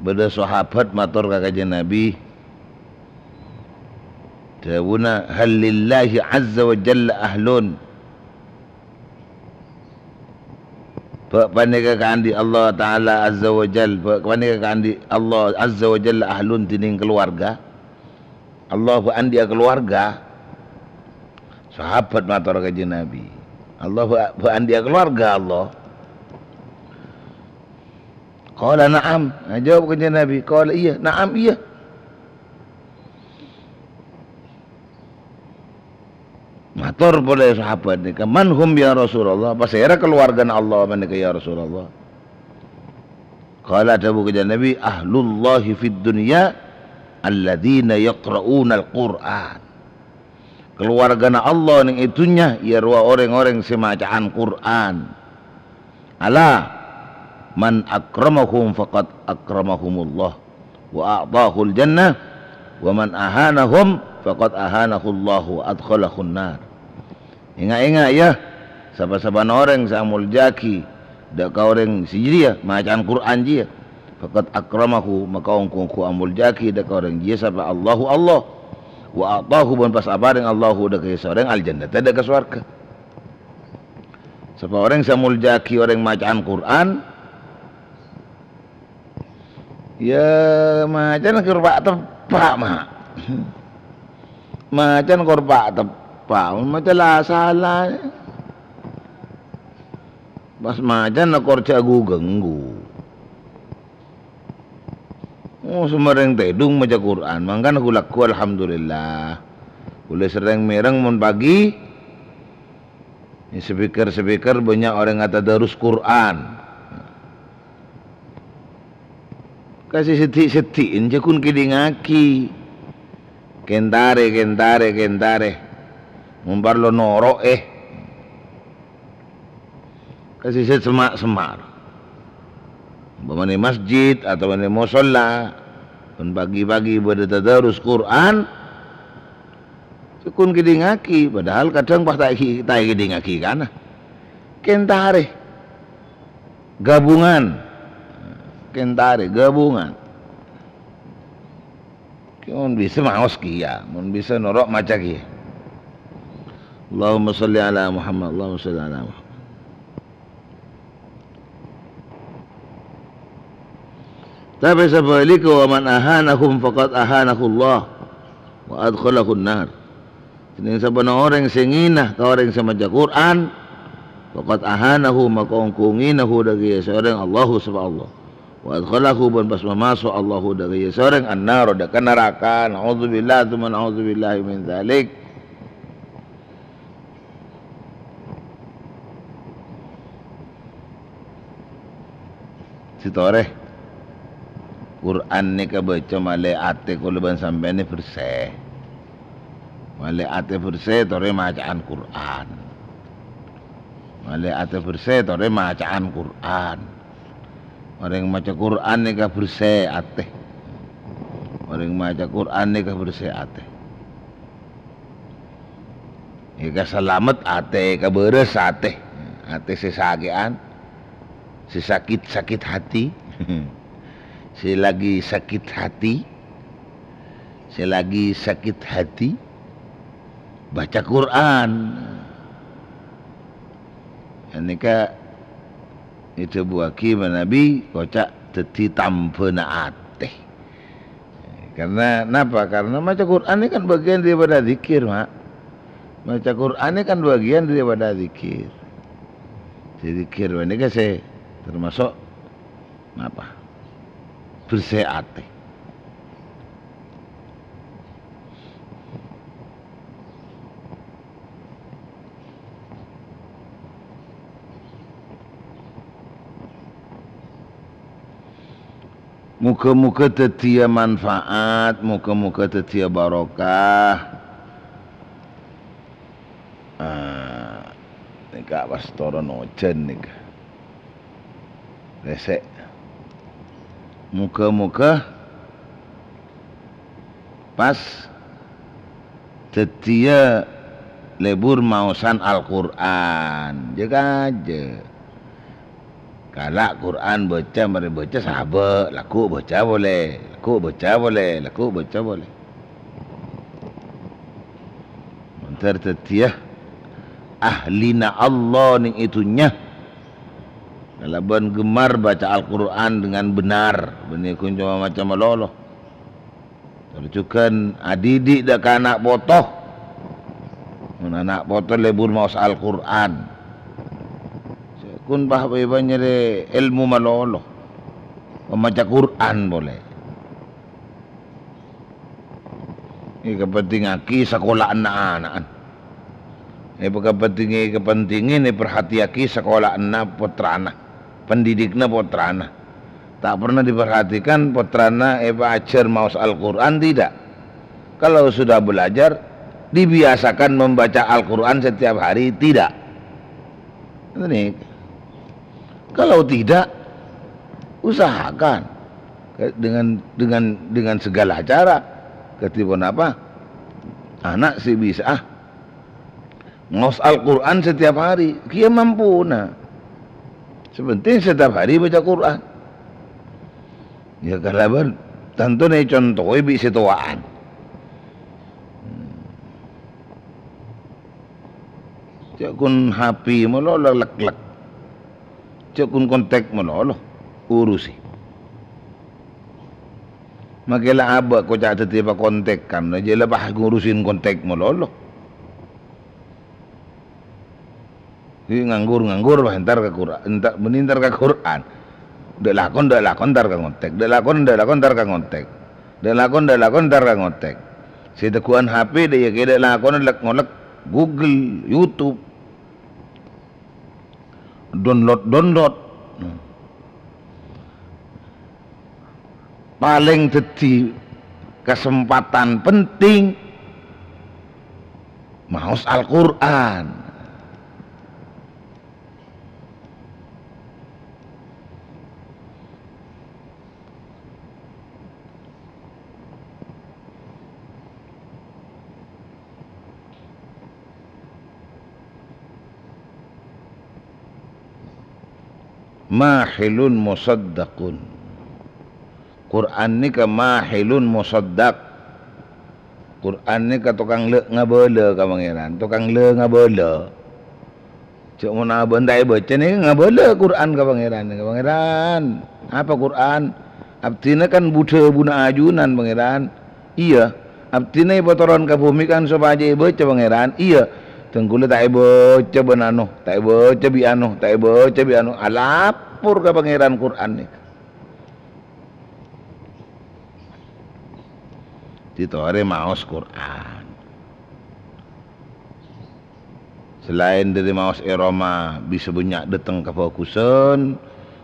Bâdâ sahabat mator ka Kanjeng Nabi. Dhâbuna, "Hal lillahi azza wa jalla ahlun?" Bâ' panèka kaandi' Allah Ta'ala Azza wa Jal, bâ' panèka kaandi' Allah Azza wa Jalla ahlun, dhinèng kalowarga. Allah bâ' andi'â kalowarga. Sahabat mator ka Kanjeng Nabi, "Allah bâ', bâ' andi'â kalowarga, Allah?" Qala, "Na'am." Nah, jawab Kanjeng Nabi, qala, "Iyâ, na'am, iyâ." Mator polè sahabat nèka, "Man hum ya Rasulullah? Apa sèra kalowargana Allah panèka ya Rasulullah?" Qala, dhâbu Kanjeng Nabi, "Ahlullahi fid dunya alladzina yaqra'unal Qur'an." Kalowargana Allah nèng è dhunnya, iyâ rowa orèng-orèng sè maca'an Qur'an. Ala man akramahum faqad akramahumullah wa a'tahul jannah, wa man ahanahum faqad ahanahullah wa adkhalahun nar. Ènga'-ènga', yâ, sapa-sapana orèng sè amoljâ'aghi dâ' ka orèng sè jârèya, maca'an Qur'an jârèya, faqad akramahu, maka ongghu-ongghu amoljâ'aghi dâ' ka orèng jârèya sapa Allahu Allah, wa a'tahu, bân pas aparèng Allahu dâ' ka sè orèng al-jannata, dâ' ka sowarghâ. Sapa orèng sè amoljâ'aghi orèng maca'an Qur'an, yâ, maca'an kor pa' teppa', ma'. Maca'an kor pa' teppa', maca la sala. Pas maca'an kor jâ' ghu-ghângghu. Oh, sè marèng tèdung maca Qur'an, mangkana ghu-lagghu, alhamdulillah. Kaulâ serrèng mèreng mon pagi, speaker-speaker bânnya' orèng atadarus Qur'an. Kasè sedhi'-sedhi'en jhâ' ghun kèdingngaghi. Kèntarè, kèntarè, kèntarè. Mon parlo noro'è. Sè semma'-semma'. Umpamana masjid otabâna mosolla, bân pagi-pagi bâdâ tadarus Qur'an, sè ghun kèdingngaghi, padahal kadhâng pas ta' èkè-, ta' èkèdingngaghi kana. Kèntarè. Gabungan. Kèntarè, gabungan. Mon bisa maos kèya, mon bisa noro' maca kèya. Allahumma shalli ala Muhammad, Allahumma shalli ala Muhammad. Tapè sabhâligghâ, wa man ahanahum faqad ahanahullah wa adkhalahun nar. Sènèng sabbhân orèng sè ngèna ka orèng sè maca Qur'an, faqad ahanahu, maka ongghu ngènahu dâ' ghiyâ sè orèng Allahu sapa Allah. Wa adkhalahu, bân pas mamaso' Allahu dâ' ghiyâ sè orèng an-nar, dâ' ka naraka. Na'udzubillah, tsumma na'udzubillahi min dzalik. Sè torè, Qur'an nèka bâca malè atè kaulâ bân sampèyan nè bersè. Malè atè bersè torè maca'an Qur'an. Malè atè bersè torè maca'an Qur'an. Orèng maca Qur'an nèka bersè atè. Orèng maca Qur'an nèka bersè atè. Èkasalamet atè, èkabârâs atè. Atè sè sakè'an, sè sakit, sakit hati. Sè lagi sakit hati, sè lagi sakit hati, baca Qur'an. Ghânèka èdhâbuwâghi manabi koca' dhâddhi tambhâna atè. Karena napa? Karena maca Qur'an ini kan bagian daripada zikir, Mak. Maca Qur'an ini kan bagian daripada zikir. Jadi zikir ini kan sè termasuk napa? Bersè atè. Moga-moga dhâddhiyâ manfaat, moga-moga dhâddhiyâ barokah. Ah, nèka pas toron ojhân nèka. Rèsè'. Moga-moga pas dhâddhiyâ lebur maosan Al-Qur'an. Jâ-kajâ. Kala' Qur'an bâca, marè bâca sabâ', lagghu' bâca polè, lagghu' bâca polè, lagghu' bâca polè. Mandhâr dhâddhiyâ ahlina Allah nèng è dhunnya. Kalabân gemar baca Al-Qur'an dengan benar, bânnè ghun coma maca malolo. Tor jhughân adidik dâ' ka ana' poto. Mon ana' poto lebur maos Al-Qur'an. Sè ghun pas bâbâ nyarè èlmo malolo. Pamaca Qur'an polè. Èkapentingngaghi sakola'anna ana'na. Èpakapentingè, kapentingè èparhatèyaghi sakola'anna pottrana, pendidikna pottrana. Tak pernah diperhatikan pottrana èpaajhâr maos Al-Qur'an, tidak. Kalau sudah belajar, dibiasakan membaca Al-Qur'an setiap hari, tidak. Ini. Kalau tidak, usahakan dengan, dengan, dengan segala cara. Kadhi ponapa? Ana' sè bisa, ah, maos Al-Qur'an setiap hari, kèya mampuna. Sè penting setiap hari baca Qur'an. Ya, kalabân tanto ècontoè bi' sè towa'an. Jhâ' ghun H P malolo lèk-lèk. Jhâ' ghun kontak malolo urusè. Makè la abâ' koca' dhâddhi pakontekan, jhâ' la pas ngurusin kontak malolo. Hi, nganggur-nganggur, wah, entar ka Qur'an, entar, mending entar ka Qur'an. Dâ' lakon, dâ' lakon, entar ka ngontek. Dâ' lakon, dâ' lakon, entar ka ngontek. Dâ' lakon, dâ' lakon, entar ka ngontek. Sè tegghu'ân H P, dâ' iyâ kèya dâ' lakon lèk-ngolèk Google, YouTube. Download, download. Palèng dhâddhi kasempatan penting maos Al-Qur'an. Mahilun musaddaqun. Qur'an nèka mahilun musaddaq. Qur'an nèka tokang lè-, ngabâlâ ka Pangèran, tokang lè-, ngabâlâ. Jhâ' mon abâ' ta' èbâca nèka ngabâlâ Qur'an ka Pangèran. Ka Pangèran, apa Qur'an? Abdhina kan bu-dhâbuna ajunan, Pangèran. Iyâ, abdhina èpatoron ka bhumè kan sopajâ èbâca, Pangèran. Iyâ, dhâng kaulâ ta' èbâca bân anu, ta' èbâca bi' anu, ta' èbâca bi' anu. Alapor ka Pangèran Qur'an nèka. Ditorè maos Qur'an. Salaèn dhâri maos è roma bisa bânnya' dâteng kabhâghusân,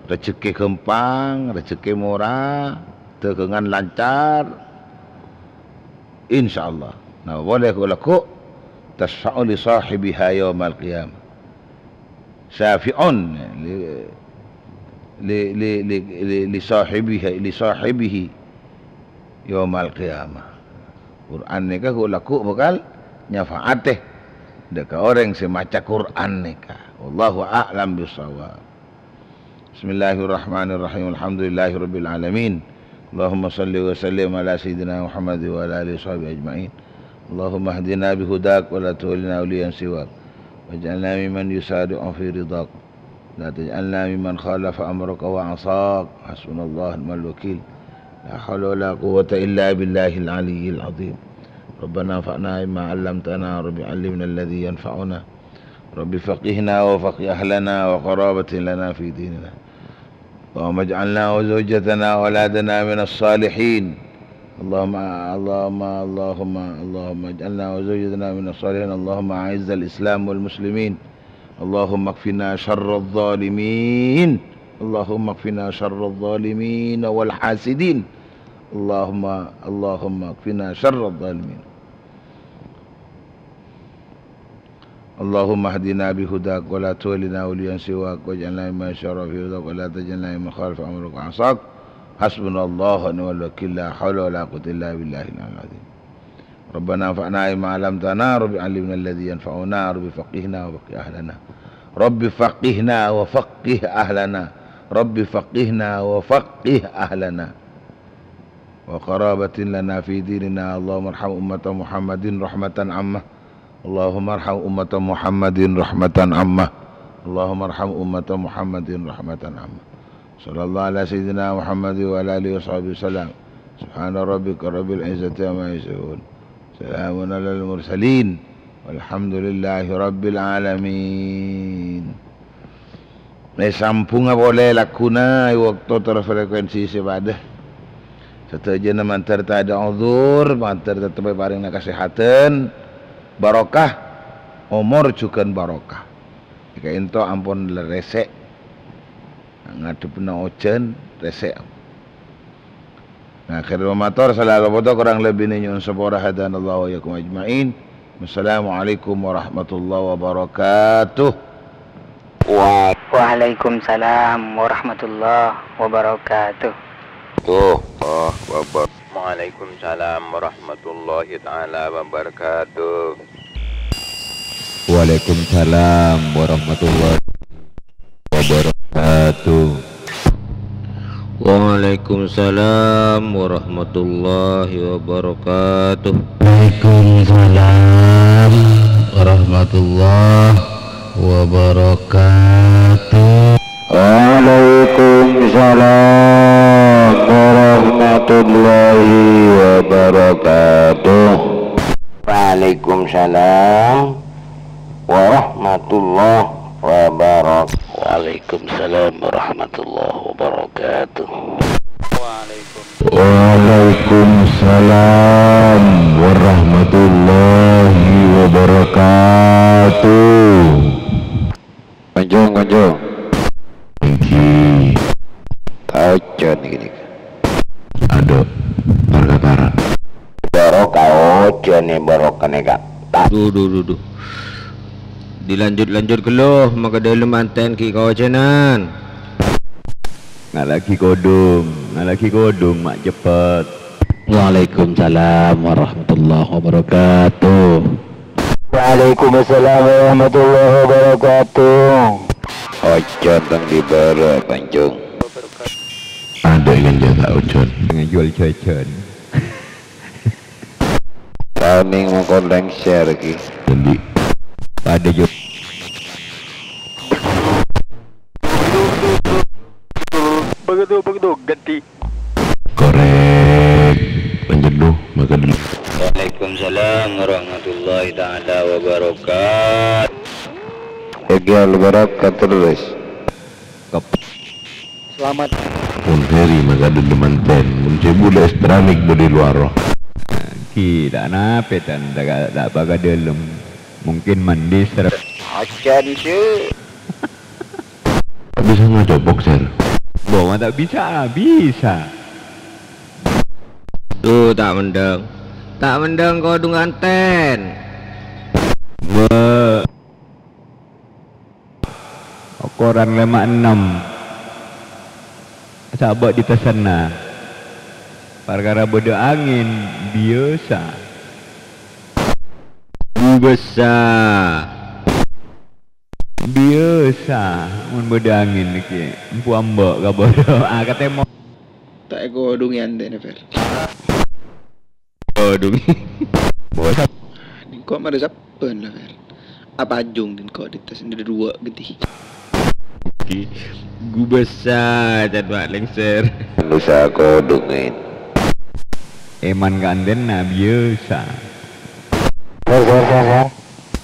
rejhekkè ghâmpang, rejhekkè mora, dâgângan lancar. Insyaallah. Nah, polè ghu-, lagghu', "Tasfa'u li sahibiha yaumal qiyamah." Syafi'un li, li, li, li, li, li sahibihi, li sahibihi yaumal qiyamah. Qur'an nèka ghu-, lagghu' bhâkal nyafa'atè dâ' ka orèng sè maca Qur'an nèka. Wallahu a'lam bissawab. Bismillahirrahmanirrahim. Alhamdulillahirabbil alamin. Allahumma shalli wa sallim ala sayyidina Muhammad wa ala alihi wa sahbihi ajma'in. Allahumma hdina bi hudak wa la tuwallina waliyan siwak. Waj'alna mimman yusari'u fi ridak. La taj'alna mimman khalafa amraka wa asak. Hasbunallahu wa ni'mal wakil. La haula wa la quwwata illa billahil aliyyil azim. Rabbana anfa'na bima 'allamtana, Rabbi 'allimna alladhi yanfa'una. Rabbi faqqihna wa faqqih ahlana wa qarabatin lana fi dinina. Allahumma ij'alna wa zawjatana wa auladana minas salihin. Allahumma, Allahumma, Allahumma, Allahumma ij'alna wa zawjatana minas salihin. Allahumma a'izzal Islam wal muslimin. Allahumma kfina syarradh dhalimin. Allahumma kfina syarradh dhalimin wal hasidin. Allahumma, Allahumma kfina syarradh dhalimin. Allahumma hdina bi hudak wa la tuwallina waliyan siwak, waj'alna mimman yusari'u fi ridak wa la taj'alna mimman khalafa amraka wa asak. Hasbunallahu wa ni'mal wakil, la haula wa la quwwata illa billahil aliyyil azim. Rabbana anfa'na bima 'allamtana, Rabbi 'allimna alladhi yanfa'una, Rabbi faqqihna wa faqqih ahlana. Rabbi faqqihna wa faqqih ahlana. Rabbi faqqihna wa faqqih ahlana. Wa qarabatin lana fi dinina. Allahumma arham ummata Muhammadin rahmatan 'ammah. Allahumma arham ummata Muhammadin rahmatan 'ammah. Allahumma arham ummata Muhammadin rahmatan 'ammah. Sallallahu ala sayyidina Muhammad wa ala alihi wa sahbihi wasallam. Subhana rabbika rabbil izzati amma yasifun. Salamun alal mursalin. Walhamdulillahi rabbil alamin. Nè, sambhungnga polè lagghuna è bâkto terros frekuensi sè padâ. Sadhâjâna mandhâr tadâ' udzur, mandhâr tettep èparèngana kasèhadhân, barokah, omor jhughân barokah. Ka'dinto ampon rèsè'. Ngadhebbhâ ojhân, rèsè'. Akhirul mator, salawat poto kurang lebbina nyo'on sapora, hadanallahu wa iyyakum ajma'in. Wassalamualaikum warahmatullahi wabarakatuh. Wa- Waalaikumsalam warahmatullahi wabarakatuh. Tuh, oh, wabar- Waalaikumsalam warahmatullahi taala wabarakatuh. Waalaikumsalam warahmatullahi wabarakatuh. Waalaikumsalam warahmatullahi wabarakatuh. Waalaikumsalam warahmatullahi wabarakatuh. Waalaikumsalam warahmatullahi wabarakatuh. Waalaikumsalam warahmatullahi wabarakatuh. Waalaikumsalam warahmatullahi wabarakatuh. Waalaikumsalam warahmatullahi wabarakatuh. Konjhung, konjhung. Ngghi. Taoco nèka, nèka. Adu, parkara. Barokah, oco nè barokah nèka. Ta- Duh, duh, duh, duh. Dilanjut-lanjut ghâllu, maka dâlem antèn ghi' kaojhânan. Ngalaghi kodhung, ngalaghi kodhung, ma' ceppet. Waalaikumsalam warahmatullahi wabarakatuh. Waalaikumsalam warahmatullahi wabarakatuh. Ojan tang di bârâ', Pancung. Adâ' kan jasa ojan. Ngajhuwâl jajan. Tao nèng mongko lengser ghi. Endi? Padâ, Jo. Begitu, begitu, ganti. Korek. Lanjut, Du. Maka dulu. Waalaikumsalam warahmatullahi taala wabarakatuh. Egel barokah terus. Kep-, Selamat. Pon sèri maka dulu manten. Mun sè bulâ estranik budi luar roh. Ghi, ta' napè, tan, ta', ta' bâka dâlem. Mungkin mandi ser-, Ojan, Cuk. Bisa ngacopok, Ser? Bo, ma' ta' bisa, bisa. Tuh, ta' mendhâng. Ta' mendhâng kodhung nganten. Bâ. Okoran lèma ennem. Sabâ' ditasanna. Parkara bâdâ angèn, biyasa. Biyasa. Biyasa, mon bâdâ angèn nèkè, embu ambâ' ka bâdâ, ah, katèmo. Ta' èkodhungè antèna, Fel. Kodhungè. Bos. Engko' marè sabbhân la, Fel. Apa ajung engko' dites dhuwâ' ghi. Ghi. Gubessa, jadwal lengser. Manusa kodhungè. Èman ka antèna biyasa. Fer, fer, fer, fer.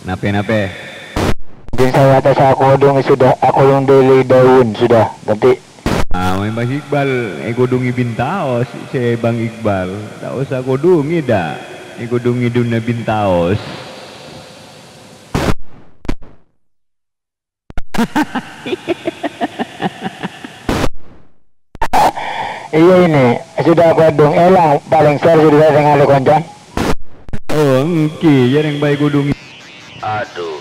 Napè, napè? Din saya atas aku odong sudah, aku yang dari daun sudah, ganti. Ah, main Bang Iqbal, èkodhungè Bintaos, sè Bang Iqbal. Ta' osa kodhungè, dâ'. Èkodhungè dhuna Bintaos. Iya ini, sudah aku adung, elang paling share sudah saya tinggal di koncan. Oh, èngghi, jhâreng bhâi kodhungè. Aduh.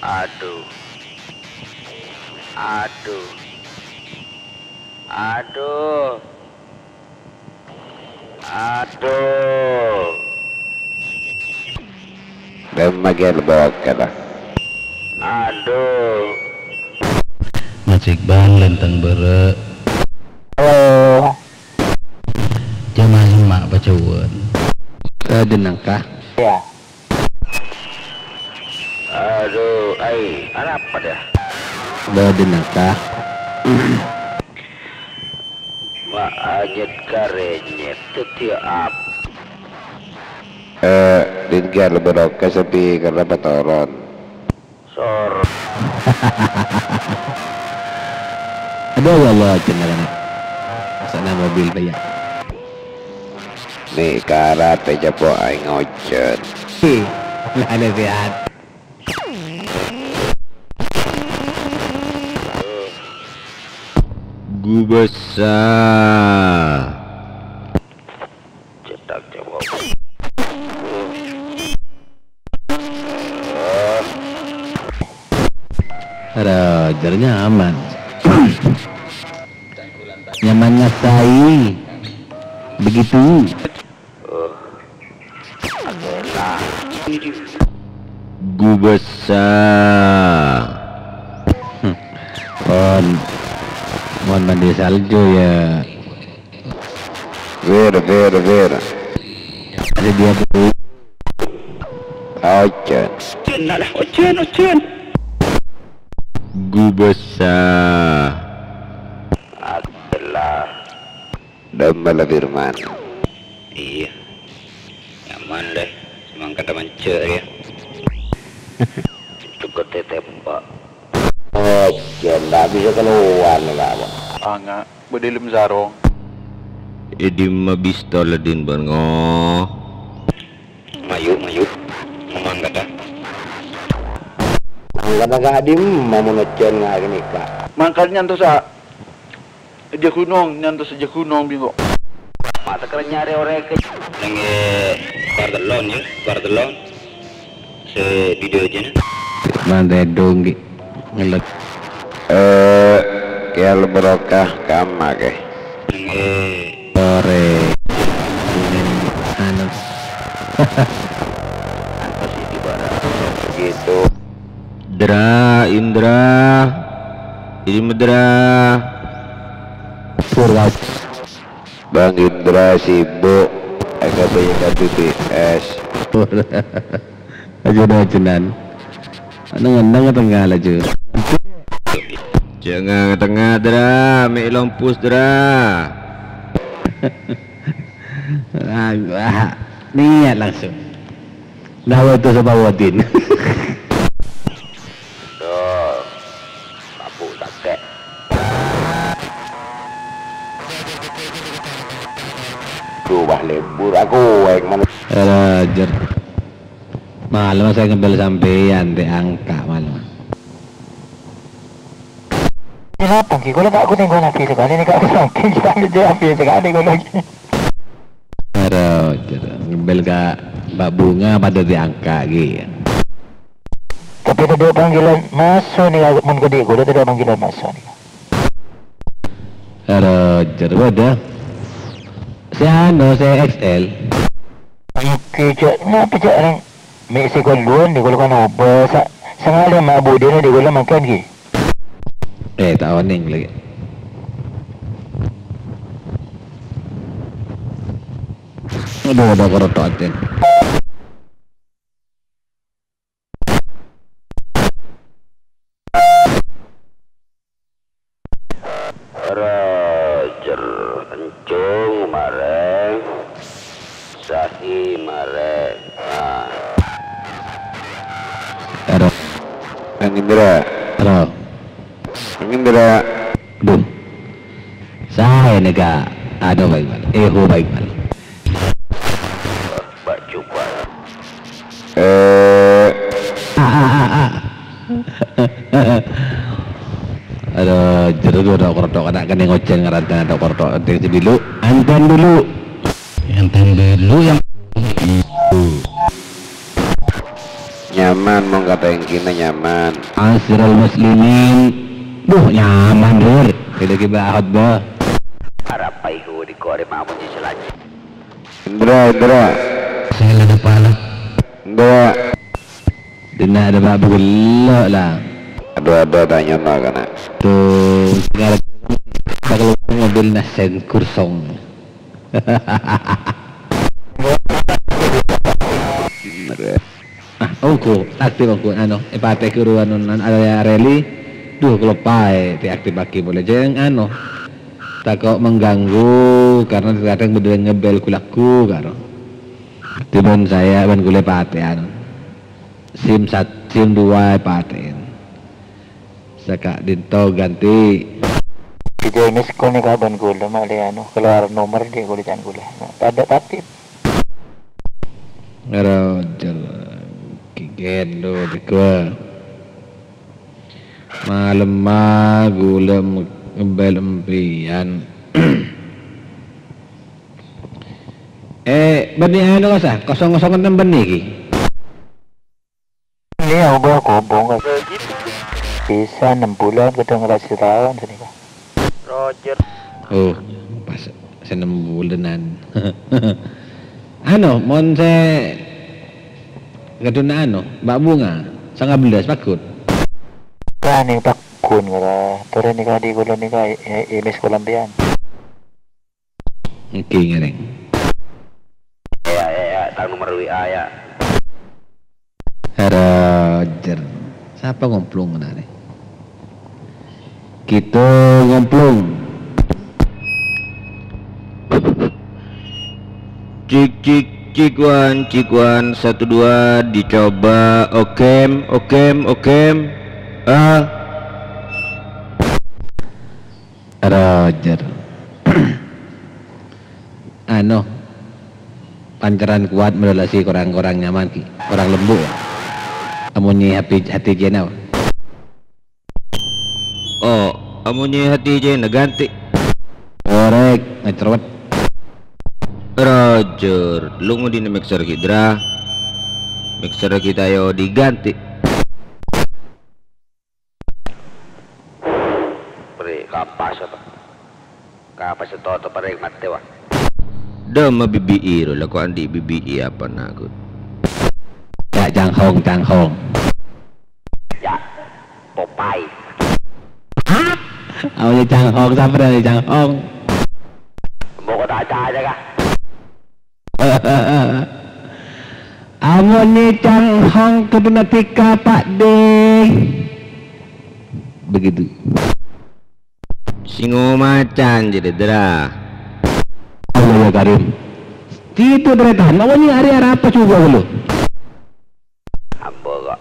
Aduh. Aduh. Aduh. Aduh. Dâmma ghi' bâkala. Aduh. Masih balen tang bârâ'. Halo. Jamaah emma' pajhâuwân. Bâdâ nangka? Iya. Aduh, ai, arapa dâ? Bâdâ nangka? Ma' anyet karè nyet, dhâddhiyâ ap-, Eh, din ghi' lebbi roka sepi karena patoron. Sor. Aduh, ya Allah, cenderana. Sana mobil, ya. Ni' karate jhâpo aèng ojhân. Hi, la, la, sehat. Gubessa. Cetak jawab. Roger nyaman. Nyaman ngasai. Begitu. Gubessa. Pon. Mon mandi salju ya. Vera, vera, vera. Ada dia dulu. Ojen. Ojen, alah, ojen, ojen. Gubessa. Abdullah. Dâmma la Firman. Iyâ. Nyaman, lè. Semangkata manca', yâ. Cukut tètèmpa'. Ojen, ta' bisa kalowar, Pak. Anga'. Bâdâ è dâlem sarong. È dimma bistol din bân ngo? Mayu, mayu. Mamangkata. Mangkana ka'dimma mon ojen nga' ghânèka? Mangkana nyantos a-, jhâ' ghunong, nyantos jhâ' ghunong, bingko. Mata kernyare ore ke. Neng, eh, Bardelon, ya, Bardelon. Sè video aja, nah. Mantè dong, Ki. Ngelek. Eh, kèya barokah kamma, kè. Neng, eh. Sore. Anu. Apa sih di barang? Gitu. Indra, Indra, ini Indra. Bang Indra sibuk, katanya ke B B S. Aja dah, Jenan. Neng-neng tengah laju. Jangan tengah, Dra, me' lompus, Dra. Ah, ah, niat langsung. Nawaitu sabawadin. Tuh, mabuk sakit. Duh, wah, lebur aku, wae, mana? Rajar. Malem saya ngebel sampeyan, te angka malem. Kenapa, Ki? Kalau tak aku tengok lagi sekali nih, Kak, aku sakit, kita ambil jawab ya sekali kalau lagi. Aduh, jero, ngebel ka Mbak Bunga pada diangka, Ki. Tapi tadi panggilan masuk nih, Kak, mun kedi kulo tadi panggilan masuk nih. Aduh, jero, waduh. Si anu, si X L. Oke, cak, ngapa, cak, orang? Me' sè kolluwân dhi' kaulâ kan obâ, sa-, sangalè ma' budina dhi' kaulâ mangkèn, ghi. Eh, ta' onèng lagi. Aduh, ada korotto atèn. Roger, encong marè. Sahi marè. Nah. Ero. Bang Indra. Ero. Bang Indra. Duh. Saè nèka, anu, Pak Iqbal. Eh, ho, Pak Iqbal. Pak Jubal. Eh. Ah, ah, ah, ah. Aduh, jero tok-tok ana' kènè' ngocèn ngaran tok-tok anten dulu. Anten dulu. Anten dulu yang nyaman, mon kata yang kina nyaman. Asyiral muslimin. Duh, nyaman, Dur. Beda ki bahot, bah. Arapa iku di kore mamun di selanjutnya. Indra, Indra. Saya ada pala. Indra. Dina ada bab gelo lah. Aduh, ada tanya no kana. Tuh, sekarang bakal mobil nasen kursong. Ah, ongko, aktif ongko, anu, epate guru anu, nan, area rally, duh, keloppae, diaktifake pole, jeng, anu, tako' mengganggu, karena kadang bâdâ ngebel ku lagu, karo. Diban saya, ban gule pate, anu, sim sat-, sim dua pate. Saka'dinto ganti. Dijai miskol ni kaban gula, male anu, keluar nomor di kulitan gula. Nah, tadâ' tatip. Roger, kigen do dikwa. Malemma gula m-, ngembel empiyan. Eh, bânnè anu, Mas, ah, kosong kosong ennem bânnè iki. Iya, ubah kobong, kan. Bisa enam bulan, kadang ora setahun, sini, kan. Roger. Oh, pas senem bulanan. Anu, mon sè kadhuna anu, Mbak Bunga, sangabelas pagut. Kan yang pagun, kata. Tore nika di kula nika, i-, i-, imis kolambian. Ngghi, ngereng. Ya, ya, ya, tang nomor W A ya. Roger. Sapa ngomplung ngene? Kita ngomplung. Cik, cik, cik, one, cik, one, satu, dua, dicoba. Okem, okem, okem. Ah. Roger. Anu, pancaran kuat modulasi kurang-kurang nyaman, Ki. Kurang lembut. Amunyi hati, hati jena. Oh, amunyi hati jena ganti. Korek, ngecrot. Roger, lu ngudine mixer, Ki, Dra. Mixer kita yo diganti. Pre, kapas apa? Kapas toto pareng mate, wah. Dâ' ma' bibi'i ro, la ko' andi' bibi'i apa nagut. Ya, canghong, canghong. Ya, Amonye Cang Hong, sapa amonye Cang Hong? Moko ta' caca, Ka'. Amonye Cang Hong keduna tika, Pak De. Begitu. Singo macan jadi dera. Allah ya Karim. Itu, Tretan. Amonye hari arapa coba dulu? Ambo kok.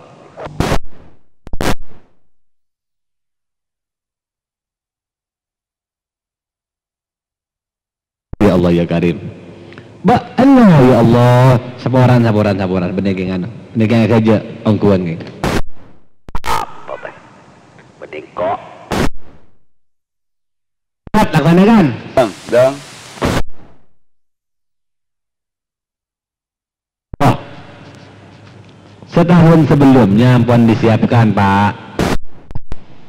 Ya Allah ya Karim. Ba, Allah ya Allah. Saporan, saporan, saporan. Bennè kè nganu. Bennè kè saja ongghuwân kè. Apa, Bang? Mending kok. Laksanakan. Bang, Bang. Oh. Setahun sebelumnya ampon disiapkan, Pak.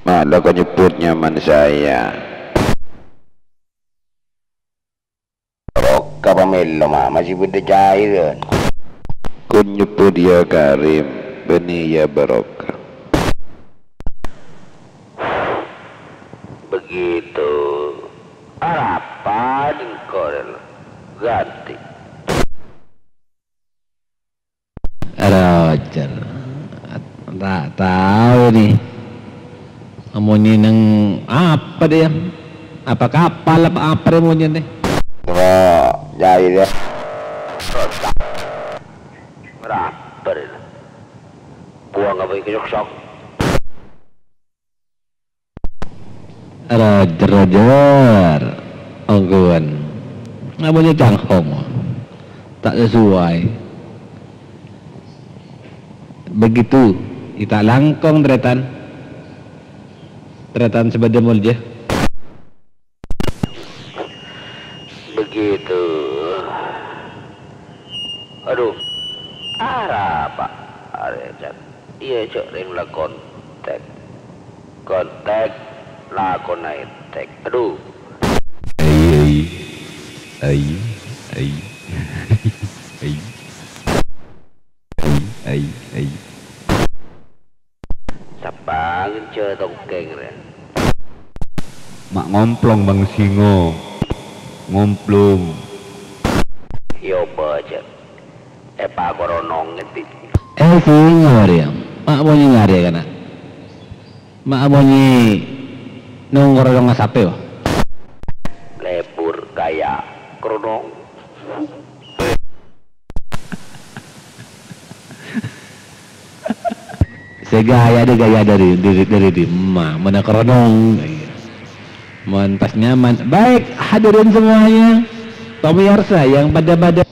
Mak, lo kok nyebut nyaman saya. Barokah pamèlo, Mak, masih bâdâ cairan. Kon nyebut ya Karim, bânnè ya barokah. Begitu. Arapa dengko rela ganti. Roger. Ta' tao ini. Amonye neng apa dia? Apa kapal apa, apa dia amonye nih? Wah, jahil ya. Berapa dia? Buang apa itu sok-sok? Roger, Roger. Ongghuwân. Namanya Cang Hong. Ta' sesuai. Begitu. Ita langkong, Tretan. Tretan sabâdâ molja. Begitu. Aduh. Arapa? Arè, Cak. Iyâ, Cak, rèng la kontak. Kontak, lakona èntek. Aduh. Ai, ai. Ai, ai. Ai. Ai, ai, ai. Sapa ngenca tongkèng rè? Ma' ngomplong, Bang, singo. Ngomplong. Iyâ, bâjâ. Èpakoronong ngendi? Eh, singo rè. Ma' amonye ngarè kana. Ma' amonye nongkoronong sapè, wah. Lebur kaya koronong. Sè gaya dâ' gaya dâri, dâri, dâri dimma, mana koronong. Mon pas nyaman. Baik, hadirin semuanya, pemirsa yang pada-pada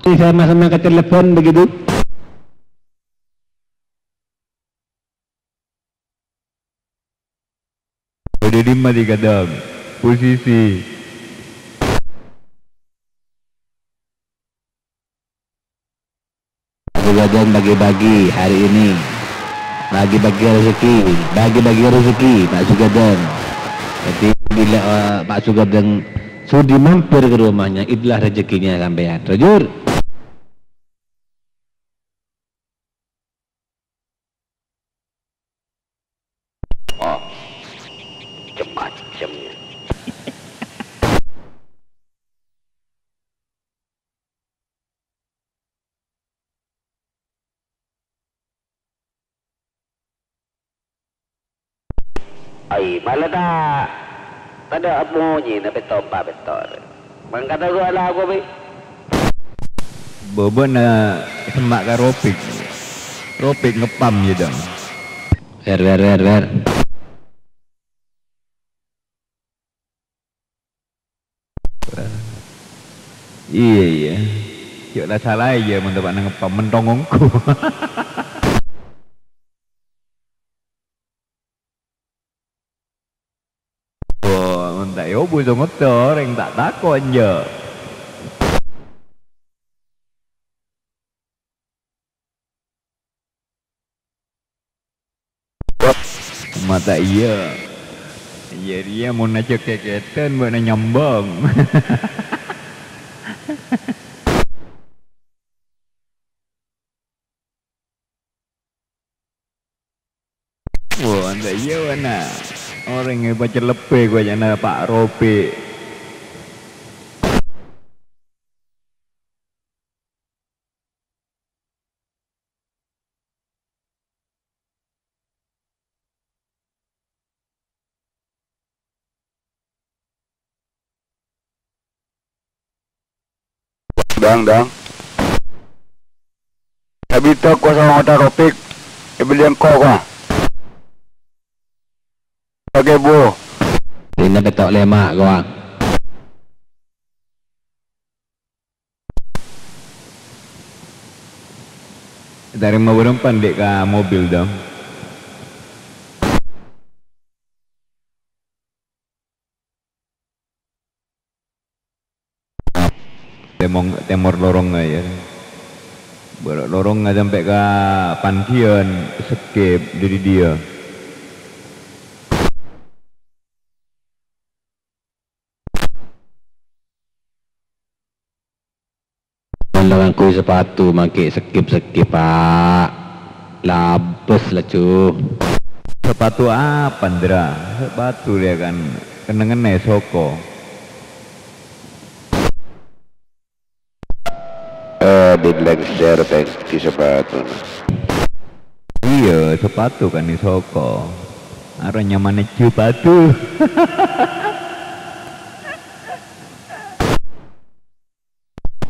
sama-sama kecelebon begitu. Bâdâ dimma, Di Kadam? Posisi. Pak Sugadan bagi-bagi hari ini. Bagi-bagi rezeki, bagi-bagi rezeki, Pak Sugadan. Jadi, bila, eh, Pak Sugadan sudi mampir ke rumahnya, itulah rezekinya sampean. Jujur. Oh, macem-macem ya. Ai, mala ta', tadâ' monyèna pètto empa' pètto. Mangkata gua lagu, Bi. Bobona semma' ka Ropik. Ropik ngepam, ya, Dang. Wer, wer, wer, wer. Iyâ, iyâ. Jhâ' la sala iyâ mon ta' ngepam mentong ongghu. Oh, mon ta' èobu songetta orèng ta' tako' enjâ'. Mata iyâ. Iyâ, rèya mon ajhâk kèkètèn bâ'na nyambhâng. Wah, anta iyâ, wana. Orèng èpacellèbbhi koca'na Pa' Ropi'. Dang, dang. Sabito ko sama motor Ropik. Ebeli engko' ko. Pakai bu. Dina petok lema' ko. Tarèma bârâmpan dhi' ka mobil, dong. Temong-, temor lorongnga, ya. Bârâ' lorongnga sampè' ka Pandian, Sekip, dâri diyâ. Mon la ngangghuy sapatu, mangkè Sekip-Sekip, Pak. Labâs laju. Sapatu apa, Ndra? Sapatu rèya kan kennengnganna è soko. Eh, din lengser, tengki sapatuna. Iyâ, sapatu kan è soko. Arèya nyamana jhâpatu.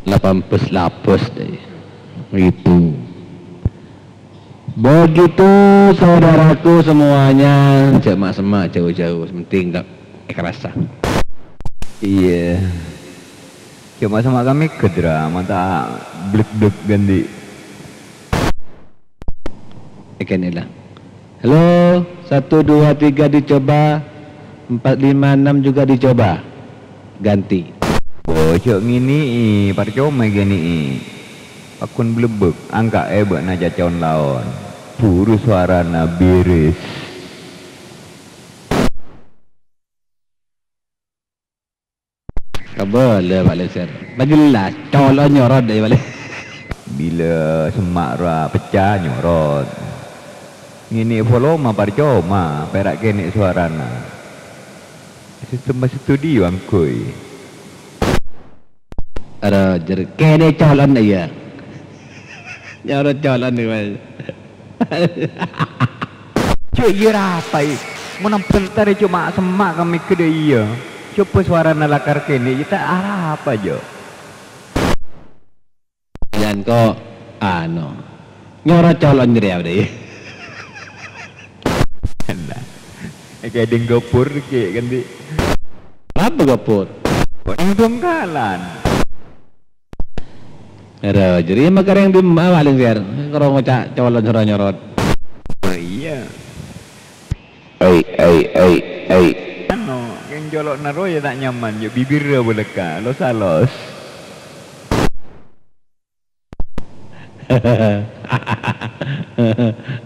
Lapan belas labâs, deh. Itu. Begitu, saudaraku semuanya. Jhâ' ma'-semma' jhâu-jhâu, sè pentèng ta' èkarassa. Iyâ. Jhâ' ma'-semma' ka mèghâ, Dra, ma' ta' blek-blek ghândhi'. Èkènè' la. Halo, satu, dua, tiga dicoba, empat, lima, enam juga dicoba. Ganti. Bo, jhâ' ngènè'è, parcoma èghântè'è. Pagghun blebbek, angka'è bâ'na cacon laon. Buru sowarana bèrès. Kabâlâ, Pak Lèngsèr. Pas jelas, colo' nyorot dâ', Pak Lèngsèr. Bilâ semma' rowa pecca nyorot. Ngènè' poloma parcoma, pèra' kènè' sowarana. Sistem studio angghuy. Aro, jer-, kènè' colo'na, iyâ. Nyorot colo'na, Pak. Jhâ' iyâ arapa, è? Mon abhântarè coma semma' ka mèghâ dâ' iyâ. Coba sowarana lakar kènè', iyâ ta' arapa, jhâ'. Yan ko, ano, nyoro colo' nyerèya, dâ'. Nah, èkèdhing gapur, kè, kan, Di'? Apa gapur? Kok neng bongkalan? Ero, jârèya makarèng dimma, Pak Lèngsèr? Karo ngoca' colo' nyoro-nyorot. Oh, iyâ. Ai, ai, ai, ai. Ano, kèng colo'na rowa iyâ ta' nyaman, jhâ' bibirra bâlâkka', los-alos.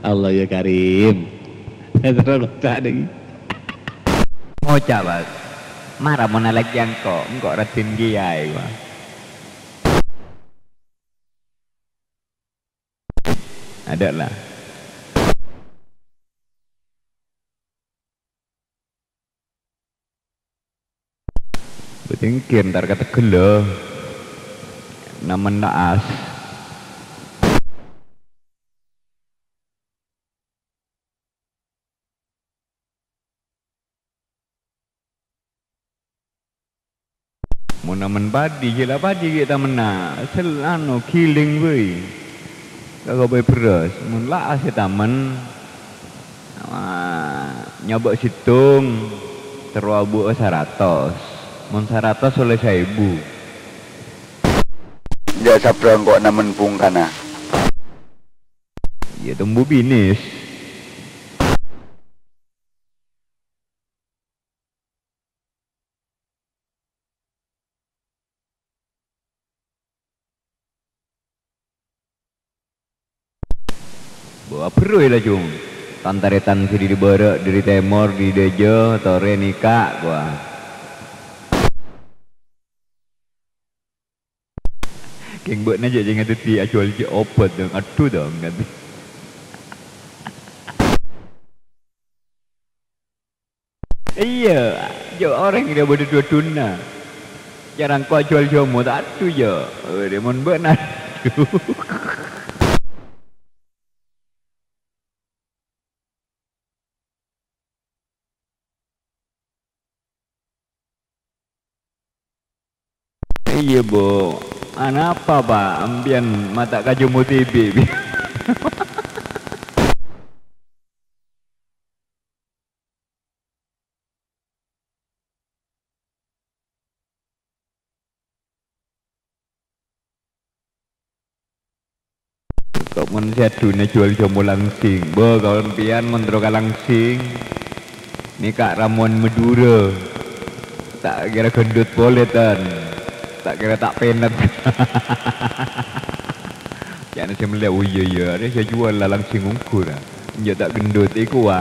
Allah ya Karim. Terus ngoca' dâ' ghi. Ngoca', Bas. Mara mon alakè engko', engko' raddhin kèyaè, wah. Adâ' la. Bâdâ ènggi entar ka tegghâlla. Namen la'as. Mon namen padi, jhâ' la padi ghi' tamenna. Sel-, ano, ghiling bhâi. Ka kabây bherrâs. Mon la'as sè tamen, ah, nyabâ' sèttong, terro abâ'â saratos. Mon saratos ollè saèbu. Jhâ' sabrang ko' namen bungkana. Iyâ, tombu binis. Bâ' bherrâ' laju. Tan-tarètan sè dâri bârâ', dâri tèmor, dâri dâjâ, torè nèka', wah. Kèng bâ'na jhâ' jhâ' ngadâddhi ajhuwâl jhâ' obât, dong. Adhu, dong, kan. Iyâ, jhâ' orèng rèya bâdâ dhu-dhuna. Jhâ' rangko' ajhuwâl jhâmo, ta' adhu, jhâ'. Orèng mon bâ'na adhu. Iyâ, Bu. Anapa, Pa'? Empèyan mata' ka jhâmo dhibi', bi'? Kok mon sè adhuna jhuwâl jhâmo langsing. Bâ, kaulâ empèyan mon terro ka langsing. Nèka ramowan Madhurâ. Ta' kèra gendut polè, tan. Ta' kèra ta' pènèt. Ca'na sè mellè, "Oh, iyâ, iyâ, arèya sè jhuwâl la langsing ongghu, ra. Enjâ' ta' gendut èkowa."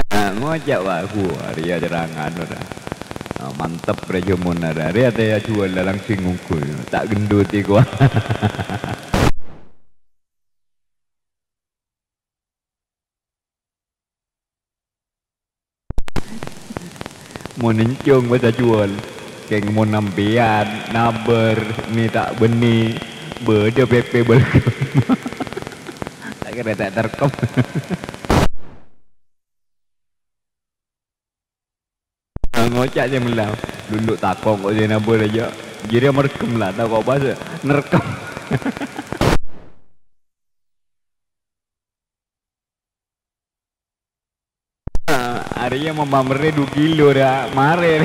Nah, ngoca', "Wah, ghu, arèya cèrangan, ra. Ah, mantep, ra, jhâmona, ra. Arèya tè ajhuwâl la langsing ongghu, ta' gendut èkowa." Mon encong bâdâ jhuwâl, kèng mon sampèyan nabâr mè' ta' bânnè, bâdâ pèpè bâlghem. Ta' kèra ta' terkep. Ngoca' sè mella, "Lulu tako' kok sè nabâr ajâ." Jârèya merghem la, tako' pas nerkep. Arèya mamamerrè du kilo, ra, marè.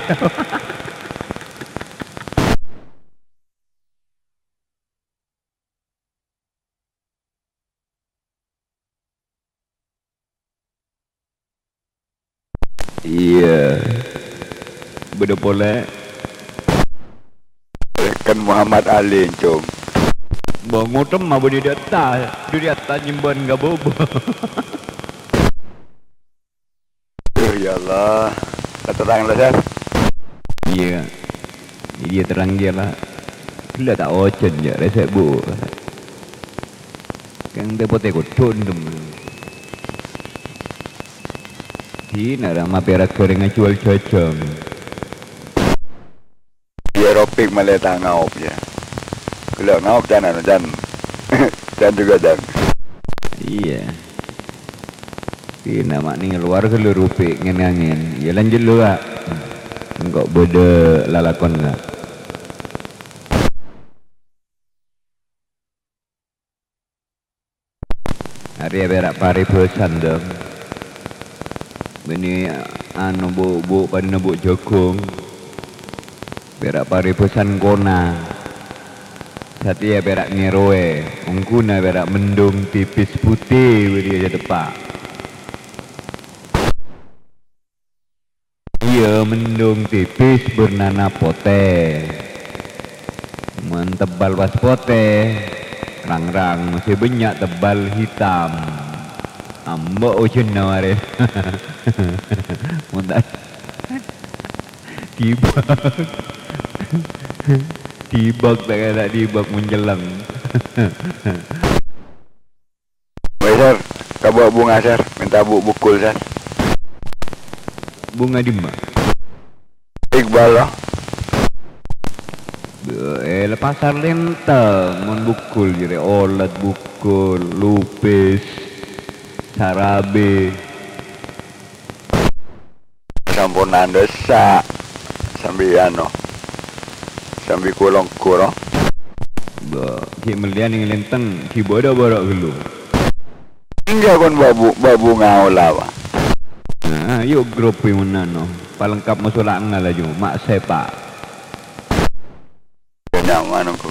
Iyâ. Bâdâ polè. Rèken Muhammad Ali, Cong. Bâ, ngothèm abâ' dâri attas, dâri attas nyembân ka bâbâ. Aduh, ya Allah. Kata tangan lah, Sar. Iyâ. Iyâ, terrang iyâ, la. Ghellâ' ta' ojhân, jâ', rèsè' bu. Kèng tè-potè kodhu, endem. Dinah ra mapèra' ghârèng ajhuwâl jhâjhâng. Iyâ, Ropik malè ta' ngaop, yâ. Ghellâ' ngaop, can, anu, can. Can juga, can. Iyâ. Dinah ma' nèng kalowar ghâllu Ropik ngèn-angèn. Iyâ, lanjut lu, Kak. Engko' bâdâ lalakon, Kak. Arèya pèra' parèbhâsan, Dong. Bânnè, anu, bu'-bu' padâna bu' jhâghung. Pèra' parèbhâsan kona. Satèya pèra' ngèrowè, ongghuna pèra' mendung tipis putè, bâriyâ sè teppa'. Iyâ, mendung tipis bârnana potè. Mon tebbal pas potè, rang-rang sè bânnya' tebbal hitam. Amba' ojhânna marè. Mon ta' dibâk. Dibâk, ta' kèra dibâk mon celleng. Wèh, Sar, kabâ' bhunga, Sar. Mènta bu-, bhukul, Sar. Bhunga dimma? Iqbal, loh. Bâ-, è, la Pasar Lenteng, mon bhukul, jârèya olat bhukul, lupis, sarabi. Sampon andhâsa, sambi ano, sambi kolongkoro. Bâ, ghi' mellèya neng Lenteng, ghi' bâdâ bârâ' ghâllu. Enjâ' kon bâbu, bâbu ngaola, wa. Nah, yu' grup è mennano, palengkap moso la engal laju, ma' sepa'. Nyaman engko.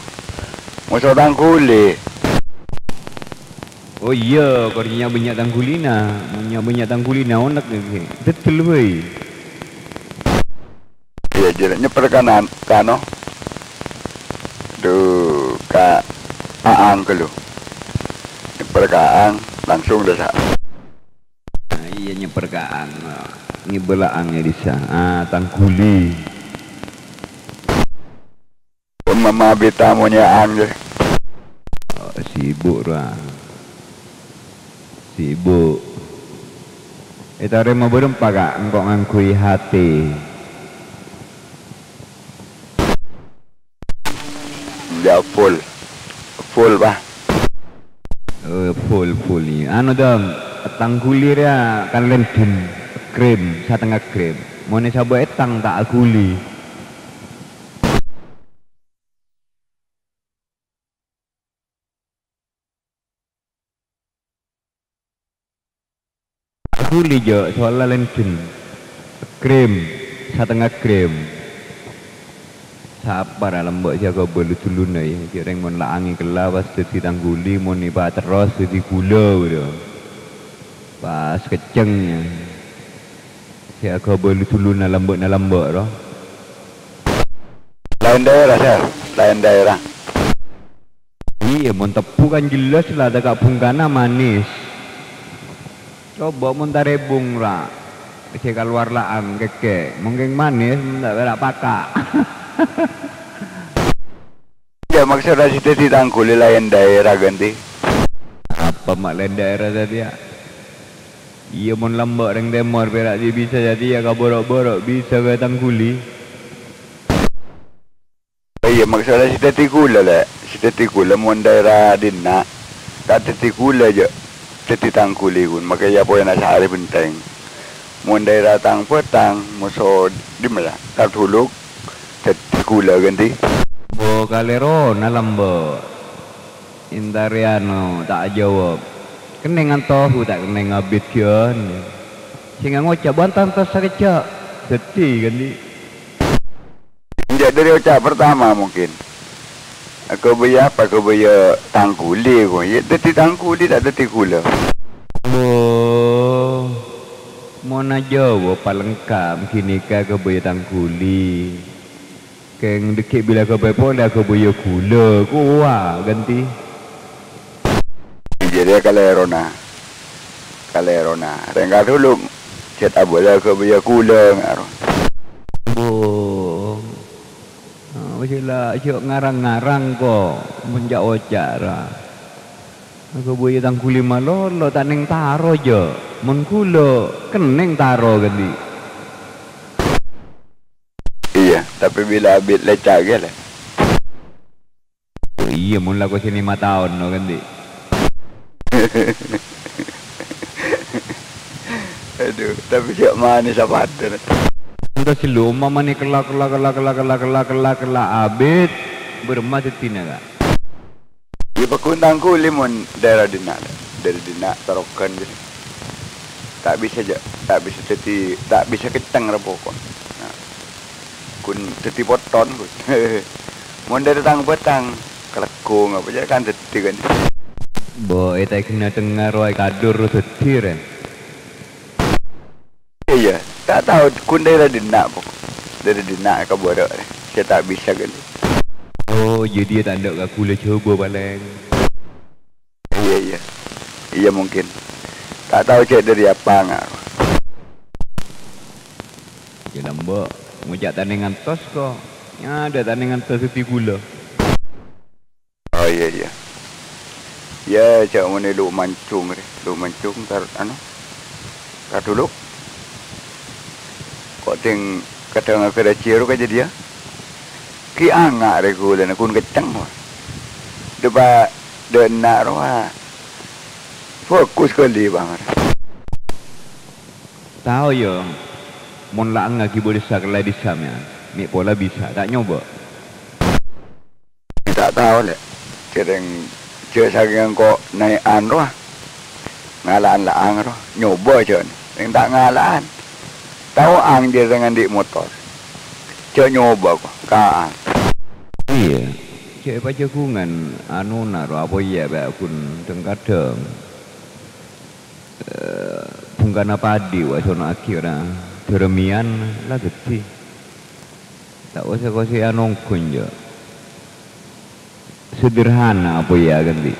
Moso tangkuli. Oh iyâ, kor nya-, bânnya' tangkulina. Mon nya-, bânnya' tangkulina, onek lagi. Dâddel bhâi. Iyâ, jârèya nyèpèr kanan, kano. Dhu, ka aang ghâllu. Nyèpèr ka aang, langsung dâ' sa'. Nah, iyâ, nyèpèr ka aang, ngibâ la aang è dissa'. Ah, tangkuli. Mama bita monya'an, jâ. Oh, sibuk, ra. Sibuk. Ètarèma bârâmpa, Ka', engko' ngangghuy hati. Ya, full. Full, Pak. Oh, full, full, iyâ. Anu, Dam, ètang ghuli rèya kan lèndhin, gram, satengnga gram. Mon èsabâ' ètang ta' aghuli. Aghuli, jâ', soalla lèndhin. Gram, satengnga gram. Sapa ra lambâ' sè aghâbây lu-dhuluna, yâ? Jâ' rèng mon la angèng kella pas dhâddhi tang ghuli, mon èpaterros dhâddhi ghulâ, bro. Pas kecceng, yâ. Sè aghâbây lu-dhuluna lambâ'-na lambâ', ro. Laèn dhaèra, Sir. Laèn dhaèra. Iyâ, mon tebbhu kan jelas la, ta' ka' bhungkana manis. Coba mon tarèbung, ra, sè kalowar la'ang kèkkè', mungkin manis, mon ta' pèra' paka'. Iyâ, maksodda sè dhâddhi tang ghuli laèn dhaèra, ghântè. Apa ma' laèn dhaèra tadâ', yâ? Iyâ, mon lambâ' rèng tèmor pèra' jiyâ bisa jâdiyâ ka boro'-boro' bisa ka tang ghuli. Iyâ, maksodda sè dhâddhi ghulâ, Lè'. Sè dhâddhi ghulâ mon dhaèra dinna', ta' dhâddhi ghulâ, jâ'. Dhâddhi tang ghuli, ghun. Makè ya poyana sarè bhenteng. Mon dhaèra tang bhâtang, moso dimma, yâ? Tadhuluk, dhâddhi ghulâ, ghântè. Bo kalèrona lambâ'. Èntarè ano, ta' ajâwâb. Kennèng antohu, ta' kennèng abit ghiyan. Sènga' ngoca' bân tanto sakejjhâ'. Dhâddhi, ghântè. Enjâ' dhâri oca' pertama mungkin. Aghâbây apa? Aghâbây tang ghuli, ko. Yâ, dhâddhi tang ghuli, ta' dhâddhi ghulâ. Bo, mon ajâwâb palengkap ghânèka aghâbây tang ghuli. Kèng dhâggi' bilâ aghâbây polè aghâbây ghulâ, kowa ghântè. Jârèya kalèrona. Kalèrona. Rèng kadhuluk, cèt abâlâ aghâbây ghulâ, ngaro. Bo. Ah, wis la, jhâ' ngarang-ngarang, ko. Mon jhâ' oca', ra. Aghâbây tang ghuli malolo, ta' nèng taro, jâ'. Mon ghulâ, kennèng taro, ghântè. Iyâ, tapè bilâ abit lèca' kèya, Lè'. Oh, iyâ, mon la kosèna lèma taon, no, kan, Di'? Adu, tapè jhâ' manèssa padâna. Entar sè loma' manè kella', kella', kella', abit, bârâmma dhâddhina, Ka'? Iyâ, paggun tang ghuli mon dhaèra dinna', Lè'. Dhâri dinna' taroghân, jârèya. Ta' bisa jhâ', ta' bisa dhâddhi, ta' bisa kecceng ra pokok. Nah, ghun dhâddhi potton, ghun. Mon dhâri tang-bâtang, kaleggong apa jârèya kan dhâddhi, kan. Bo, è tèghna tengnga rowa è kadhur dhâddhi, rè. Iyâ, ta' tao ghun dhaèra dinna', pokok. Dhâri dinna' ka bârâ', rè. Sè ta' bisa, kan. Oh, jadi ya tandhâ ka ghulâ Jhâbâ palèng. Iyâ, iyâ. Iyâ, mungkin. Ta' tao jhâ' dhâri apa, nga'. Yâ, lambâ'. Ngoca' tanè ngantos, ko. Nyadâ tanè ngantos dhâddhi ghulâ. Oh, iyâ, iyâ. Yâ, jhâ' monè lu mancung, rè. Lu mancung, tar-, anu, kadhuluk. Ko' dhing kadhâng aghârâjiyâ ro ka jâdiyâ. Ghi' anga' rè ghulâna ghun kecceng, wa. Dâpa' dâ' enna' rowa. Fokus kali, Bang. Tao, yâ. Mon la engaghi bâdâ sakella è dissa', mèyan. Mè' pola bisa, ta' nyoba? Ta' tao, Lè'. Jhârèng jhâ' sakèng engko' naè'an rowa. Ngala'an la'ang rowa. Nyoba jhâ'. Rèng ta' ngala'an. Tao ang jhârèng andi' motor. Jhâ' nyoba, ko. Ka'ang. Iyâ. Jhâ' èpajhâghungan anona rowa apoyya bâ'na ghun dhâng-kadhâng. Eh, bhungkana padi wa sono'aghi ora dârâmèyan la dhâddhi. Ta' osa kosè'an ongghu, jhâ'. Sederhana apa ya, kan, Di'?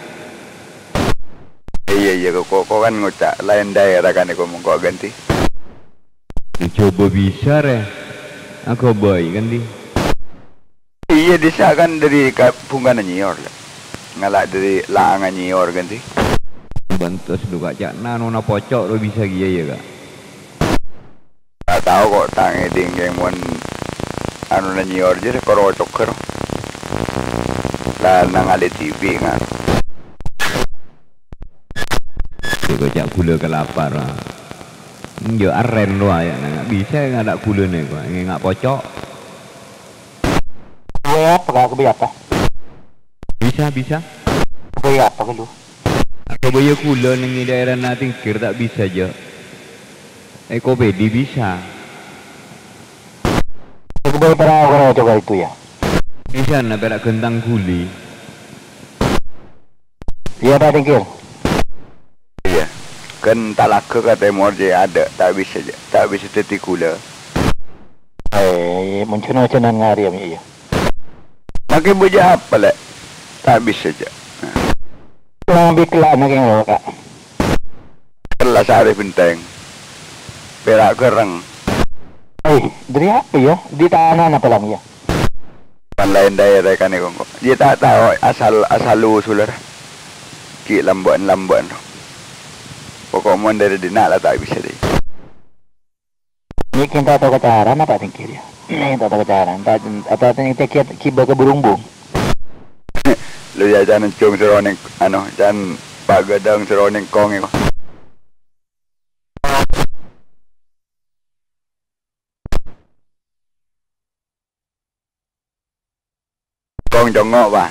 Iyâ, iyâ, ko', ko', ko' kan ngoca' laèn dhaèra kan, ko' mongko, kan, Di'? Coba bisa, rè. Aghâbây, kan, Di'? Iyâ, Dhissa' kan dhâri ka-, bhungkana nyèyor, la. Ngala' dhâri la'angnga nyèyor, kan, sih? Bantos, lu, Ka', ca'na nona pocok, ro, bisa kèya, ya, Ka'? Ta' tao, ko', ta' ngèdhing, kèng mon anona nyèyor, jârèya karo cokor. La, nang alè dhibi', nga'. Jâ' ko' ca' ghulâ kalapa, ra. Enjâ' arèn rowa, ya, na, bisa ngala' ghulâna, ko', nga' pocok. Ghâbây apa, Ka'? Ghâbây apa? Bisa, bisa. Ghâbây apa, ghâllu? Ghâbây ghulâ neng è daerana Tengger ta' bisa, jâ'. È Kopèdi bisa. Ghâbây para orang itu, itu, ya? Bisa, na, pèra' ghântang ghuli. Iyâ, Pak Tengger. Iyâ. Kan talaga ka tèmor jâ' adâ', ta' bisa jâ', ta' bisa dhâddhi ghulâ. Eh, mon jhân-ojhânan ngarè, ya, iyâ. Makè bâjâ apa, Lè'? Ta' bisa jâ'. Nang bi' kella'na kèng rowa, Ka'. Kella' sarè bhenteng. Pèra' ghârreng. Eh, dhâri apa, ya? Di tanana palang, ya? Kan laèn daerah kan, kongko. Iyâ, ta' tao asal, asal usulla, ra. Ghi' lambâ'ân-lambâ'ân, ro. Pokok mon dhâri dinna' la ta' bisa, dhi. Nèka ta' tao kacarana, Pak Tengger, ya. Nèka ta' tao kacarana. Ta', ta', ta', ta', ta', kibâ ka burung bung. Lu, ya, can jung sèro nèng, ano, can pa' ghâdhâng sèro nèng kong, iko. Kong congngo', Pak.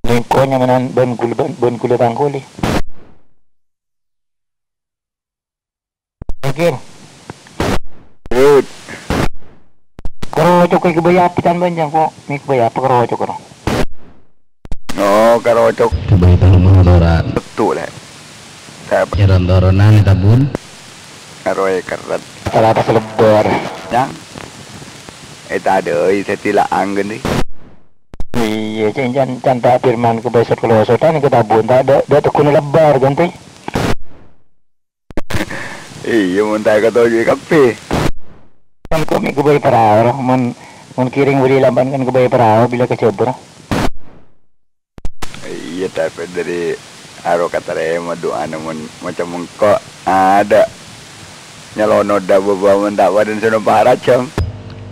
Nèng kong nyamanan bân ghulâ, bân, bân ghulâ tangkoli. Oke. Yut. Karo cokè' ghâbây apa can bânjang, ko'? Mè' ghâbây apa karo cokè' ro? Oh, karo cok. Ghâbây tao motoran. Betul, Lè'. Nyaron-toronan è tabun. Karo è kerret. Tara pas lebbâr. Yang? È tadâi sè tila anggen, dhi. Iyâ, cèng can, can Pak Firman ghâbây sot-kalosotan è tabun, ta' dâ', dâ' tegghuna lebbâr, kan, dhi. Iyâ, mon ta' èkatoju'i kabbhi. Kan ko' mè' ghâbây parao, ro. Mon, mon kèrèng bâri' lamban kan ghâbây parao bilâ ka Jhâbâ. Iyâ, tapè dhâri aro katarèma du'ana mon maca mengko' adâ'. Nyalonodda bâbâ mon ta' padâna sè nompa' rajâng.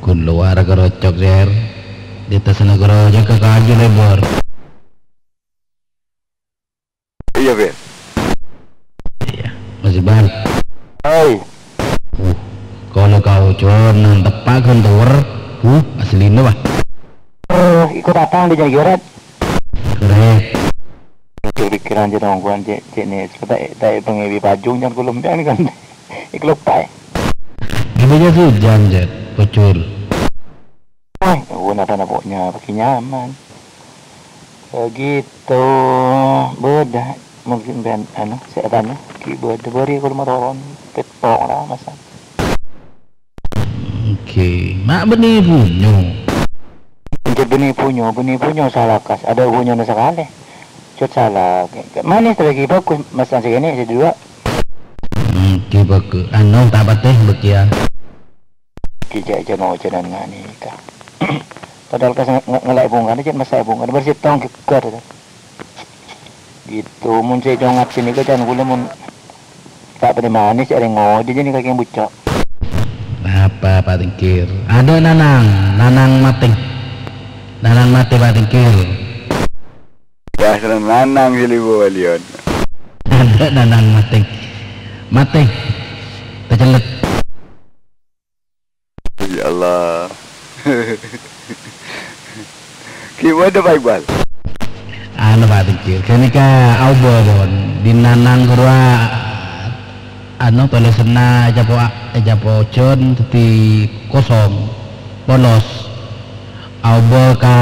Ghun lowar karocok, Jer. Di atasna karocok ka kaju lebar. Iyâ, Pir. Iyâ, Mas Iqbal. Hai. Uh, kalau kau cor nang tepak kan tower. Uh, asli ini, wah. Eh, ikut apa yang dijaga, Red? Red. Pikir-pikiran aja dong, gua cek, cek nih, tak, tak pengen pajung jangan kulum kan. Ikut lupa ya. Gimana sih, jangan, Jet? Bocor. Wah, oh, napa-napanya, pakai nyaman. Begitu, bâdâ. Mungkin ben, anu, saya tanya, ki bâdâ bâri' kalau mau turun, petong lah, masa. Oke, mak bânnè bunyo. Cèt bânnè bunyo, bânnè bunyo salakas, adâ' bunyona sakalè. Cèt sala, manis lagi bagus, masa segini, saya dua. Hmm, ki bagus. Anu, tak patè, bekian. Ki jhâ'-jhâ' nojhânan ngani ka. Padahal kas nge-, nge-, ngelak bungkana, cèt masa bungkana, bersih tong gegar, ta. Gitu, mon sè congat sini ka can gula mon tak pernah manis, ada ngodi jadi kaki bucok. Apa, Pak Tengkir? Ada nanang, nanang mateng. Nanang matè, Pak Tengkir. Ya, seneng nanang sih, Libo Walion. Ada nanang mateng. Mateng. Tercelet. Ya Allah. Gimana, Pak Iqbal? Anu, Pak Tengkir. Kènèka aobâ, pon. Dinanang ghâruwa, anu, tolèsanna ècapo', ècapo' ojhân dhâddhi kosong. Polos. Aobâ ka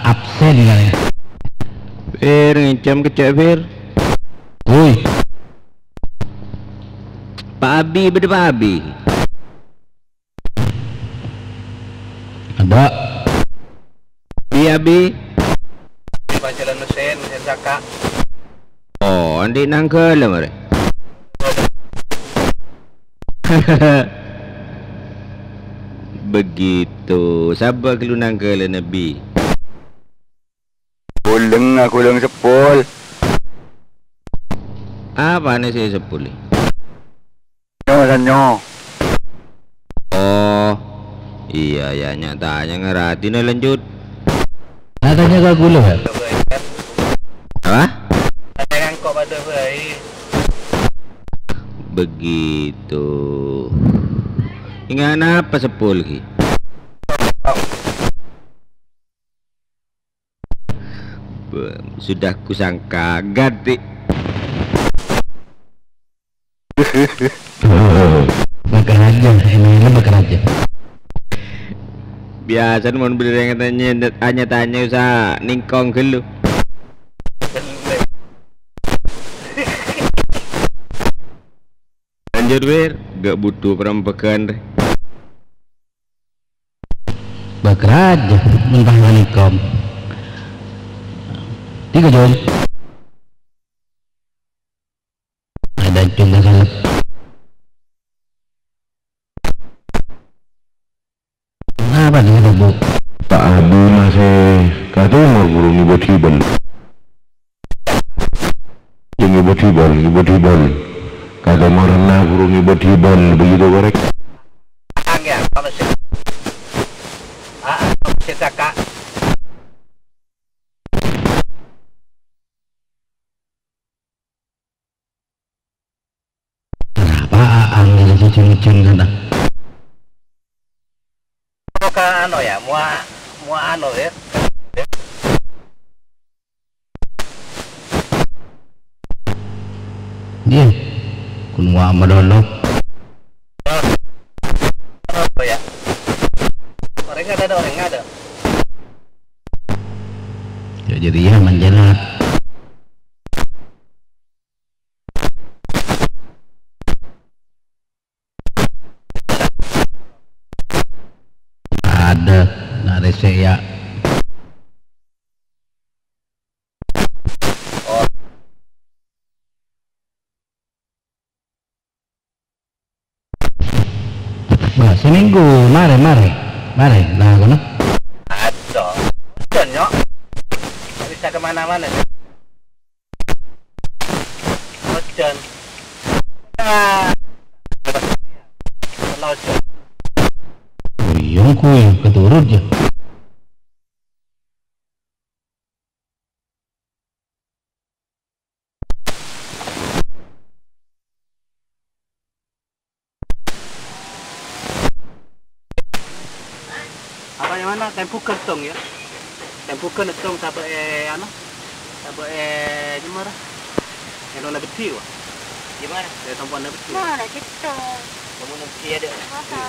absen, kan. Fir, ngèncam kècè', Fir. Woi. Pak Abi, bâdâ Pak Abi? Ada. Abi, Abi. Pak Jalan Husein, Husein Saka. Oh, andi' nangghâl, marè. Begitu. Saba' ghâllu nangghâlâ Nabbhi. Ghuleng, ghuleng seppol. Apana sè seppol? Nyo, san nyo. Oh, iyâ, iyâ, nya-tanya ngartèna lanjut. Nah, tanya ka ghulâ, Pak. Apa? Tanya kok pada baik. Begitu. Inga' napa seppol ghi? Be-, sudah kusangka ganti. Bakaraja, emangnya bakaraja. Biasa mon bâdâ orèng tanya, nya-tanya usa nèngkong ghâllu. Lanjut, Wir. Gak butuh perempegan, rè. Bakaraja, mentah manikon. Tiga jam. Ada cunta salep. Apa nih, Bu? Pak Abi masih katumor burung ibet-ibet. Yang ibet-ibet, ibet-ibet. Katumorna burung ibet-ibet, begitu korek. Angel, kalau sih. Ah, ah, sih kakak. Kenapa Aang jadi jin-jin sana? Mau ke anu ya, mau, mau anu ya. Iya. Kun wa madolo. Oh ya. Orang ada, orang ada. Ya, jadi ya menjelat. Ada, nak resek ya. Bah, seminggu, mare, mare, mare, nah, kono. Aduh, hujan, nyok. Nggak bisa kemana-mana, nyok. Hujan. Ah. Kalau hujan. Oh, iya, engko ya, keturut ya. Apa yang mana? Tempukan tong ya. Tempukan tong sampai, eh, anu? Sampai, eh, gimana? Yang nona beddhi, wah. Gimana? Dari tempukan beddhi. Mana situ? Kamu nanti ada. Masa?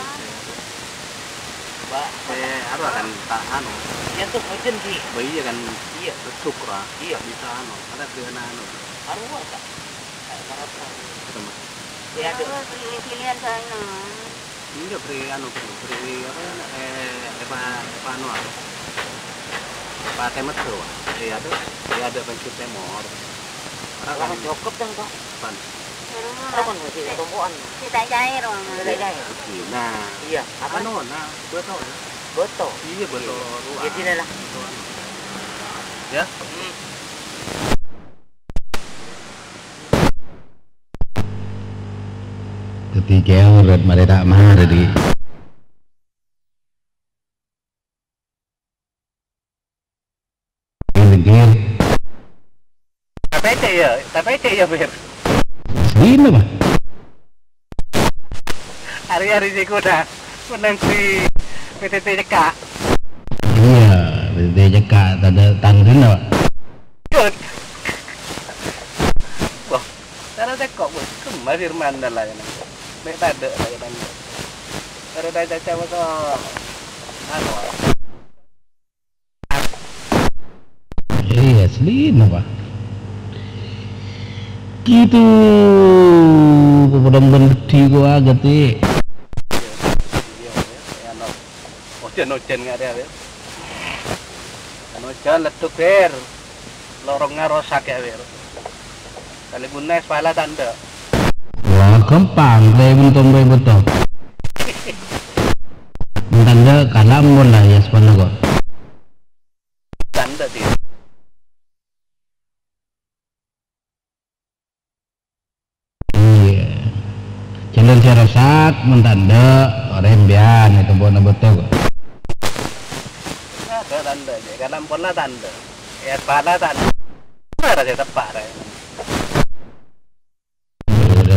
Mbak. Eh, apa kan tak anu? Ya tuh, hujan sih. Bah, iya kan. Iya. Betuk, Ra. Iya. Bisa anu. Ada di anu. Anu apa? Iya, Dok. Terus, ini pilihan saya, nah. Enggak, beri anu, beri, beri apa ya, eh, Eva, Eva anu, ah. Eva Temet tuh, Wak. Iya, Dok. Iya, Dok, pensiun Temor. Orang kan cakep, dong, Pak. Pan. Orang kan masih tompoan. Kita cair, Bang. Kita cair. Nah. Iya, apa? Anu, nah, betul. Betul. Iya, betul. Iya. Jadi lah. Betul, anu. Ya. Hmm. Ketika urut mare ta' mare, Di'. Minggir. Tapete ya, tapete ya, Ber. Sino, Pak? Hari-hari sih kuda menang si P T T cekak. Iya, P T T cekak, tanda, tanda dino, Pak. Wah, cara teko, Bos. Kemma Firman dah lah, ya, nang. Mek tadek lah, ya, nang. Baru dah caca, Bos. Anu. Iya, asli, napa? Gitu. Pepadang bendedi kok agak, Ti. Iya, iya, iya, iya, no. Ojan-ojan nggak ada, ya. Ojan letuk, Ber. Lorongnya rosak, ya, Ber. Kali guna es pala tanda. Wah, gampang, kayak buntung, kayak buntung. Bentar, Alam mola ya sepana kok. Tandhâ, Dir. Iyâ. Jhâlân sè rosak, mon tandhâ, orèng biyan, ètompo'na bâto kok. Ada tandhâ, Dir. Kalam pola tandhâ. Ya, pala tandhâ. Mana sè teppa', rè?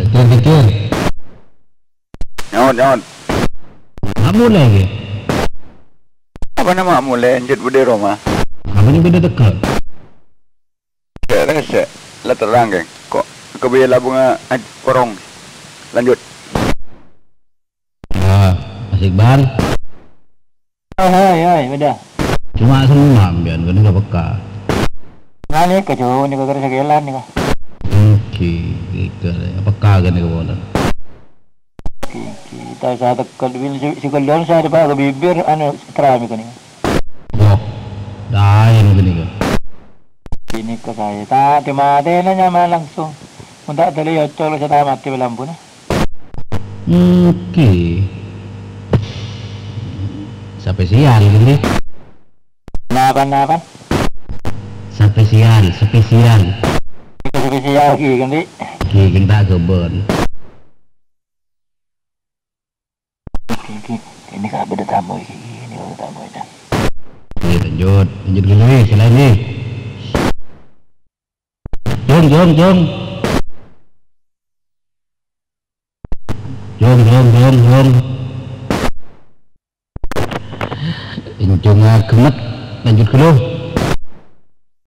Kir, kir, kir. Nyaot, nyaot. Mak molè, kir. Apa nama mak molè? Lanjut budi Roma. Apa ni budi tegak? Rese, la terang, geng. Kok kebiye labunga aj-, korong? Lanjut. Ah, Mas Iqbal. Hai, hai, hai, beda. Cuma semma' mbiyan kene gak peka. Nah, nèka, Cuk, nèka gara sakelan nèka. Oke, nèka, peka kene kepala. Oke, oke. Ta' usah teka, bil si, si kelon saya depan ke bibir, anu, terami kene. Wah, lain kene kan. Ini ke saya. Tak, di mata nanya mah langsung. Mun tak tadi ya, colo saya tak mati lampu nah. Oke. Spesial, gitu. Napa, napa? Spesial, spesial. Spesial, gitu, kan, Dik? Oke, kita kebon. Oke, oke. Ini kalau ada tamu, ini, ini kalau ada tamu, ya. Oke, lanjut. Lanjut dulu, nih. Selain, nih. Jong, jong, jong. Jong, jong, jong, jong. Injunga gemet, lanjut dulu.